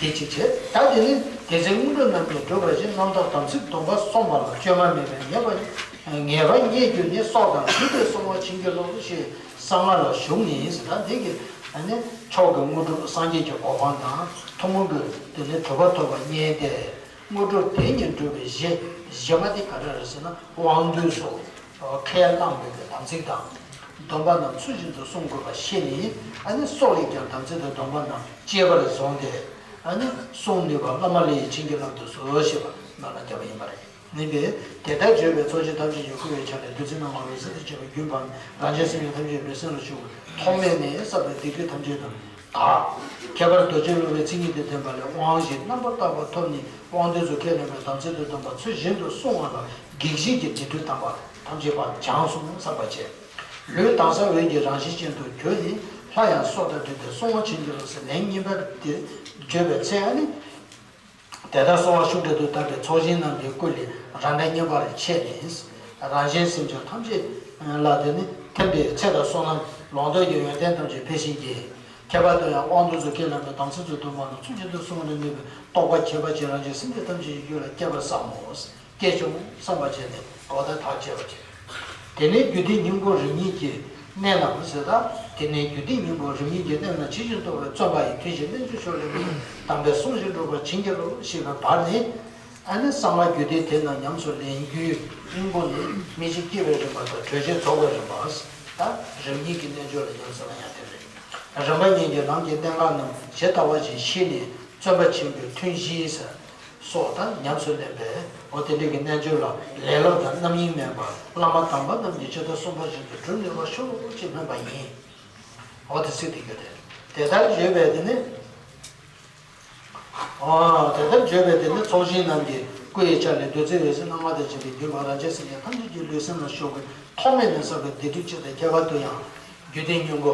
དེ་གཅིག་བྱས། ད་དེ་ནི་དེ་ཚེ་སྔོན་འགྲོ་རྣམས་ཀྱིས་བསྒྲུབས་པ་བཞིན་རྣམ་དག་དམ་ཚིག་སྡོམ་པ་སྲུང་བ་ལ་བཅོས་མ་མེད་པའི་ངེས་པ་ངེས་པ་རྙེད་རྒྱུ་ནི་སྲོག་དང་མཐུན་པས་སྲུང་བ་བྱིན་གྱིས་རློབས་ཞེས་གསང་སྔགས་ལ་ཞུགས་ནས་ཟེར། ད་འདི་གི་ཨ་ནི་མཆོག་གི་དངོས་གྲུབ་སངས་རྒྱས་ཀྱི་གོ་འཕང་དང་ཐུན་མོང་གི་དེ་ནི་གྲུབ་པ་ཐོབ་པ་རྙེད་དེ། དངོས་གྲུབ་དེ་ཉིད་འགྲུབ་པའི་གཞི། གཞི་མ་དེ་ག་རེ་རེད་ཟེར་ན་དབང་དུས་སུ་ཁས་བླངས་པའི་དམ་ཚིག་དང་། སྡོམ་པ་རྣམས་ཚུལ་བཞིན་དུ་སྲུང་དགོས་པ་ཤེས་ནས་ཨ་ནི་སྲོག་ལས་ཀྱང་དམ་ཚིག་དང་སྡོམ་པ་རྣམས་གཅེས་པར་བཟུང་སྟེ་ཨ་ནི་སྲུང་ནུས་པ་བླ་མ་ལས་བྱིན་གྱིས་བརླབ་ཏུ་གསོལ་ཞེས་པ་ནང་ལ་བརྒྱབ་པ་ཡིན་པ་རེད། ཡིན་པས་དེ་ལྟར་བརྗོད་པའི་ཚོགས་ཞིང་ཐམས་ཅད་ཀྱིས་བསྐུལ་བའི་ཕྱག་ལས་བདུད་རྩི་སྣ་ལྔ་འོད་ཟེར་དང་བཅས་པ་རྒྱུན་སྤངས་ནས་རང་གཞན་སེམས་ཅན་ཐམས་ཅད་ལུས་སེམས་ལ་ཞུགས་པའི་ཐོག་མེད་ནས་བསགས་པའི་སྡིག་སྒྲིབ་ཐམས་ཅད་དང་། དག་ཁྱད་པར་རྡོ་རྗེ་སློབ་པའི་མཚན་ཉིད་དང་ལྡན་པ་ལས་དབང་བཞི་རྣམ་པར་དག་པ་ཐོབ་ནས་དབང་དུས་སུ་ཁས་ལེན་པའི་དམ་ཚིག་ཏུ་སྡོམ་པ་ཚུལ་བཞིན་དུ་བསྲུང་བ་ལ་བགེགས་བཞི་གི་སྡིག་སྒྲིབ་དམ་པ་ཐམས་ཅད་པ་བྱང་སོང་བསམ་པ་བྱས། ལུས་དྭངས་གསལ་འོད་ཀྱི་རང་བཞིན་ཅན་དུ་གྱུར་ནས་སླར་ཡང་སྲོག་དང་བྲལ་ཏེ་སྲུང་བ་བྱིན་གྱིས་རློབས་ཟེར་ལན་གཉིས་པ་དེ་བརྗོད་པའི་ཚེ་ཨ་ནི། དེ་ལྟར་གསོལ་བ་ཤུགས་དྲག་ཏུ་བཏབ་པའི་ཚོགས་ཞིང་རྣམས་ཀྱི་སྐུ་ལས་རང་སྒྲ་སྙན་པར་ཆད་ནས། རང་གཞན་སེམས་ཅན་ཐམས་ཅད་ལ་དེ་ནི་ཐིམ་པས་ཚེ་དང་བསོད་ནམས་ལོངས་སྤྱོད་ཀྱི་ཡོན་ཏན་ཐམས་ཅད་འཕེལ་ཞིང་རྒྱས། ཁྱད་པར་དུ་ཡང་དབང་དུས་སུ་ཁས་ལེན་པའི་དམ་ཚིག་ཏུ་སྡོམ་པ་རྣམས་ཚུལ་བཞིན་དུ་བསྲུང་བར་ནུས་པའི་རྟོགས་པ་ཁྱད་པར་ཅན་རང་གཞན་སེམས་ཅན་ཐམས་ཅད་ཀྱི་རྒྱུད་ལ་སྐྱེས་པར་བསམ་མོ། སྐྱེས་བྱུང་བསམ་པ་བྱས་ནས་འོ་ད་ཐག་བཅད་པ་བྱས། དེ་ནས་རྒྱུད་སྡེ་སྙིང་པོ་རིམ་གཉིས་ཀྱི་གནད་རྣམས་ཟེར། ད་དེ་ནས་རྒྱུད་སྡེ་སྙིང་པོ་རིམ་གཉིས་ཀྱི་གནད་རྣམས་ཇི་བཞིན་རྟོགས་པའི་བརྩོན་པ་ཡིས་ཐུན་བཞིའི་རྣལ་འབྱོར་མཆོག་ལེན་པའི་དམ་པའི་གསུང་བཞིན་སྒྲུབ་པར་བྱིན་གྱིས་རློབས་ཞེས་པའི་བར་ནས། ཨ་ནི་གསང་སྔགས་རྒྱུད་སྡེ་དེ་རྣམས་ཉམས་སུ་ལེན་རྒྱུའི་སྙིང་པོ་ནི་མི་འཇིགས་སྐྱེ་བའི་རིམ་པ་དང་གྲོལ་བྱེད་རྫོགས་པའི་རིམ་པ། ད་རིམ་གཉིས་ཀྱི་རྣལ་འབྱོར་ལ་ཉམས་སུ་ལེན་ཡ་དེ་རེད། རིམ་པ་གཉིས་ཀྱི་ལམ་གྱི་གནད་འགག་རྣམས་ཇི་ལྟ་བ་བཞིན་ཤེས་ནས་བརྩོན་པ་ཆེན་པོས་ཐུན་བཞིའི་ཟེར། སོགས་དང་ཉམས་སུ་ལེན་པས་འོ་དེ་འདྲ་གི་རྣལ་འབྱོར་ལ་ལེ་ལོ་དང་རྣམ་གཡེང་མེད་པར་བླ་མ་དམ་པ་རྣམས་ཀྱིས་ཇི་ལྟར་གསུངས་པ་བཞིན་དུ་སྒྲུབ་ནུས་པ་ཤུགས་ཆེ་སྨོན་པ་ཡིན། འོ་དེ་ཚིག་དེ་ག་རེད། དེ་ལྟར་བརྗོད་པས་དེ་ནི། འོ་དེ་ལྟར་བརྗོད་པས་དེ་ནི་ཚོགས་ཞིང་རྣམས་ཀྱི་སྐུ་ཡི་ཆ་ལས་བདུད་རྩི་འོད་ཟེར་སྣ་ལྔ་དང་བཅས་པའི་རྒྱུན་པ་རང་གཞན་སེམས་ཅན་ཐམས་ཅད་ཀྱི་ལུས་སེམས་ལ་ཞུགས་པའི་ཐོག་མེད་ནས་བསགས་པའི་སྡིག་སྒྲིབ་སྤྱི་དང་ཁྱད་པར་དུ་ཡང་། རྒྱུད་སྡེ་སྙིང་པོ།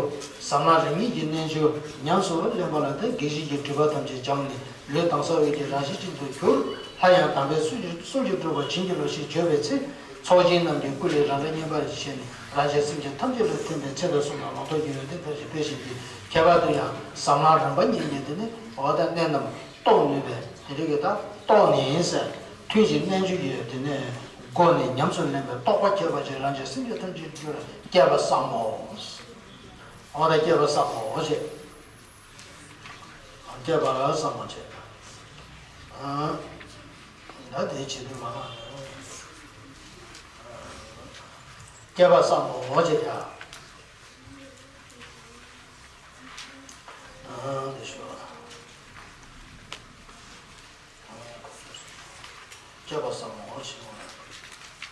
ཟབ་ལམ་རིམ་གཉིས་ཀྱི་རྣལ་འབྱོར་ཉམས་སུ་ལེན་པ་ལ་དེ་དགེ་བཤེས་ཀྱི་སྒྲིབ་པ་ཐམས་ཅད་སྦྱངས་ནས་ལུས་དྭངས་གསལ་འོད་ཀྱི་རང་བཞིན་ཅན་དུ་གྱུར། སླར་ཡང་དམ་པའི་གསུང་གསུང་གིས་སྒྲུབ་པར་བྱིན་གྱིས་རློབས་ཞེས་བརྗོད་པའི་ཚེ། ཚོགས་ཞིང་རྣམས་ཀྱི་སྐུ་ལས་རང་སྒྲ་སྙན་པར་བྱས་ནས་རང་གཞན་སེམས་ཅན་ཐམས་ཅད་ལ་ཐིམ་པས་ཚེ་དང་བསོད་ནམས་ལོངས་སྤྱོད་ཀྱི་ཡོན་ཏན་ཐམས་ཅད་འཕེལ་ཞིང་རྒྱས། ཁྱད་པར་དུ་ཡང་ཟབ་ལམ་རིམ་པ་གཉིས་ཀྱི་དེ་ནི་འོ་ད་གནད་རྣམས་རྟོགས་ནུས་པས་དེ་རིགས་ཀྱི་ད་རྟོགས་ནས་ཟེར། ཐུན་གྱི་རྣལ་འབྱོར་གྱི་དེ་ནས་སྒོ་ནས་ཉམས་སུ་ལེན་པའི་རྟོགས་པ་ཁྱད་པར་ཅན་རང་གཞན་སེམས་ཅན་ཐམས་ཅད་ཀྱི་རྒྱུད་ལ་སྐྱེས་པར་བསམ་མོ། འོ་ད་སྐྱེས་པར་བསམ་མོ་ཞེས། སྐྱེས་པར་བསམ་མོ་ཞེས། ད་དེའི་བྱེད་དུས་མ་ལགས། སྐྱེས་པར་བསམ་མོ་ཞེས་ཀྱང་།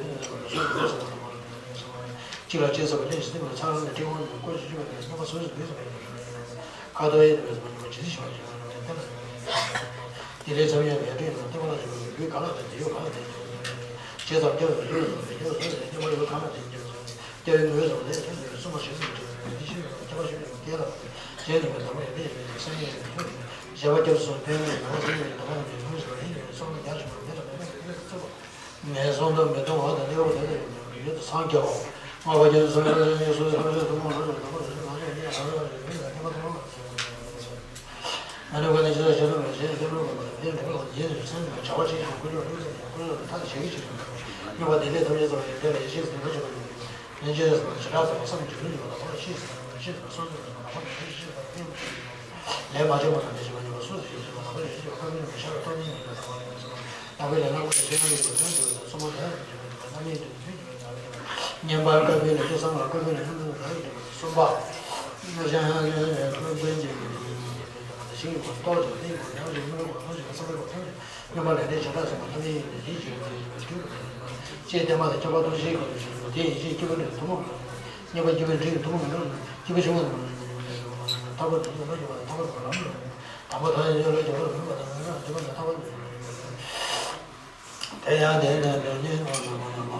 ཡོད་དེ་ཚོ་ལ་སོགས་པའི་སྒོ་ཟེར་བ་དང་པོ་ལ་ཕན་ཚུན་གཅིག་ལ་གཅིག་ཟེར་བ་ལས་ཞེས་བསྟན་པའི་ཚེ་རང་ལས་སྤྲེའུ་ནི་བཀོལ་ཅིག་བཅུག་པ་ནས་རྙོག་པ་སོ་སོའི་ལུས་སུ་མེད་པར་ཁ་དོག་ཡེ་དེ་བས་སོ་ཇི་ལྟར་བྱེད་པ་ཞིག་ཡང་དེ་ལ་དེ་ལས་ཚབ་ཡང་ཡར་སྤྲོས་ཡང་སྟོན་པ་ལ་བྱེད་པའི་རྒྱུད་གང་ལ་དེ་དེ་ཡོད་གང་ལ་དེ་ཇེ་ཚབ་སྐྱོ་བའི་རྒྱུད་ལ་སོགས་པའི་རྒྱུད་ལ་སོགས་པའི་སྙོམས་པར་ཡོད་གང་ལ་དེ་ཇེ་ཚོགས་སྐྱོ་བའི་ངོས་སུ་ལས་ཐོན་ཏེ་གསུངས་པ་ཞིག་ཏུ་འགྲེལ་བའི་ཁྱད་པར་ཞུ་བའི་སྐད་ལ་རྗེས་ལ་བའི་དམ་པ་ཡོན་ཏན་ཡོད་པའི་སངས་རྒྱས་ཡོད་པའི་ཐུགས་ཀྱི་བཞེད་པ་སྐྱབས་སུ་ཕན་པའི་ནང་སངས་རྒྱས་ཀྱི་དམ་པ་རྣམས་ཀྱི་ལུས་སུ་ལེན་པའི་སོགས་ལ་རྒྱ་ཆེན་པོ་མེད་པ་མེད་པ་ཡིན་པས་གཙོ་བོ། ངན་སོང་དུ་མི་ལྟུང་བ་དང་གནས་སྐབས་དེ་ལ་ཡོད་པའི་ཡུལ་དུ་སངས་རྒྱས་པ། སྔགས་པ་རྒྱ་མཚོའི་སངས་རྒྱས་ཡོངས་སུ་ཐམས་ཅད་ཐུན་མོང་བར་གསུངས་པ་ལ་སོགས་པ་ཞེས་པ་ནི་ཇི་ལྟར་བྱེད་ན་མེད་པ་ཡིན་པ་ལ་སོགས་པ་ཡིན་ནོ། ཞེས་ཐེག་དམན་པ་ལ་དེ་འདྲ་བ་ཡིན་ཞེས་སེམས་ནས་བྱ་བ་ཅི་ཞིག་ཀུན་སློང་ལུས་ཙམ་ཡང་ཀུན་སློང་ལ་ཐ་དད་བྱེད་ཀྱི་ཕྱིར་རོ། སྨྱུག་པ་དེ་ལས་ཐམས་ཅད་རྫོགས་པའི་ཡོན་ཏན་ལ་ཡེ་ཤེས་ཟེར་བ་ཅི་ལ་ཡོད། ལན་ཅི་ཟེར་བ་བྱེ་བྲག་ཏུ་བསམ་གྱིས་མི་ཁྱབ་པ་དང་ཤེས་ཟེར་བ་ཤེས་ཟེར་བ་སོ་སོ་ལ་ཤེས་པ་ལས་མ་བྱུང་བ་དང་དེ་བྱས་པ་ཉིད་ལ་སུ་ཞིག་བྱེད་པ་ལ་བར་ཞིག་བྱེད་པ་ཁ་ཀུན་ནས་ཤར་བ་སྟོང་ཉིད་ཡིན་པའི་ཚང་བ་ཡིན་ཚུལ། ནང་པའི་ལས་སྣང་ངོ་ནས་ཤེས་ཡོན་གྱི་སྒོ་ནས་འདོད་པའི་གསུམ་པོ་དེ་ཡང་འཇུག་པའི་རྣམ་སྨིན་དུ་འཇུག་པའི་བསམ་པ། བསྙེན་པ་དཀའ་བའི་ལས་ཀྱི་བསམ་པ་དཀའ་བའི་ལས་རྣམ་སྨིན་དུ་གསུམ་པ། ཞིང་གི་སྟོབས་ཀྱིས་ལྡན་པའི་ཡང་ཞིག་སྨིན་པ་ཉམས་སུ་མྱོང་བའི་ལམ་ཞིག་སྨིན་པ་ཐམས་ཅད་བསམ་པའི་བསམ་པའི་བསྙེན་པ་ལས་འབྲས་བྱེ་བྲག་ཟིན་པ་ཐ་མའི་ཡུལ་ལས་འདི་ཞིག་འདི་ཞིག་རྒྱུ་ཅེས་བསྟན་པ་དང་ཁྱབ་པ་སྟོང་གཞིའི་སྐབས་སུ་ཞིག་དེ་ཡིན་ཕྱིར་སྐྱེས་བུ་འབྲིང་ཐུན་མོང་མ་ཡིན་པ། བསྙེན་པ་སྐྱེས་བུ་འབྲིང་ཐུན་མོང་མ་ཡིན་པ། སྐྱེས་བུ་ཆུང་ངུ་མ་ཡིན་པ། ཐར་པ་དང་བློ་སྦྱོང་བ་དང་ཐར་པ་དང་ལམ་ལ་དང་པོ་ཐོབ་ཡོན་ཏན་བློ་སྦྱོང་བ་ལ་མོས་པ་དང་ལམ་ལ་འཇུག་པ་དང་ཐར་པ་དང་། དེ་ཡང་དེ་ནས་དོན་གཉིས་སྔོན་དུ་མ་ནམ་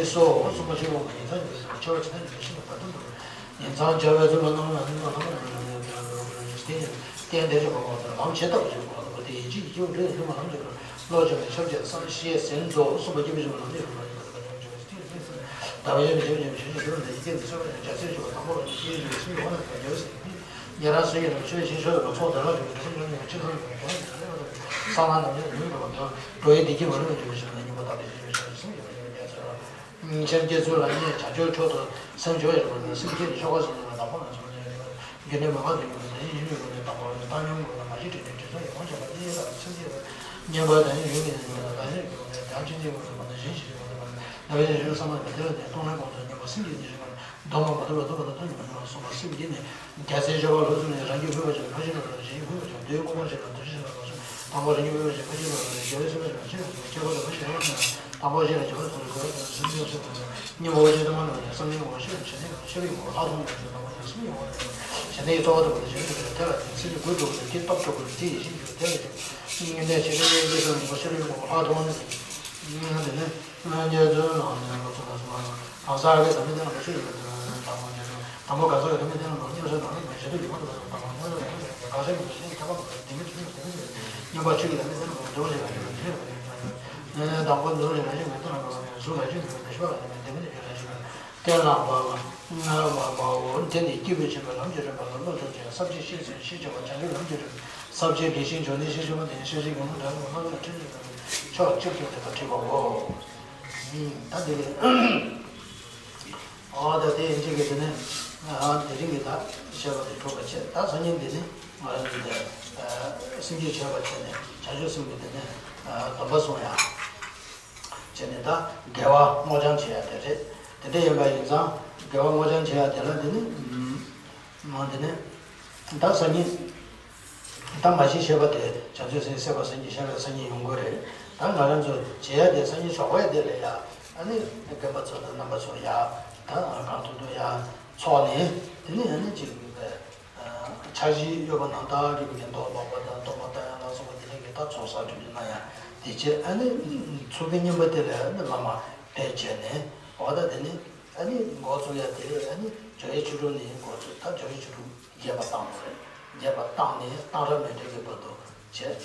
ལས་སོ། གསུམ་པ་ཆོས་སྐུ་ཉིང་མཚམས་ཀྱི་ཆེ་བ་ཇི་ལྟར་ཡིན་པའི་ཤིན་ཏུ་བར་དུ་འགྲོ་བའི་ཉིང་མཚམས་སྦྱར་བའི་ཚུལ་ལ་སྣང་བ་སྣང་བ་ལ་སྟེ། རྟེན་འབྲེལ་གྱི་བར་དུ་ལམ་ཇི་ལྟ་བུ་ཞིག་བར་དུ་དེ་ཡིན་གཅིག་གི་སྐྱེས་བུ་འབྲས་བུ་ལ་ལམ་ཇི་ལྟར་བློ་སྦྱོང་བའི་ཆོས་བརྒྱད་བསམ་ཤེས་ཟིན་རྫོགས་གསུམ་པ་སྐྱེས་བུ་ཆེན་པོ་ལམ་འབྲས་བུ་ལ་ལྟ་བ་ཡོད་པའི་ཆོས་ཅན་ཆོས་ཅན་ཆོས་ཅན་ཡི་གེ་འདི་ཚོ་བརྒྱ་རྩ་བཞི་པ་དང་པོ་ལ་ཤེས་བྱ་ཡོད་ཟིན་ཡོད་ན་བརྒྱ་རྩ་བཞི་པ་ཉན་རང་སུ་ཡིན་རུང་ཆོས་ཤེས་ཤོར་བའི་ཚོགས་དེ་ལ་འཇུག་པའི་ཚུལ་ཡོད་ན་ཅི་བསམ་ཡོད་ན་གང་ཡིན་ན་ལས་པ་དང་གསང་སྔགས་རྣམས་ནི་ལུས་འགྲོ་བ་དང་འགྲོ་བའི་བདེ་སྐྱིད་མ་ལུས་པ་འབྱུང་བའི་ཕྱིར་ན་སྙིང་པོ་དག་པའི་ཤེས་བྱ་ཡོད་ཟིན་ཡོད་ན་བརྒྱ་རྩ་བཞི་པ། སེམས་བསྐྱེད་ཚུལ་ལ་གནས་བྱང་ཆུབ་མཆོག་ཏུ་སེམས་སྦྱོར་བ་ཡིན་ན་སེམས་བསྐྱེད་ནི་ཆོ་ག་གསུམ་ལ་དང་པོ་ན་ཚུལ་ལ་ཡོད་པ། རྒྱུ་འབྲས་མ་འགགས་དོན་ཡོད་པ་དང་ཡིད་བཞིན་ཡོད་པ་ནི་དང་པོ་ནི་བཏང་སྙོམས་ཡོད་པ་ན་མ་སྐྱེས་དྲན་དྲན་དྲན་སོང་ཡོད་དབང་བྱས་པ་གཉིས་དང་སེམས་བསྐྱེད་པ་ཉན་པ་དང་ཡིད་བཞིན་གྱི་ཡོད་པ་དང་བདག་ཉིད་ཀྱི་ཡོད་པ་ནི་བདག་ཅན་གྱི་ཡོད་པ་ནི་མ་ན་གཞན་ཞིག་ཡོད་པ་ནི་མ་ན་ལྟ་བའི་གཞན་བསམ་པ་ཡོད་པ་དེ་ལ་བརྟེན་སྟོང་ལྷན་གོང་དུ་སྙོམས་པ་སེམས་བསྐྱེད་ནི་ཞིག་པ་ནི་གདོད་མ་བ་དུ་བ་དུ་བ་དུ་ཐོན་ཡོད་པ་ནི་སོང་པ་སེམས་བསྐྱེད་ནི། རྒྱལ་སྲས་སྤྱོད་པ་ལྷུན་གསུམ་ནི་རང་རྒྱུད་ཕུལ་བ་ཞིག་ལ་ཕར་ཕྱིན་དྲུག་ལ་གཞན་རྒྱུད་ཕུལ་བ་ཞིག་ལ་བདུད་དབང་པོ་ཞིག་ལ་འདུ་ཤེས་ཞིག་ལ་ལོག་ཤེས་དང་པོ་རང་རྒྱུད་ཕུལ་བ་ཞིག་ཕར་ཕྱིན་དྲུག་ལ་ཕྱིན་པ་དང་པོ་རང་རྒྱུད་ཕུལ་བ་ཞིག་ཕར་ཕྱིན་དྲུག་ལ་ཕྱིན་པ་དང་པོ་ཞིག་ལ་བྱེ་བ་ཚོགས་ལ་གོལ་བ་དང་སེམས་ཅན་སོགས་ལ་སེམས་ཅན་ཕུལ་བ་དང་སེམས་ཅན་སོགས་ལ་སྙིང་པོ་ཆོས་དུ་མ་ལ་བསམ་གཏན་ངོ་ཤེས་དང་བྱེད་གཏན་ངོ་ཤེས་པའི་ངོ་བོ་ལྷག་མཐོང་དང་བྱེད་དང་པོ་ཡང་སེམས་ཉིད་ངོ་བོ་དང་བྱེད་གཏན་གྱི་རྩ་བ་དང་བ་དང་བྱེད་གཏན་གྱི་དེ་ལ་དེ་ཚེ་ནི་དགུ་སྒྲུབ་ནས་དེ་སྟོབས་སྒྲུབ་པར་དེ་ཡིད་བཞིན་གྱི་དེ་ལ་དེ་སྙིང་གཏམ་བྱེད་གཏན་གྱི་དེ་ཚེ་ངོ་ཤེས་པའི་ངོ་བོ་ལྷག་མཐོང་ནི་དེ་ནི། སྙན་བརྒྱད་ཚུལ་ལ་གནས་ལོག་སོང་ལ་སོང་ལ་གང་ཟག་གི་དམ་པའི་རྟེན་ལ་མ་ཆོས་ཡོད་པའི་དོན་དམ་པ་ཉེར་ལེན། དང་པོ་གང་ཟག་གི་དམ་པའི་རྟེན་ལ་མ་མཉམ་བཞག་དང་ལ་མ་བྱེད་དུ་ཡོད་པ་དང་དམ་པ་མཉམ་བཞག་ཡོད་པའི་གང་ཟག་གི་དམ་པའི་རྟེན་ཁྱད་པར་དུ་བདེན་པའི་ཆོས་ཉིད་དེ་མིན་ཏེ། མཉམ་པ་ཆོས་ཀྱི་དམ་པའི་རྟེན་ལ་མ་འདོར་བ་ཞིག་ལ་ཉེར་ལེན་དེ་ཡོད་པ་ཡིན་ན། དང་པོ་འདོར་བ་ཞིག་ལ་ཉེར་ལེན་དེ་ལ་མ་གཟུགས་ལ་ཆོས་ཉིད་དེ་ལ་ཞི་བ་ལ་མེད་བདེན་པའི་ཆོས་ལ་ཞི་བ་རྟེན་ལ་མ་མ་མ་འོ་དེ་ནི་སྐྱེས་བུ་ཆེན་པོའི་ལམ་གྱི་རིམ་པ་ལ་བློ་སྦྱོང་ཕྱིར་ས་བཅད་ཤེས་ཚུལ་ཤེས་བྱ་བ་བྱང་ཆུབ་ལམ་གྱི་རིམ་པ་ས་བཅད་དགེ་བཤེས་འབྱུང་གནས་ཤེས་བྱ་བ་དེ་ནི་ཤེས་བྱའི་དགེ་སློང་དགྲ་བཅོམ་པ་ལྷག་པའི་ཕྲིན་ལས་རྣམས་ཀྱི་ཕྱོགས་གཅིག་ཏུ་བསྡུས་པ་བྲིས་པའོ། ད་འདི་རེད། ཨོ་ད་དེ་ཡིན་གཅིག་གི་དེ་ནས་དེ་རིང་གི་ད་བཤད་པ་དེ་གྲུབ་པ་བྱས། ད་སང་ཉིན་འདི་ནི་ང་རང་གི་དེ་སེམས་བསྐྱེད་བྱས་པ་བྱས་ནས་བྱང་ཆུབ་སེམས་ཀྱི་དེ་ནས་སྡོམ་པ་སྲུང་ཡ་བྱས་ནས་ད་དགེ་བ་སྔོ་ལྗང་བྱེད་ཡ་དེ་རེད། དེ་འདྲ་ཡིན་པ་ཡིན་ཙང་དགེ་བ་སྔོ་ལྗང་བྱེད་ཡ་དེ་ལ་དེ་ནི་མ་དེ་ནས་ད་སང་ཉིན། ད་མ་ཤི་ཤེས་པ་དེ་བྱང་ཆུབ་སེམས་སད་པ་སངས་རྒྱས་ཤེས་རབ་སངས་རྒྱས་ཡོང་དགོས་རེད། ད་ང་རང་ཚོ་བྱེད་ཡ་དེ་སང་ཉིན་ཞོགས་པ་ཡ་དེ་ལ་ཡ་ཨ་ནི་རྒན་པ་ཚོ་དང་རྣམ་པ་ཚོ་ཡ་ད་གང་ཐུབ་ཐུབ་ཡ་ཚོགས་ནས་དེ་ནས་ཨ་ནི་ཅིག་ཕྱག་བཞི་གཡོ་བ་ནང་ལྟར་གྱི་མདོག་ལོག་པ་དང་གཏོར་མ་བཏང་ཡ་ལ་སོགས་པ་དེ་འདྲ་གི་ད་ཚོགས་བསགས་སྒྲུབ་ཀྱི་གནང་ཡ་དེ་བྱས། ཨ་ནི་ཚོགས་ཀྱི་བསྙེན་པ་དེ་ལ་ཨ་ནི་བླ་མ་ཕེབས་བྱས་ནས་འོ་ད་དེ་ནི་ཨ་ནི་འགོ་བཙུགས་ཡ་དེ་ཨ་ནི་ཇོ་ཡི་ཆོས་དྲུག་ནས་འགོ་བཙུགས། ད་ཇོ་ཡི་ཆོས་དྲུག་རྒྱས་པ་བཏང་བ་རེད། རྒྱས་པ་བཏང་ནས་གཏང་རག་མཎྜལ་གྱི་བར་དུ་བྱས།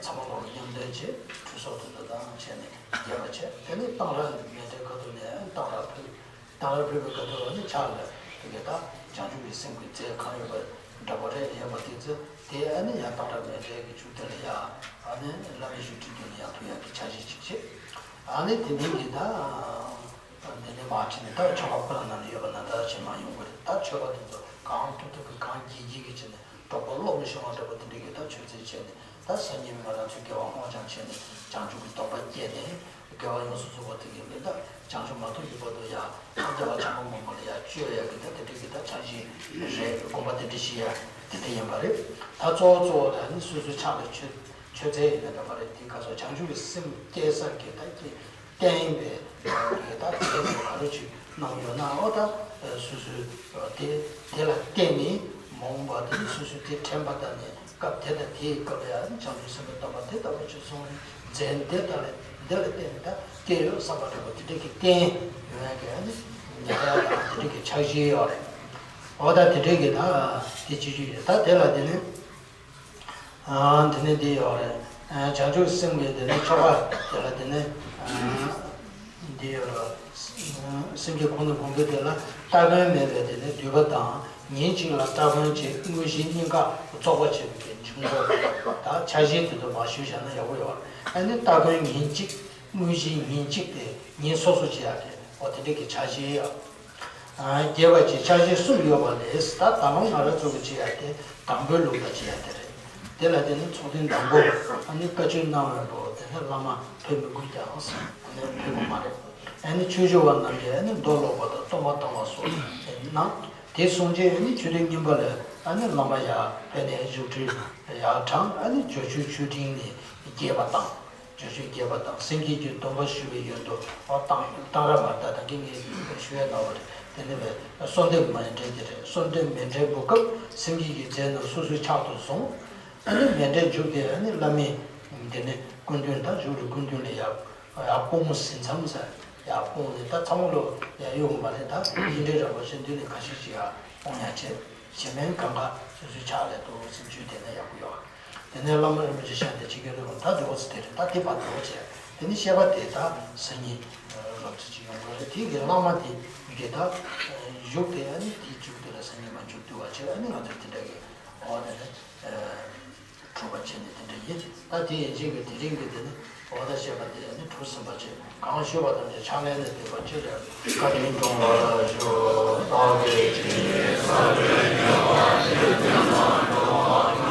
ཚང་མ་ལོག་མཉམ་འདོན་བྱས། ཁྲུས་གསོལ་དེ་ཚོ་དང་བྱས་ནས་རྒྱས་པ་བྱས། དེ་ནས་གཏང་རག་མཎྜལ་ཁ་ཐུག་ནས་གཏང་རག་ཕུལ། གཏང་རག་ཕུལ་བའི་ཁ་ཐུག་ནས་ཕྱག་ལ་དེ་གའི་ད་བྱང་ཆུབ་ཀྱི་སེམས་ཀྱི་རྫས་གང་ཡོད་པ་འདྲ་པོ་རེ་ཡོད་པ་དེ་ཚོ་དེ་ཨ་ནི་ཡང་གཏང་རག་མཎྜལ་གྱི་མཇུག་དེ་ལ་ཡང་ཨ་ནི་བླ་མའི་བཞུགས་ཁྲི་དེ་ལ་ཡང་ཐུག་ཡག་གི་ཕྱག་བཞེས་ཅིག་བྱས། ཨ་ནི་དེ་མིན་གྱི་ད། འདི་ནས་མར་ཁྲིད་ནས་ད་ཆོ་ག་ཁོ་རང་ནང་ལ་ཡོད་པ་ན་ད་ཕྱིར་མར་ཡོང་གི་རེད། ད་ཆོ་ག་དེ་ཚོ་གང་ཐུབ་ཐུབ་ཀྱིས་གང་དགྱེས་དགྱེས་ཀྱིས་བྱས་ནས་གྲོགས་པོ་བློ་མི་ཤོང་བ་འདྲ་པོ་དེ་འདྲ་གིས་ད་མཆོད་རྫས་བྱས་ནས་ད་སང་ཉིན་ང་རང་ཚོས་དགེ་བ་སྔོ་ལྗང་བྱས་ནས་བྱང་ཆུབ་ཀྱི་སྡོམ་པ་བསྐྱེད་ནས་དགེ་བ་ཡོངས་སུ་རྫོགས་པ་དེ་གིས་མི་ད་བྱང་ཆུབ་མ་ཐོབ་ཀྱི་བར་དུ་ཡང་ཐབས་བརྒྱ་པ་ཆེན་པོ་མང་པོ་ལ་ཡང་སྤྱོད་ཡག་གི་ད་དེ་འདྲ་གི་ད་ཕྱག་བཞེས་རེད། དགོངས་པ་དེ་འདྲ་བཞེས་ཡག་དེ་འདྲ་ཡིན་པ་རེད། ད་གཙོ་བོ་གཙོ་བོ་ད་ནི་སོ་སོའི་ཕྱག་ལ་མཆོད་མཆོད་རྫས་ཡིན་ན་འདྲ་པ་རེད། དེ་ག་སོགས་བྱང་ཆུབ་ཀྱི་སེམས་བསྐྱེད་ས་གི་ད་བསྐྱེད། བསྟན་པའི་ད་དེ་ཚོ་ག་རེ་ཅིག་གནང་ཡོད་ན་ཨོ་ད་སོ་སོའི་དེ་དེ་ལ་བརྟེན་ནས་མ་འོངས་པ་དེ་ནི་སོ་སོའི་དེ་དྲན་པ་དང་ནས་སྐབས་དེ་དང་དེའི་སྐབས་ལ་ཡང་བྱང་ཆུབ་སེམས་དཔའི་སྟོན་པ་དེ་ལྟ་བུ་ཅིག་གསུངས་ནས་རྫས་འདི་དག་ལ་འདི་ལ་བརྟེན་ནས་ད་བསྐྱེད་ཡོད་བསམ་པ་འདྲ་པོ་དེ་འདྲ་གི་བསྟན་ཡོང་ཡ་གི་ཨ་ནི་ཉེ་ཆར་དང་དེ་འདྲ་གི་ཕྱག་བཞེས་ཡོད་རེད། ཨོ་ད་དེ་འདྲ་གི་ད་དེ་ཅི་ཅི་ཡོད་ད་དེ་ལ་དེ་ནི། དེ་ནས་འདི་ཡོད་རེད། བྱང་ཆུབ་སེམས་ཀྱི་དེ་ནས་ཆོ་ག་དེ་ལ་དེ་ནས་འདི་ཡོད་རེད། སེམས་ཀྱི་ཁོང་ནས་བུམ་པའི་དེ་ལ་སྟ་གོན་མེད་པའི་དེ་ནས་མདུད་པ་དང་ཉིན་གཅིག་ལ་སྟ་གོན་བྱེད། དངོས་གཞིའི་སྙིང་ག་བཙོག་པ་བྱེད་པའི་འཇིམ་གོ་ད་ཕྱག་བཞེས་དེ་ཚོ་མར་ཞུས་བཞག་ན་ཡག་པོ་ཡོད་རེད། ཨ་ནི་སྟ་གོན་ཉིན་གཅིག་དངོས་གཞིའི་ཉིན་གཅིག་དེ་ཉིན་སོ་སོ་བྱེད་ཡག་དེ་འོ་དེ་འདྲ་གི་ཕྱག་བཞེས་ཡོད། རྒྱས་པ་བཅས་ཕྱག་བཞེས་གསུམ་ཡོད་པ་ལས་ད་ད་ལམ་ང་རང་ཚོ་གི་བྱེད་ཡ་དེ་དང་པོའི་ལུགས་ལ་བྱེད་ཡ་དེ་རེད། དེ་ལ་དེ་ནི་ཚོགས་ཐུན་དང་པོ་ཨ་ནི་བཀའ་ཆོས་གནང་བའི་པོ་དེ་ནི་བླ་མ་ཕེབས་མི་དགོས་ཀྱང་ཨ་ནི་ཕེབས་པ་མ་རེད། ཨ་ནི་ཆོས་ཞུ་བ་རྣམས་ཀྱིས་ཨ་ནི་མདོ་ཀློག་པ་དང་གཏོར་མ་བཏང་བ་སོགས་གནང་། དེ་སོང་རྗེས་ཨ་ནི་ཆོས་སྡེ་རྙིང་པ་ལས་ཨ་ནི་བླ་མ་ཡར་ཕེབས་ནས་བཞུགས་ཁྲི་ཡར་དྲངས། ཨ་ནི་སྦྱོར་ཆོས་ཆོས་འབྲིང་ནས་རྒྱས་པ་བཏང་། སྦྱོར་ཆོས་རྒྱས་པ་དང་སེང་གེ་གི་སྡོམ་པ་ཞུ་བའི་ཡོན་དུ་བཏང་། གཏང་རག་མར་ད་ད་གིན་ངས་ཞུ་ཡས་གནང་བ་རེད། དེ་ནས་བས་གསོལ་འདེབས་མཎྜལ་དེ་རེད། གསོལ་འདེབས་མཎྜལ་འབུལ་སྐབས་སེང་གེ་གི་རྫས་རྣམས་སོ་སོའི་ཕྱག་ཏུ་བཟུང་། ཨ་ནི་མཎྜལ་མཇུག་དེ་ཨ་ནི་བླ་མའི་དེ་ནས་སྐུ་མདུན་དང་བཞུགས་གྲལ་སྐུ་མདུན་ལ་ཡར་ཡར་སྤོ་བོ་ཟིན་མཚམས་ཟེར། ཡར་སྤོ་བོ་ནས་ད་ཚང་མ་ལོ་ཡར་གཡུག་མ་རེད། ད་དབྱིན་ཇིའི་ར་བ་ཞིག་མདུན་ནས་ཁ་ཤས་ཤིག་ཡར་སྤོ་ཡ་བྱས། གཞན་ཕན་གང་ག་སོ་སོའི་ཕྱག་ལས་དུ་ཟིན་བྱུས་དེ་ནས་ཡག་པོ་ཡོད། དེ་ནས་བླ་མ་རིན་པོ་ཆེ་ཤར་ཏེ་ཕྱི་རྒྱལ་ལ་ད་འདི་འོ་ཙི་དེ་རེད། ད་དེ་བར་དུ་བྱས། དེ་ནས་བཤད་པ་དེ་ད་སང་ཉིན་རོབ་ཙམ་ཅིག་ཡོང་གི་རེད། དེ་གི་བླ་མ་དེ་གི་ད་བཞུགས་དེ་ཨ་ནི་དེ་མཇུག་དེ་ལ་སང་ཉིན་མ་མཇུག་བསྡུ་བ་བྱས། ཨ་ནི་ང་ཚོ་དེ་འདྲ་གི་འོ་དེ་ནས་གྲུབ་པ་བྱས་ནས་དེ་འདྲ་ཡིན། ད་དེ་ཡན་ཆད་ཀྱི་དེ་རིང་གི་དེ་ནི་འོ་ད་བཤད་པ་དེ་ནི་གྲུབ་ཟིན་པ་བྱས། གང་ཞུས་པ་ཐམས་ཅད་ཕྱག་ལེན་ལ་འདེབས་པ་ཅི་རེད། བཀའ་དྲིན་སྐྱོང་བར་ཞུ། བདག་གིས་ཅི་ཡིན་ས་རུའི་ཉེ་བར་ཞིག་ཉེ་བར་འགྲོ་བ་ཡི།